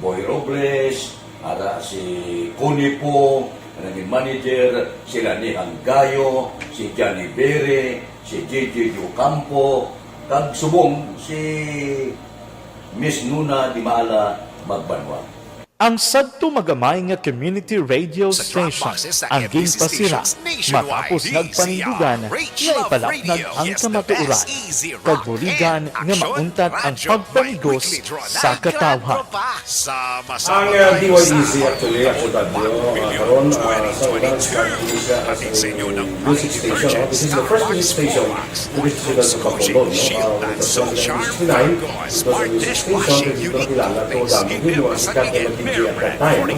Boy Robles, ara si Connie Po, nga naging manager, sila ni Hanggayo, si Johnny Bere, si J J Ocampo, kag subong si Miss Nuna Dimaala Magbanwa. Ang sadto magamay nga community radio station ang ginpasira matapos nagpanindugan nga ipalapnag ang kamatuoran kag buligan nga mauntat ang pagpamigos sa katawhan. Ang, uh, D Y E Z actually, Aksyon Radyo, uh, karon, uh, sa una, nag-start siya as a music station, no? This is the first music station to be digital sa Bacolod, no? Uh, when it was founded in nineteen sixty-nine, it was a music station, kaya dito nakilala to, dami din yung sikat na D J at that time, no?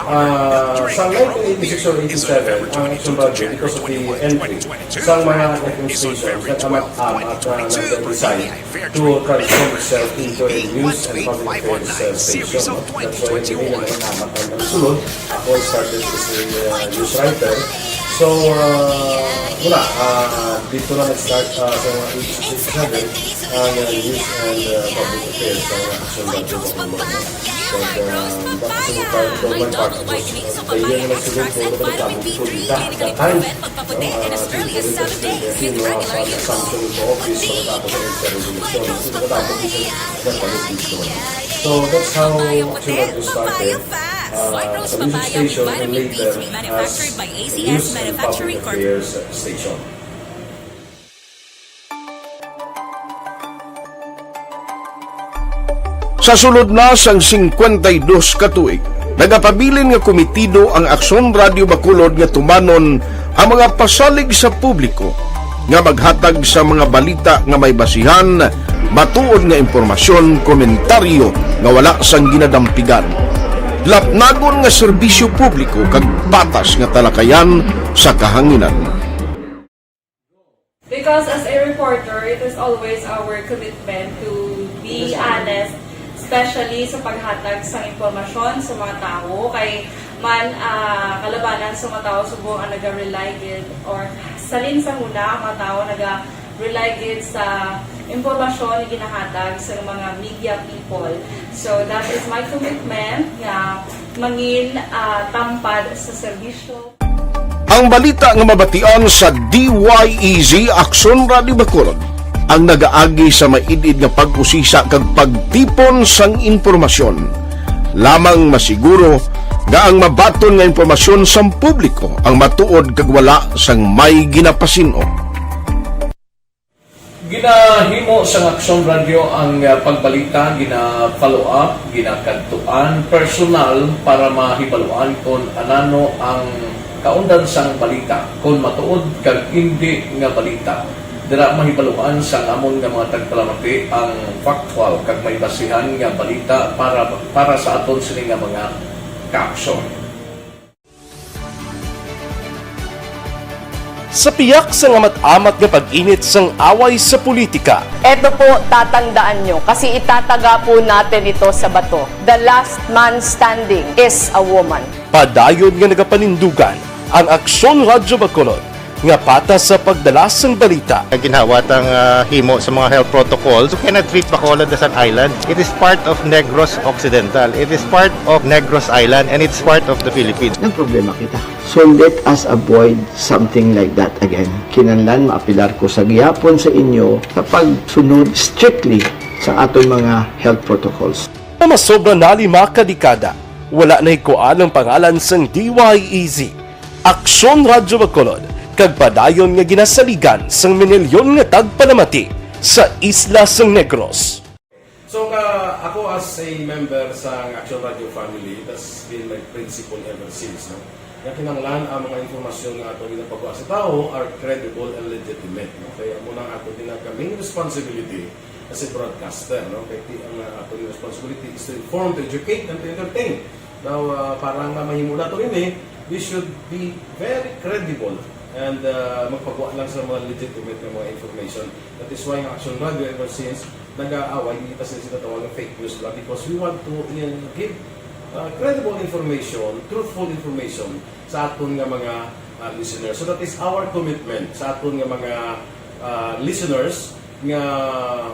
Ah, sa nineteen eighty-six or eighty-seven, ang Aksyon Radyo, because of the entry sa mga F M stations, nag-amat-amat na nag-decide to transform itself into a news and public affairs, uh, station, no? That's why kami na nag-amat ang nagsulod. Ako, I started as a, uh, news writer. So, uh, wala, uh, dito na nag-start, uh, sa mga eighty-six, eighty-seven, uh, na news and, uh, public affairs sa Aksyon Radyo Bacolod, no? But, um, that was in part, for my part, it was, uh, the year na nagsulod ko, nagkakita ko dito at that time. No, ah, si President Duterte, no, ah, sa assumption into office, pagkatapos ng eleksyon, no? Pagkatapos ng eleksyon, nagpalit dito, no? So, that's how Aksyon Radyo started, ah, as a music station and later as a news and public affairs station. Sa sulod na sang singkwenta y dos ka tuig, nagapabilin nga kumitido ang Aksyon Radyo Bacolod nga tumanon ang mga pasalig sa publiko nga maghatag sa mga balita nga may basihan, matuod nga impormasyon, komentaryo nga wala sang ginadampigan, lapnagon nga serbisyo publiko kag patas nga talakayan sa kahanginan. Because as a reporter, it is always our commitment to be honest, especially sa paghatag sa impormasyon sa mga tawo. Kay man, ah, kalabanan sa mga tawo subong ang naga-rely gid, or salin sa huna ang mga tawo naga, Rely gid sa impormasyon nga ginahatag sa mga media people. So, that is my commitment nga mangin, ah, tampad sa serbisyo. Ang balita nga mabatian sa D Y E Z Aksyon Radio Bacolod ang nagaagi sa maid-id nga pag-usisa kag pagtipon sang impormasyon. Lamang masiguro nga ang mabaton nga impormasyon sang publiko ang matuod kag wala sang may ginapasin-o. Ginahimo sang Aksyon Radyo ang, ah, pagbalita, gina-follow up, ginakadtuan personal para mahibaluan kon anano ang kaundan sang balita, kon matuod kag indi nga balita. Dira mahibaluan sang amon nga mga tagpalamati ang factual kag may basihan nga balita para, para sa aton sini nga mga kaaksyon. Sa piyak sang amat-amat nga pag-init sang away sa politika, Eto po, tatandaan nyo, kasi itataga po natin ito sa bato. The last man standing is a woman. Padayon nga nagapanindugan ang Aksyon Radyo Bacolod nga patas sa pagdala sang balita. Ginhawat ang ah, himo sa mga health protocols. You cannot treat Bacolod as an island. It is part of Negros Occidental. It is part of Negros Island and it's part of the Philippines. Nagproblema kita. So let us avoid something like that again. Kinahanglan maapilar ko sa gihapon sa inyo sa pagsunod strictly sa aton mga health protocols. Nga masobra na lima ka dekada, wala nahikuan ang pangalan sang D Y E Z, Aksyon Radyo Bacolod, kag padayon nga ginasaligan sang minilyon nga tagpalamati sa isla sang Negros. So, ka, ako as a member sa Action Radio family, that's been my principle ever since, no? Nga kinahanglan ang mga impormasyon nga ato ginapagwa sa tawo are credible and legitimate, no? Kaya amo nang ato ginag-, main responsibility as a broadcaster, no? Kay ti-, ang, uh, ato responsibility is to inform, to educate, and to entertain. Now, uh, para nga mahimo nato ini, we should be very credible and uh, magpagwa lang sa mga legitimate nga mga information. That is why ang Action Radio ever since nag-aaway, hindi pa sila sinatawag ng fake news lang because we want to uh, give uh, credible information, truthful information sa aton nga mga uh, listeners. So that is our commitment sa aton nga mga uh, listeners nga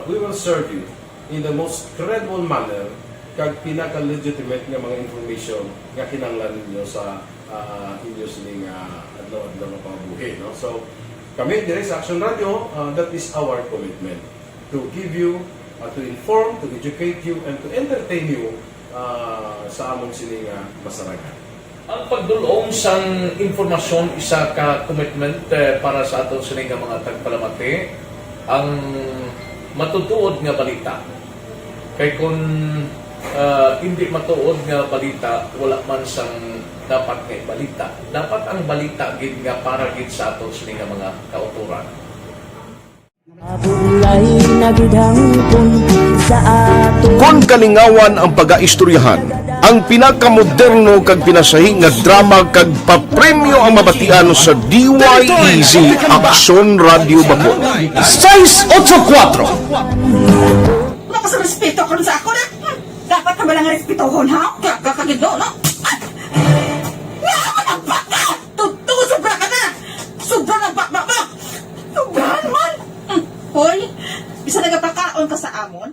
we will serve you in the most credible manner kag pinaka-legitimate nga mga information nga kinahanglan ninyo sa uh, inyo sining uh, adlaw-adlaw nga pangabuhi, no? So kami diri sa Action Radio, uh, that is our commitment to give you, uh, to inform, to educate you, and to entertain you uh, sa among sini nga masarangan. Ang pagdul-ong sang impormasyon isa ka commitment eh, para sa aton sini nga mga tagpalamati, ang matutuod nga balita. Kay kun ah, hindi matuod nga balita, wala man sang dapat nga balita. Dapat ang balita gid nga para gid sa aton sini nga mga kautoran. Mabulay na gid hangpon sa ato. Kon kalingawan ang pagaistoryahan, ang pinakamoderno kag pinasahi nga drama kag papremyo ang mabatian sa D Y E Z Aksyon Radio Bacolod. Sais otso kuwatro. Wala ka sa respeto karon sa ako na. Dapat ka ba lang respetohon, ha? Kaya ka kagido, no? Nga ako nagbaka! Tuto, sobra ka na! Sobra na baka mo! Sobra naman! Hmm. Hoy, bisa nagapakaon ka sa amon?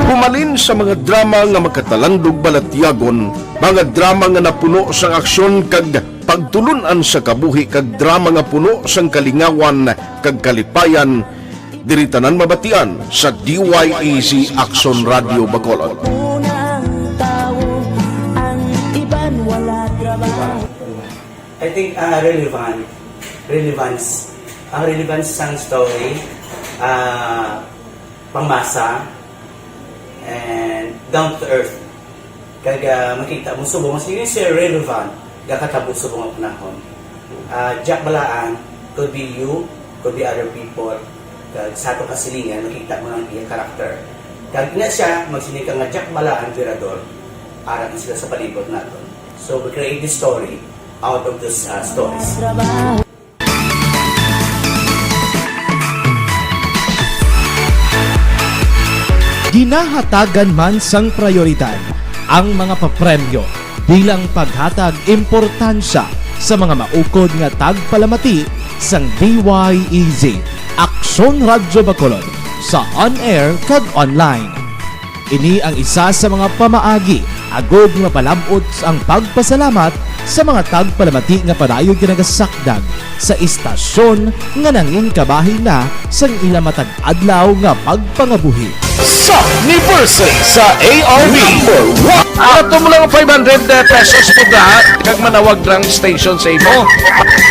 Humalin sa mga drama nga makatalandog balatyagon, mga drama nga napuno sang aksyon kag pagtulun-an sa kabuhi kag drama nga puno sang kalingawan kag kalipayan, diri tanan mabatian sa D Y E Z Aksyon Radio Bacolod. I think uh, relevant, relevance, ang relevance sang story, uh, pangmasa, and down to earth. Kag uh, makita mo subong mas yun siya relevant gakatabo subong ang panahon. Uh, Jack Balaan could be you, could be other people. Kag sa ato kasilingan makita mo ang iya character. Kag ina siya magsiling ka nga Jack Balaan Virador, arang sila sa palibot naton. So we create this story out of those uh, stories. Ginahatagan man sang prayoridad ang mga papremyo bilang paghatag importansya sa mga maukod nga tagpalamati sang D Y E Z, Aksyon Radyo Bacolod, sa on-air kag online. Ini ang isa sa mga pamaagi agod nga mapalab-ot ang pagpasalamat sa mga tagpalamati nga padayon nga nagasakdag sa istasyon nga nangin kabahin na sang ila matag adlaw nga pagpangabuhi. Sa anniversary sa A R B. Number one. Ato mo lang five hundred pesos mo da, kag manawag lang station sa imo.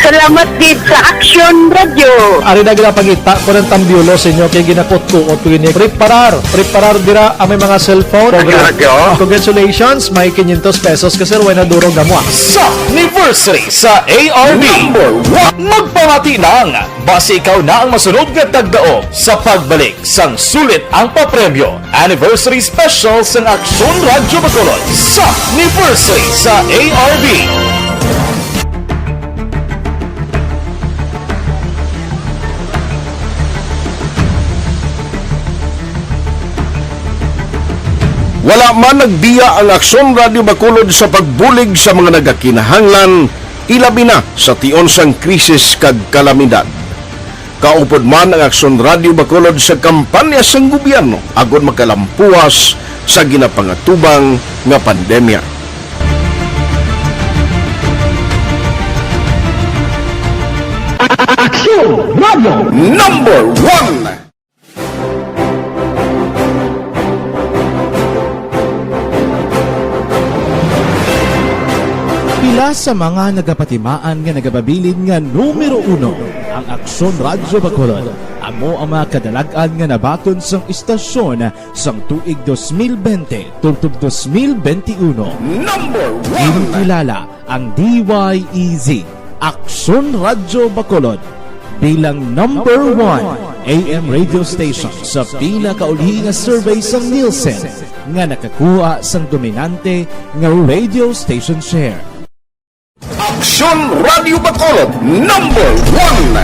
Salamat gid sa Aksyon Radyo. Ari na ginapangita ko ng tambiolo sa inyo kay ginakot-kuot ko ini. Preparar, preparar dira ang may mga cellphone. Radyo. Congratulations, may quinientos pesos ka, sir, way na durog amo, ah. Sa anniversary sa A R B. Number one. Magpamati lang, basi ikaw na ang masunod nga tagdaog sa pagbalik sang sulit ang papremyo. Anniversary Special sang Aksyon Radyo Bacolod sa anniversary sa A R B. Wala man nagbiya ang Aksyon Radyo Bacolod sa pagbulig sa mga nagakinahanglan, ilabi na sa tion sang krisis kag kalamidad. Kaupod man ang Aksyon Radyo Bacolod sa kampanya sang gobyerno agod makalampuas sa ginapangatubang nga pandemya. Aksyon Radyo Number One. Pila sa mga nagapatimaan nga nagapabilin nga numero uno ang Aksyon Radyo Bacolod. Amo ang mga kadalag-an nga nabaton sang istasyon sang tuig dos mil bente tubtob dos mil bente uno. Number one. Ginkilala ang D Y E Z, Aksyon Radyo Bacolod, bilang number one A M radio station sa pinakaulihi nga survey sang Nielsen nga nakakuha sang dominante nga radio station share. Aksyon Radio Bacolod, number one.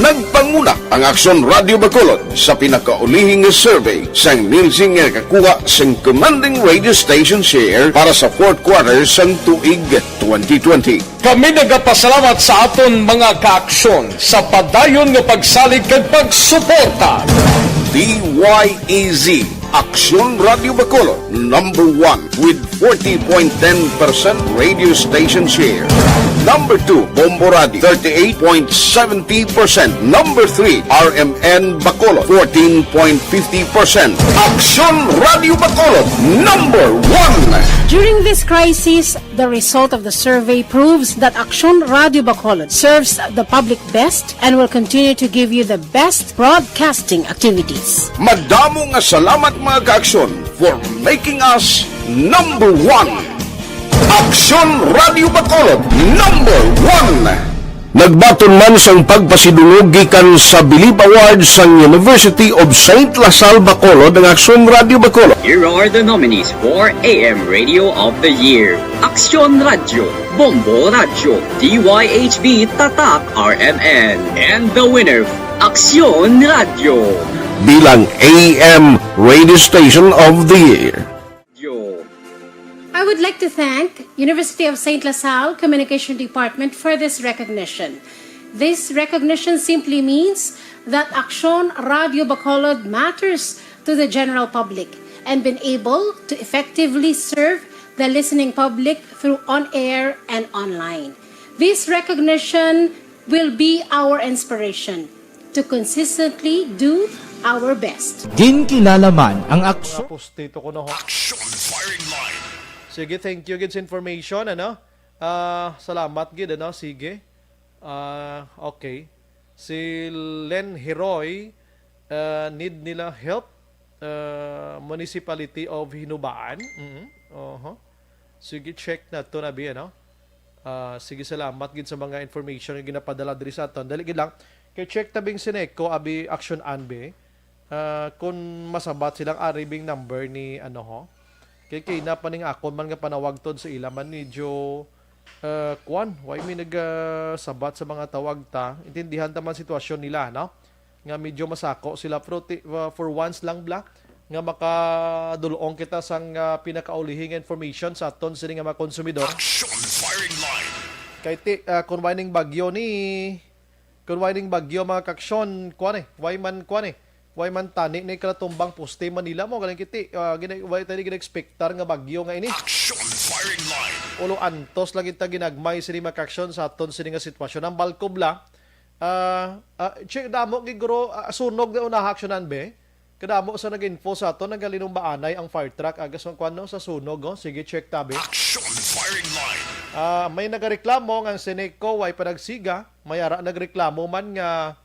Nagpanguna ang Aksyon Radio Bacolod sa pinakaulihi nga survey sang Nielsen nga nakakuha sang commanding radio station share para sa fourth quarter sang tuig twenty twenty. Kami nagapasalamat sa aton mga kaaksyon sa padayon nga pagsalig kag pagsuporta. D Y E Z, Aksyon Radio Bacolod, number one with forty point ten percent radio station share. Number two, Bombo Radio, thirty-eight point seventy percent. Number three, R M N Bacolod, fourteen point fifty percent. Aksyon Radio Bacolod, number one. During this crisis, the result of the survey proves that Aksyon Radio Bacolod serves the public best and will continue to give you the best broadcasting activities. Madamo nga salamat, mga kaaksyon, for making us number one. Aksyon Radio Bacolod, number one. Nagbaton man sang pagpasidungog gikan sa Bilib Award sang University of Saint La Salle Bacolod ang Aksyon Radio Bacolod. Here are the nominees for A M Radio of the Year: Aksyon Radio, Bombo Radio, D Y H B Tatak R M N, and the winner, Aksyon Radio. Bilang A M Radio Station of the Year. Yo. I would like to thank University of Saint La Salle Communication Department for this recognition. This recognition simply means that Aksyon Radio Bacolod matters to the general public and been able to effectively serve the listening public through on-air and online. This recognition will be our inspiration to consistently do our best. Ginkilala man ang aksyon. Tapos dito ko na ho. Action firing line. Sige, thank you gid sa information, ano? Ah, salamat gid, ano? Sige. Ah, okay. Si Len Heroy, ah, need nila help, ah, Municipality of Hinubaan. Mhm. Oho. Sige, check na to na bi, ano? Ah, sige, salamat gid sa mga information nga ginapadala diri sa aton. Dali gid lang. Kay check tabing Sineco, abi, Action Anbe. Ah, kung masabat silang ari bing number ni, ano, ho. Kay, kay na pa ning akon man nga panawag tod sa ila man medyo, ah, kwan, why may nag, ah, sabat sa mga tawag ta? Intindihan ta man sitwasyon nila, no? Nga medyo masako sila, pero ti-, uh, for once lang bla, nga makadulong kita sang, uh, pinakaulihi nga information sa aton sini nga mga konsumidor. Action firing line. Kay ti, ah, kung why ning bagyo ni, kung why ning bagyo, mga kaksyon, kuwan eh, why man, kuwan eh, why man tani ni kalatumbang poste Manila mo, galing kiti, ah, gina-, why tayo gina-expectar nga bagyo nga ini? Action firing line. Ulo antos lang kita ginagmay sini, mga kaksyon, sa aton sini nga sitwasyon. Ang Balcobla, ah, ah, check damo giguro, ah, sunog na unaha aksyonan, be. Kadamo sa nag-info sa aton, nagalinumbaanay ang fire truck agas ang kwan, no, sa sunog, oh. Sige, check tabi. Action firing line. Ah, may nagareklamo nga ang Seneco way panagsiga, may ara nagreklamo man nga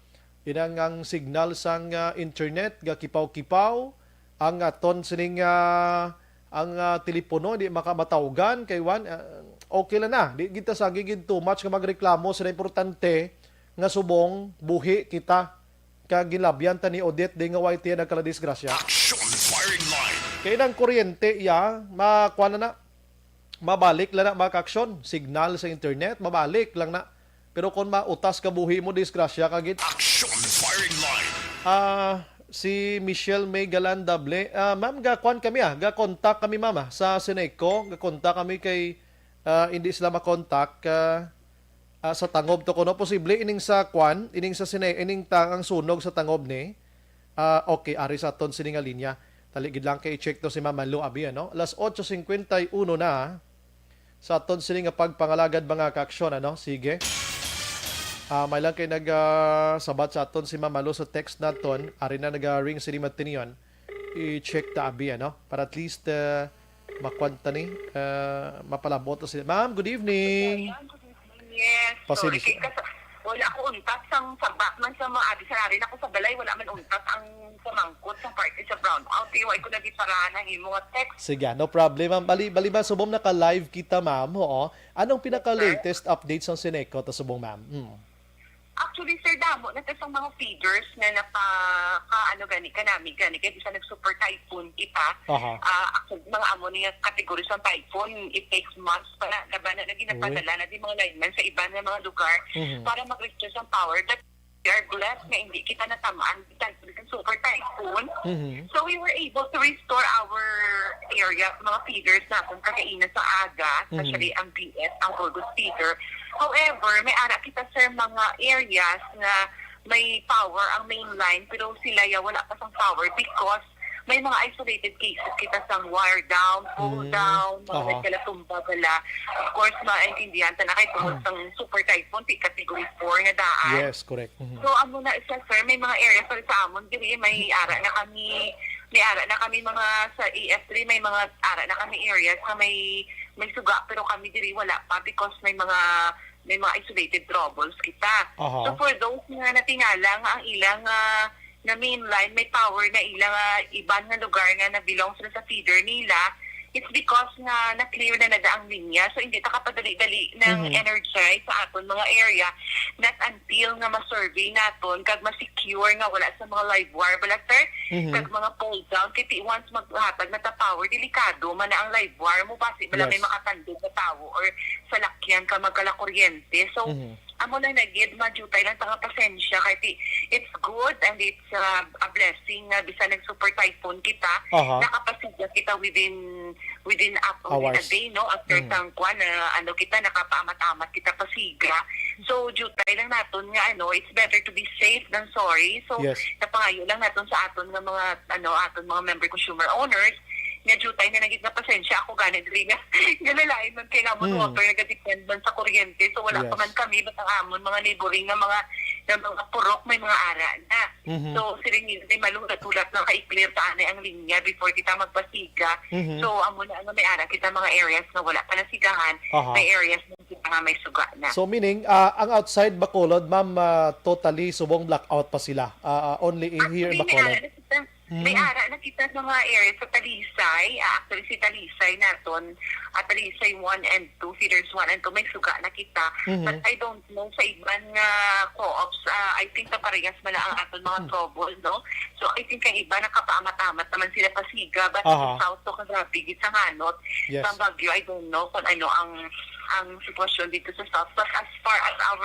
inang ang signal sang, ah, internet gakipaw-kipaw, ang aton sining, ah, ang, ah, telepono di makamatawgan kay wan, ah, okay lang na. Di kita sagi gid too much nga magreklamo sa importante nga subong buhi kita kag ginlabyan ta ni Odette di nga way tiya nagkaladisgrasya. Action firing line. Kay nang kuryente iya, makuha na na, mabalik lang na, mga kaaksyon. Signal sa internet, mabalik lang na. Pero kung mautas ka buhi mo, disgrasya ka gid. Action firing line. Ah, si Michelle May Galandable. Ah, ma'am, ga-kuan kami, ah. Ga-contact kami, ma'am, ah, sa Seneco. Ga-contact kami kay, ah, hindi sila makontak, ah, ah, sa tangob to kuno. Posible ining sa kuan, ining sa sine-, ining ta-, ang sunog sa tangob ni. Ah, okay, ari sa aton sini nga linya. Tali gid lang kay i-check to si Ma'am Malu abi, ano? Alas otso cincuenta y uno na sa aton sini nga pagpangalagad, mga kaaksyon, ano? Sige. Ah, may lang kay nag, ah, sabat sa aton si Ma'am Malu sa text naton. Ari na naga-ring sini matinion. I-check ta abi, ano? Para at least, ah, makuan ta ni, ah, mapalabot ta sila. Ma'am, good evening. Yes. Sorry, Pasensya. Kay kas-, wala ako untat sang sabak man sa mga abi sa narin ako sa balay, wala man untat ang pamangkot sa party sa brown out. Kaya wala ko nagiparahan ang imo nga text. Sige, no problem, ma'am. Bali, bali ba, subong naka-live kita, ma'am? Oo. Anong Yes, sir. pinaka-latest update sa Seneco to subong, ma'am? Hmm. Actually, sir, damo na ta sang mga feeders nga napa-, ka, ano gani, kanami gani, kay bisan nag-super typhoon kita, Aha. ah, actually, mga amo niya category sa typhoon, it takes months pa na, na ba na, na Oh. ginapadala na di mga linemen sa iban nga mga lugar Mhm. para mag-restore sa power. But we are blessed nga hindi kita natamaan, thankfully, sa super typhoon. Mhm. So, we were able to restore our area, mga feeders natin, kagaina sa aga, Mhm. especially ang B S, ang Burgos feeder. However, may ara kita, sir, mga areas nga may power ang main line, pero sila ya wala pa sang power because may mga isolated cases kita sang wire down, pole Mm. down, mga Aha. nagkalatumba bala. Of course, maintindihan ta na kay tungod Mm. sang super typhoon, ti category four nga daan. Yes, correct. Mhm. So, amo na siya, sir, may mga areas, sir, sa amon diri, may ara na kami, may ara na kami mga sa A F three, may mga ara na kami areas na may, may suga, pero kami diri wala pa because may mga, may mga isolated troubles kita. Aha. So, for those nga natingala nga ang ilang, ah, na main line, may power na ila nga iban nga lugar nga na-belong sila sa feeder nila, it's because nga na-clear na nada ang linya. So, hindi ta kapadali-dali ng Mhm. energize sa aton mga area, not until nga ma-survey naton kag ma-secure nga wala sa mga live wire bala, sir, Mhm. kag mga pole down. Kay ti-, once maghatag na ta power, delikado man na ang live wire mo, basi bala may Yes. makatandog na tawo or salakyan ka magkalakuryente. So, Mhm. Amo lang na gid, madutay lang ta nga pasensya kay ti-, it's good and it's, uh, a blessing nga bisan nag super typhoon kita, Aha. nakapasiga kita within, within up, within a Hours. day, no? After Mm. sang kwan, na ano kita, nakapaamat-amat kita pasiga. So, dutay lang naton nga, ano, it's better to be safe than sorry. So, Yes. napangayo lang naton sa aton nga mga, ano, aton mga member consumer owners, nga dutay na lang gid nga pasensya ako gani diri nga, nga lalain man kay nga amon Mm. water nagadepend man sa kuryente. So, wala pa Yes. man kami, but ang amon mga neighboring nga mga, nga mga purok may mga ara na. Mhm. So, siling nila, "Di malulat-ulat na ka-clear ta anay ang linya before kita magpasiga." Mhm. So, amo na nga may ara kita mga areas nga wala pa nasigahan, Aha. may areas na kita nga may suga na. So, meaning, ah, ang outside Bacolod, ma'am, ah, totally subong blackout pa sila. Ah, ah, only in here in Actually, may Bacolod. ara na kita, may Mm. ara na kita sa mga areas sa Talisay. Ah, actually, si Talisay naton, ah, Talisay one and two, feeders one and two, may suga na kita. Mhm. But I don't know sa iban nga co-ops, ah, I think kaparehas man ang aton mga Mm. trouble, no? So, I think ang iba nakapaamat-amat naman sila pasiga, but Aha. sa South to kagabi, gid sa Hanot, Yes. sa Baguio, I don't know kung ano ang, ang sitwasyon dito sa South. But as far as our,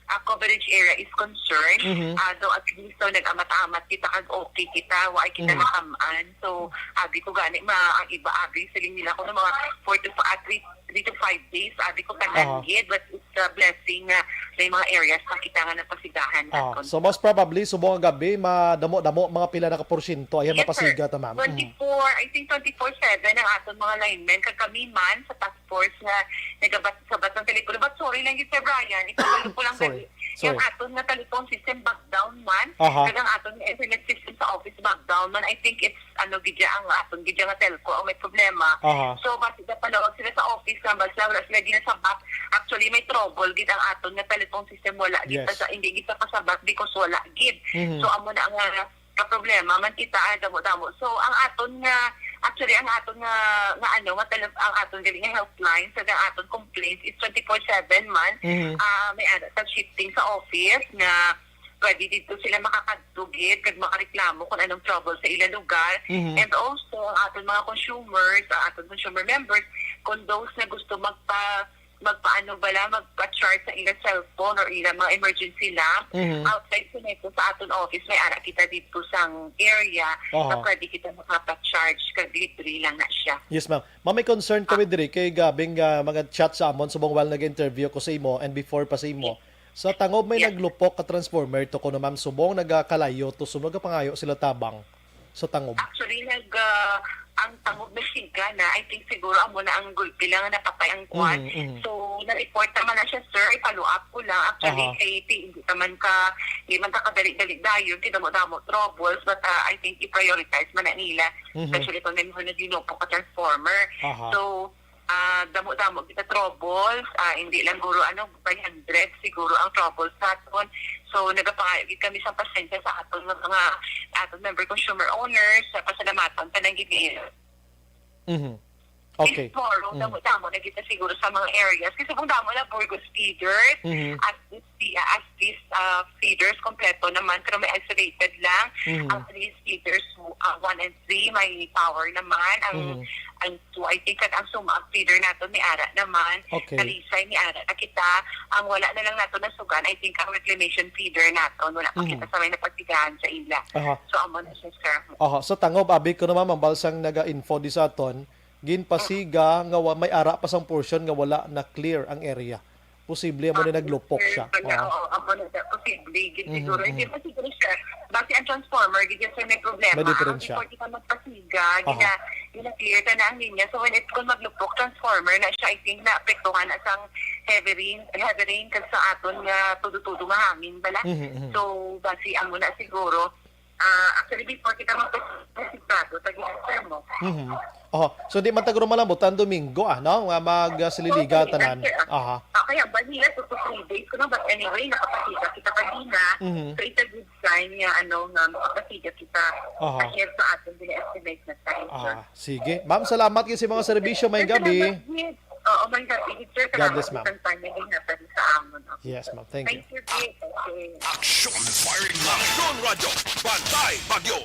ah, coverage area is concerned, Mhm. ah, though at least daw nag-amat-amat kita kag okay kita, wa ay kita Mhm. nakamaan. So, abi ko gani, ma-, ang iba abi, siling nila ko ng mga four to fi-, ah, three, three to five days, abi ko tanan Aha. gid, but it's the blessing nga may mga areas na kita nga napasigahan Ah, naton. So most probably subong ang gabi madamo-damo, mga pila na ka porsyento ayan Yes, sir. Mapasiga ta, ma'am. Mm. Twenty-four, I think twenty-four seven ang aton mga linemen. Kag kami man sa task force nga nagabat-sabat ng telepono. But sorry lang yun, Sir Brian. Ipabalo ko lang Sorry. Gali. Sorry. Yung aton nga telephone system back down man. Aha. Kag ang aton nga internet system sa office back down man. I think it's ano gidya ang aton gidya nga telco ang may problema. Aha. So basi na panawag sila sa office nga basta wala sila ginasabat. Actually may trouble gid ang aton nga telephone system wala gid Yes. sa hindi gid sa kasabat because wala gid. Mhm. So amo na nga ka problema man kita ah, damo-damo. So ang aton nga actually ang aton nga nga ano nga tele- ang aton gali nga helpline sa ang aton complaints is twenty-four seven man. Mhm. Ah, may ara sa shifting sa office nga pwede dito sila makakadto gid kag makareklamo kung anong trouble sa ilang lugar. Mhm. And also ang aton mga consumers, ang aton consumer members, kung those na gusto magpa magpaano bala, magpa-charge sa ilang cellphone or ilang mga emergency lamp, Mhm. outside Seneco sa aton office, may ara kita dito sang area Aha. na pwede kita makapa-charge kag libre lang na siya. Yes, ma'am. Ma'am, may concern kami Ah. diri kay gabing ah, mga chat sa amon subong while nag-interview ko sa imo and before pa sa imo. Yes. Sa tangob may Yes. naglupok ka transformer to kuno, ma'am, subong nagakalayo to subong nagapangayo sila tabang sa tangob. Actually, nag ah, ang tangob na siga na, I think siguro amo na ang gulpi lang nga napatay ang kwan. Mm, mm. So, na-report naman na siya, sir. I-follow up ko lang. Actually, Aha. kay ti- hindi naman ka, hindi man ka kadali-dali dayon, kay damo-damo troubles, but ah, I think i-prioritize man na nila. Mhm. Especially kung may mga naginupok ka transformer. Aha. So, ah, damo-damo kita troubles, ah, hindi lang guro ano, five hundred siguro ang troubles sa aton. So, nagapangayo gid kami sa pasensya sa aton nga mga aton member consumer owners, sa pasalamatan pa nang gid ngayon. Mhm. Okay. Tomorrow, Mm. damo-damo na kita siguro sa mga areas. Kasi kung damo na Burgos feeders, Mhm. as this, ah, as this ah, feeders, kompleto naman, pero may isolated lang. Mhm. Ang three feeders, ah, one and three, may power naman. Ang, Mhm. ang two, I think, kag ang suma, ang feeder nato, may ara naman. Okay. Talisay, may ara na kita. Ang wala na lang nato nasugan, I think, ang reclamation feeder nato. Wala pa Mhm. kita sa may napasigahan sa ila. Aha. So, amo na siya, sir. Aha. Sa tangob, abi ko naman, Ma'am Balsang naga-info di sa aton, ginpasiga nga wa-, may ara pa sang portion nga wala na clear ang area. Posible amo ni Ah, naglupok sir, siya. Kaya, Oo. oo, amo na siya. Posible, gid Mhm, siguro. Hindi mhm. pa siguro siya. Basi ang transformer, gid siya may problema. May diferensya. Ang before kita magpasiga, Aha. gina-, gina-clear ka na ang linya. So, when it, kung maglupok transformer na siya, I think naapektuhan na sang heavy rain, heavy rain, kag sa aton nga tudo-tudo nga hangin bala. Mhm, mhm. So, basi amo na siguro. Ah, actually, before kita magpasiga, sigurado, tag-i-answer mo. Mhm. Oh, so di man tagro malambutan Domingo, ah, no? Nga magsililiga Okay, tanan. Answer, ah. Aha. Okay, ang balila, two to three days ko na, but anyway, nakapasiga kita kanina. Mhm. So, it's a good sign nga, ano, nga makapasiga kita Aha. ahead sa ating gina-estimate na time, sir. Ah, sige. Ma'am, salamat gyud sa mga serbisyo. May Sir, gabi. salamat, yes. Oo, may gabi, sir. God bless, Salamat ma'am. sa time na ginhatag sa amon. Okay, Yes, sir. ma'am. Thank you. Thank you, sir. Okay. Action Firing Line. Action Radyo, Bantay Bagyo.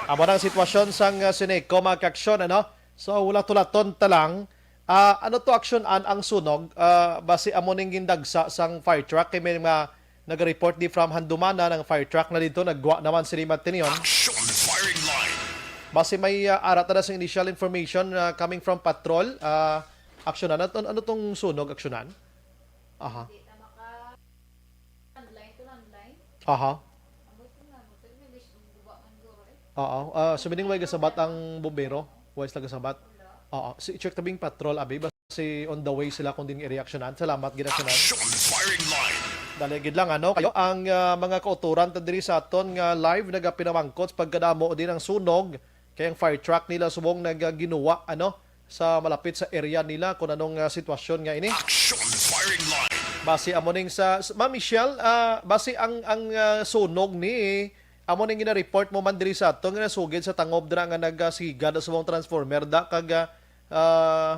Amo na ang sitwasyon sang uh, Seneco, mga kaaksyon, ano? So, wala tulaton ta lang. Ah, ano to aksyon an ang sunog? Ah, basi amo ning gindagsa sang fire truck kay may mga nag-report di from Handumanan ang fire truck na dito nagwa naman sini Matinion. Action Firing Line. Basi may ah, ara ta na sang initial information ah, coming from patrol. Ah, aksyonan, ano, ano tong sunog aksyonan? Aha. Aha. Oo. Ah, so meaning way gasabat ang bombero? Way sila gasabat? Oo. Si check tabing patrol, abi. Basi on the way sila kung din i-reactionan. Salamat, ginaksyonan. Action Firing Line. Dali gid lang, ano? Kayo, ang ah, mga kauturan ta diri sa aton nga live nagapinamangkot sa pagkadamo din ang sunog kay ang fire truck nila subong nagaginuwa, ano? Sa malapit sa area nila kung anong ah, sitwasyon nga ini. Action Firing Line. Basi amo ning sa s- Ma'am Michelle, ah, basi ang ang ah, sunog ni amo ning gina-report mo man diri sa ato nga nasugid sa tangob dira nga nagasiga na subong transformer da kag ah, ah,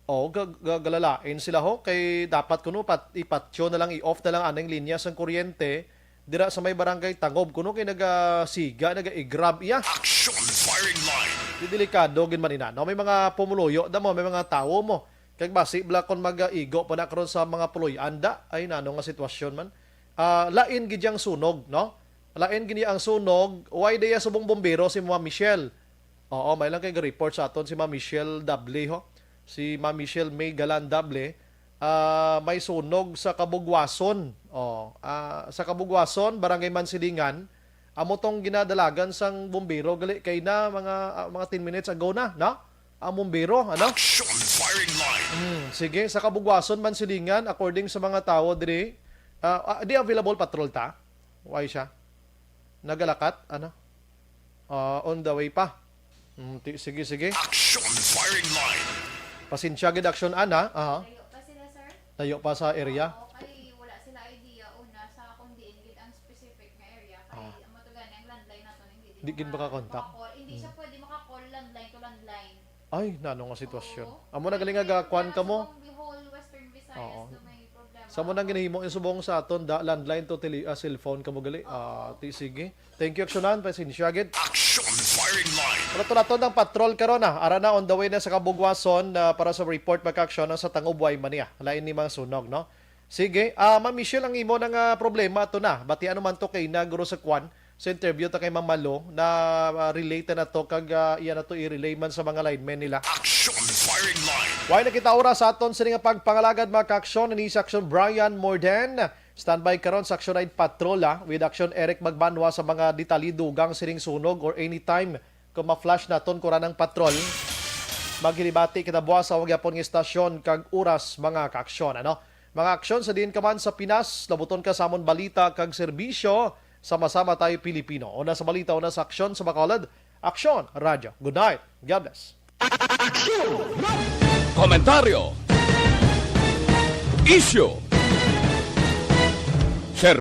oh, ga- ga- galalain sila ho kay dapat kuno pat ipatyo na lang, i-off na lang aning linya sang kuryente dira sa may barangay Tangob kuno kay nagasiga, naga-igrab iya. Action Firing Line. Di delikado gid man ina, no? May mga pumuluyo da mo, may mga tawo mo. Kag basi bala kon mag-igo pa na karon sa mga puloy-an da, ay nano nga sitwasyon man. Ah, lain gid yang sunog, no? Lain gid ang sunog, why diya subong bombero si Ma'am Michelle? Oo, may lang kay report sa aton si Ma'am Michelle Dable, ho. Si Ma'am Michelle May Galan Dable. Ah, may sunog sa Kabugwason. Oh, ah, sa Kabugwason, Barangay Mansilingan, amo tong ginadalagan sang bumbero gali kay na mga, ah, mga ten minutes ago na, no? Ang bumbero, ano? Action firing line. Hmm, sige, sa Kabugwason, Mansilingan, according sa mga tawo diri, ah, ah, di available patrol ta? Why siya? Nagalakat, ano? Ah, on the way pa. Hmm, ti- sige, sige. Action firing line. Pasensya gid, Action Ana. Aha. Layo pa sila, sir? Layo pa sa area? Oo, kay wala sila idea una sa kung diin gid ang specific nga area. Kay Ah. amo to gani ang landline nato, hindi Di gid maka-, makakontak. Maka-call. Hindi siya Hmm. pwede maka-call landline to landline. Ay, nano nga sitwasyon. Oo. Amo na galing nga gakuan Problema kamo. Sa whole Western Visayas Oo. na may problema. Sa mo nang ginahimo yung subong sa aton da, landline to tele, ah, cellphone kamo gali. Oo. Ah, ti sige. Thank you, Aksyonan. Pasensya gid. Action firing line. Wala to naton ang patrol karon, ah. Ara na, on the way na sa Kabugwason, ah, para sa report, magka-aksyon sa Tangubway, Mania. Lain ni mga sunog, no? Sige, ah, Ma'am Michelle, ang imo na nga problema to na. Bati ano man to kay na guro sa kwan, sa interview ta kay Ma'am Malo, na, ah, relate na to kag, ah, iya na to i-relay man sa mga linemen nila. Action firing line. Way na kita oras sa aton sini nga pagpangalagad, mga ka-aksyon, ni sa Aksyon Brian Morden. Standby karon sa Action Night Patrol, ah, with Action Eric Magbanwa sa mga detalye dugang sining sunog or anytime kung ma-flash naton kuranang patrol. Maghilibati kita buwas sa gyapon nga istasyon kag oras, mga ka-aksyon, ano? Mga aksyon sa diin ka man sa Pinas, labuton ka sa amon balita kag serbisyo, sama-sama tayo Pilipino. Una sa balita, una sa aksyon sa Bacolod, Aksyon Radyo. Good night. God bless. Komentaryo, isyu,